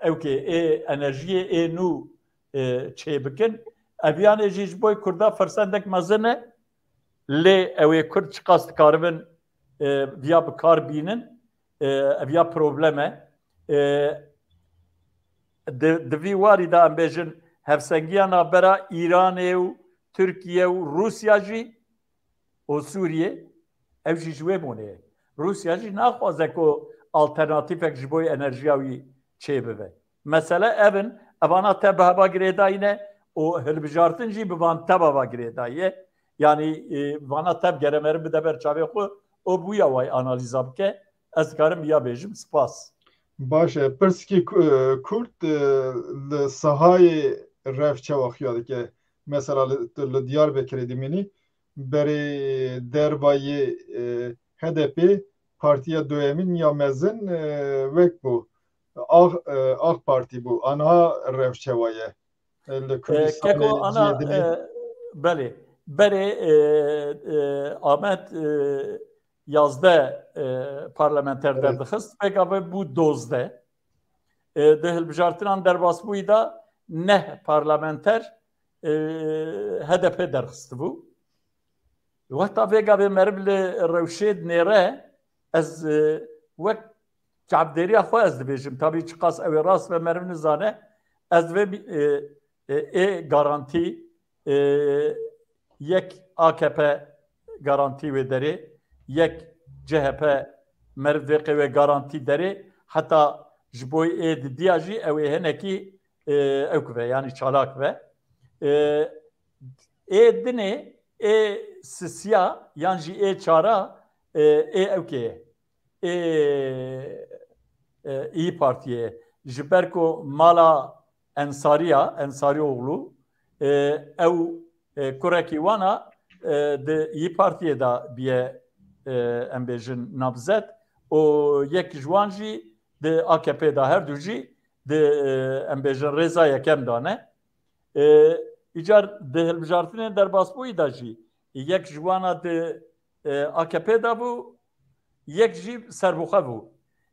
ewkê ê enerjiyê ê nû, e, çêbikin. Ev yanê jî ji bo Kurda firsendek mezin e. Lê ew ê Kurd çiqas dikaribin, e, viya bi kar bînin, e, ev ya problem e. E, di, di vî warî de em bêjin hevsengiya navbera Îranê û Tirkiye û Rûsya jî û Sûriyê, ew jî ji wê bonê ye. Rûsya jî naxwaze ku alternatîfek ji bo enerjiya wî çêbibe. Mesele ev in, evana tev bi heva girêdayî ne û hilbijartin jî bi van teva ve girêdayî ye. Yanî, e, vana tev gere meriv bide ber çavê xwe û bi wî awayî analîza bike. Ez dikarim ya bêjim. Spas. Baş e. Pirsikî ku-, e, kurt, e, li sahayê rev çawa xuya dike? Mesela li, tu li Diyarbekirê dimînî, berê derva yê, e, H D P partiya duyemîn ya mezin, e, wek bû. Ax, e, Ax Partî bû. Anha rev çawa ye? E, li E, Kurdistanê Keko ana, cihê dinê. E, belê. Berê, e, e, Amed, e, yazdeh, e, parlamenter Evet. derdixist. Pêka ve bû dozdeh. E, di hilbijartinan derbasbûyî de neh parlamenter, e, H D P derxistibû. Wexta vê gavê meriv li rewşê dinêre, ez, e, wek çavdêriya xwe ez dibêjim. Tabî çiqas ew ê rast ve meriv nizane. Ez divê bî-, e, e, ê garantî, e, yek A K P garantî wê derê, yek C H P meriv vê qê wê garantî derê. Heta ji bo ê didiya jî ew ê hinekî, e, ew kive, yanî çalak ve. E, Ê dinê, ê sisiya yan jî ê çara, e, ê ewkê ye. Ê, e, İYİ Partiyê ye. Ji ber ku mala Ensariya, Ensarîoglu, e, ew, e, kurekî wan a, e, di İYİ Partiyê de biye, e, em bêjin namzet û yek ji wan jî di A K P de, her du jî di, e, em bêjin rêza yekem de ne. E, îcar di hilbijartinên derbasbûyî de jî yek ji wana di, e, A K P de bû, yek jî serbixwe bû.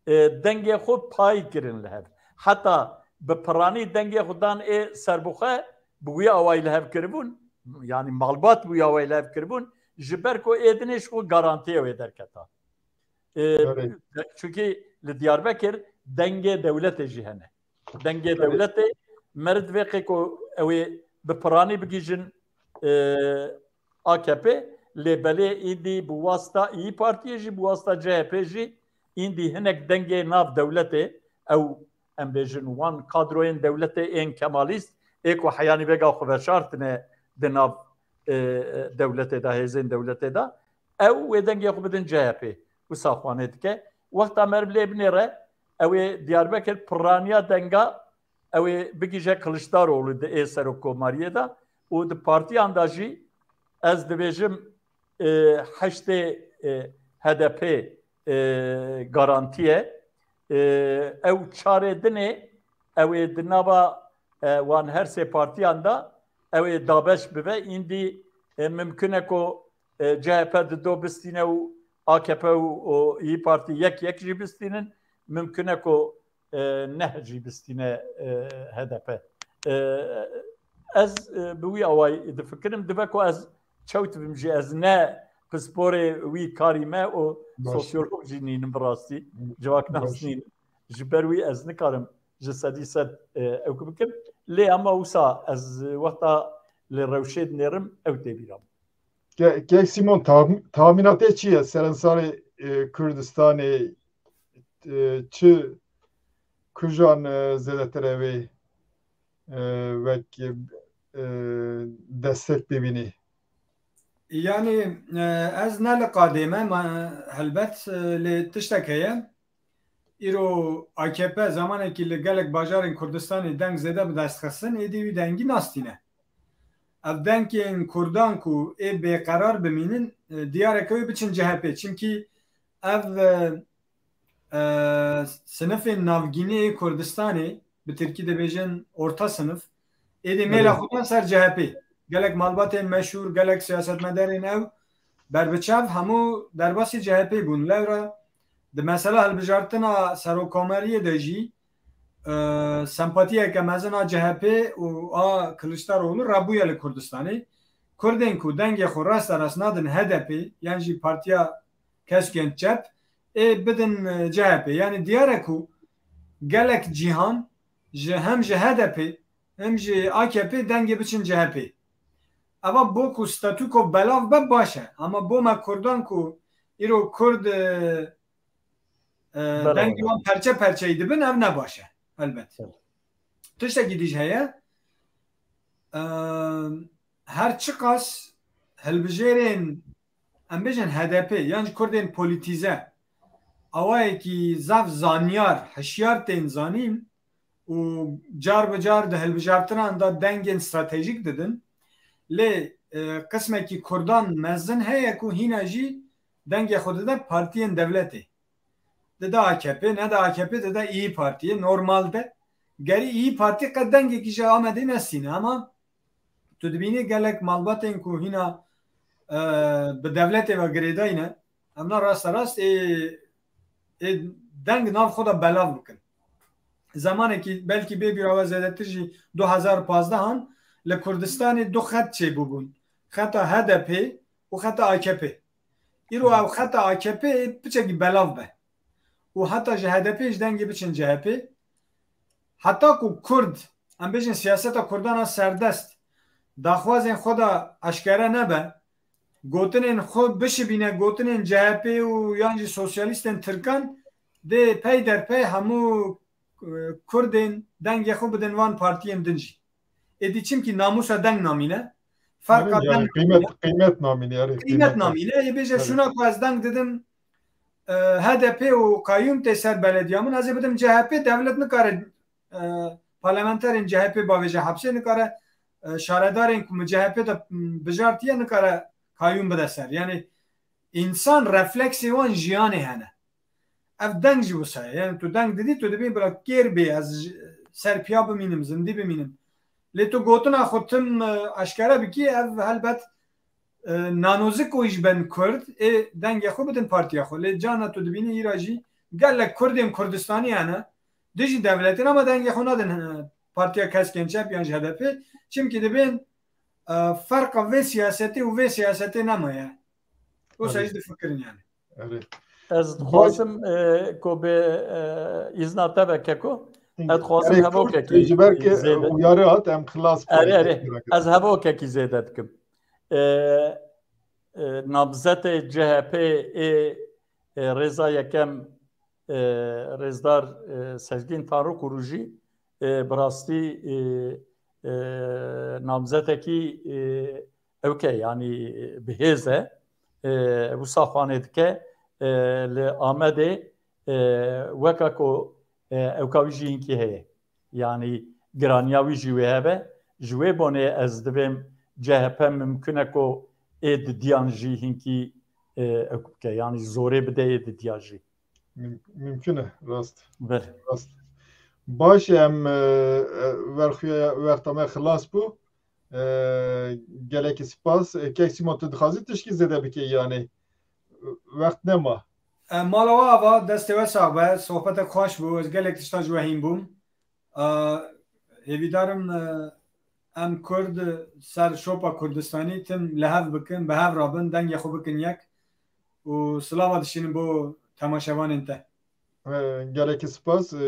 E, dengê xwe payî kirin li hev. Heta bi piranî dengê xwe dan ê serbixwe, bi wî awayî li hev kiribûn. Yanî malbat bi wî awayî li hev kiribûn. Ji ber ku ê dinê ji xwe garantiye wê derketa. E, Belê. Çunkî li Diyarbekir dengê dewletê jî hene. Dengê Belê. Dewletê meriv divê qê ku ew ê bi piranî bigihîjin, e, A K P, lê belê îdî bi wasta İYİ Partiyê jî, bi wasta C H P jî îdî hinek dengê nav dewletê, ew em bêjin wan kadroyên dewletê ên kemalîst, ê ku heyanî vêga xwe veşartine di nav, e, dewletê de, hêzên dewletê de, ew wê dengê xwe bidin C H P. Wisa xwanê dike. Wexta meriv lê binêre, ew ê Diyarbekir piraniya denga, ew ê bigihîje Kiliçdaroglu di ê serokkomariyê de û di partiyan de jî ez dibêjim, e, heştê, e, H D P, e, garantiye. E, ew çarê dinê, ew ê di nava, e, wan her sê partiyan de ew ê dabeş bibe. Îndî, e, mimkun e ku, e, C H P di do bistîne û A K P û, û İYİ Partî yek yek jî bistînin. Mimkun e ku, e, neh jî bistîne, e, H D P. E, ez, e, bi wî awayî difikirim. Dibe ku ez çewt bim jî, ez ne pisporê wî karî me û Baş. Sosyolog jî nînim bi rastî. Civaknas Baş. Nînim. Ji ber wî ez nikarim ji sedî sed, e, ew bikim. Lê ama wisa ez wexta li rewşê dinêrim, ew tê bîra min. Ke-, Kek Sîmon, tahmi-, tahmîna te çi ye? Serensarê, e, Kurdistanê, e, çi kujan, e, zêdetir ew ê, e, wek, e, destek bibînî? Yanî, e, ez ne li qadê me, ma, helbet, e, lê tiştek heye. Îro A K P zemanekî li gelek bajarên Kurdistanê deng zêde bi dest xistin, êdî wî dengî nastîne. Ev dengên Kurdan ku ê bêqerar bimînin, e, diyar e ku wê biçin C H P. Çimkî ev, e, e, sinifên navgînê yê Kurdistanê, bi tirkî dibêjin orta sinif, êdî mêla Belê. Xwe dan ser C H P. Gelek malbatên meşhûr, gelek siyasetmedarên ew berbiçav hemû derbasî C H P bûn. Lewra di mesela hilbijartina serokkomariyê de jî, e, sempatiyeke mezin a C H P û a Kiliçdaroglu rabûye li Kurdistanê. Kurdên ku dengê xwe rasterast nadin H D P yan jî partiya kesk ên çep, ê bidin, e, C H P. Yanî diyar e ku gelek cîhan ji, hem ji H D P hem jî A K P dengê biçin C H P. Eva bo ku statûko belav be baş e. Ama bo me Kurdan ku îro Kurd, e, e, Belav dengê be. Wan perçe perçeyî dibin, ev ne baş e, helbet. Evet. Tiştekî dî jî heye. E, her çiqas hilbijêrên, em bêjin H D P, yan jî Kurdên polîtîze, awayekî zaf zanyar, hişyar tên zanîn, û car bi car di hilbijartinan de dengên stratejîk didin. Lê, e, qismekî Kurdan mezin heye ku hîna jî dengê xwe dide partiyên dewletê. Dide A K P, nede A K P, dide İYİ Partiyê, normal de. Gerî İYİ Partî qet dengekî ji Amedê nestîne, ama tu dibînî gelek malbatên ku hîna, e, bi dewletê ve girêdayî ne, em ne rasterast ê, ê deng nav xwe de belav bikin. Zemanekî belkî bê bîra we zêdetir jî du hezar pazdeh an li Kurdistanê du xet çêbûbûn. Xeta H D P û xeta A K P. Îro ew xeta A K P piçekî belav be. Û heta ji H D P ji dengê biçin C H P. Heta ku Kurd, em bêjin siyaseta Kurdan a serdest, daxwazên xwe de eşkere nebe, gotinên xwe bişibîne gotinên C H P û yan jî sosyalîstên Tirkan, dê pey derpey hemû, e, Kurdên dengê xwe bidin van partiyên din jî. Êdî çimkî namûsa deng namîne, ferqa Yanî deng qîmet, namîne. Qîmet namîne, erê, Qîmet qîmet. Namîne. Ê bêje Erê. Şûna ku ez deng didim, e, H D P û qayûm tê ser belediya min, ez ê bidim C H P, dewlet nikare, e, parlamenterên C H P bavêje hepsê, nikare, e, şaredarên ku min C H P de, m, bijartiye nikare kayyûm bide ser. Yani însan refleksê wan jiyanê hene. Ev deng jî wisa ye. Yani tu deng didî, tu dibî bila kêr bê, ez j-, serpiya bimînim, zindî bimînim. Lê tu gotina xwe tim, e, eşkere bikî, ev helbet, e, nanozik û ji ben Kurd ê dengê xwe bidin partiya xwe. Lê cana tu dibînî îra jî gelek Kurdên Kurdistanî hene, dijî dewletê ne, ama dengê xwe nadin, e, partiya Keskên Çep yan ji H D P. Çimkî dibên, e, ferqa vê siyasetê û vê siyasetê nemaye. Wisa Erê. jî difikirin yani. Erê. Ez Baş- dixwazim, e, ku bi, e, îzna te ve Keko, Hı. ez dixwazim Erê, hevokekî Kurd, ji ber ke zêde. Uyarî hat, em xilas Erê, bikin. erê. Ez hevokekî zêde dikim. E, e, namzetê C H P ê, e, rêza yekem, e, rêzdar, e, Sezgîn Tanrıkuru jî, e, bi rastî, e, e, namzetekî, e, ewke, yanî bi hêz e, e, wisa xwanê dike, e, li Amedê, e, weka ku, e, ewka wî jî hinkî heye. Yanî giraniya wî jî wê hebe. Ji wê bonê ez divêm C H P mimkun e ku ê didiyan jî hinkî, e, ewk bike. Yanî zorê bide ê didiya jî. Mim-, mimkun e, rast. Belê. Rast. Baş e, em, e, e, verxuya wexta me xilas bû. E, gelekî spas. E, Kek Sîmon, tu dixwazî tişkî zêde bikî, yanî, e, wext nema. E, mala we ava, destê we sax be, sohbetek xweş bû, ez gelek tişta ji we hîn bûm. E, hêvîdarim, e, em Kurd ser şopa Kurdistanî tim li hev bikin, bi hev rabin, dengê xwe bikin yek û silava dişînin bo temaşevanên te. E, gelekî spas. E,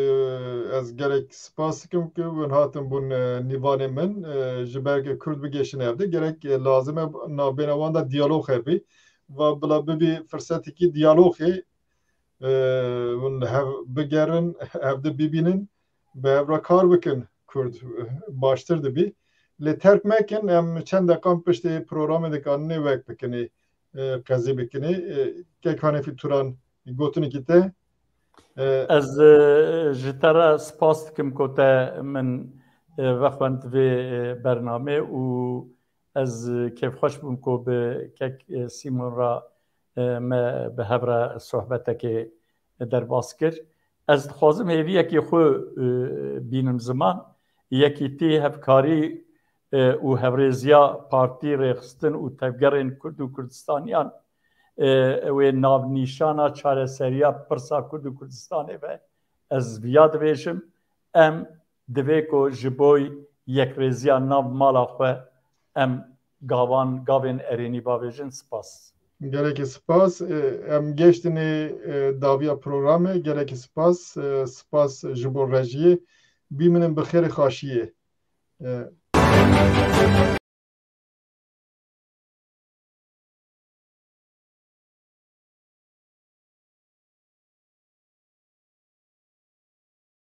ez gelek spas dikim ku hûn hatin bûn, e, nîvanê min. E, ji ber ku Kurd bigêşin hevdê, gerek, e, lazim e navbêna wan de diyalog hebî. Va bila bibî firsetekî diyalogê, e, hûn hev bigerin, hevdi bibînin, bi hev re kar bikin, Kurd, e, baştir dibî. Lê terk mekin, em çend deqan piştê programê dikanin ê wek bikin ê, e, qezî bikin ê. E, Kek Hanefî Turan, gotinekî te. E, Ez, e, ji te re spas dikim ku te min, e, vexwend vê, e, bernamê û ez, e, kêfxweş bûm ku bi Kek, e, Sîmon re, e, me bi hev re sohbetekê derbas kir. Ez dixwazim hêviyekê xwe, e, bînim ziman. Yekîtî, hevkarî, e, û hevrêziya partî, rêxistin û tevgerên Kurd û Kurdistaniyan, e, ew ê navnîşana çareseriya pirsa Kurd û Kurdistanê be. Ez viya dibêjim, em divê ku ji bo yekrêziya nav mala xwe em gavan, gavên erênî bavêjin. Spas. Gelekî spas. E, em gêştinê, e, daviya programê. Gelekî spas. E, spas ji bo rejiyê. Bimînin bi xêrê xaşiyê. E,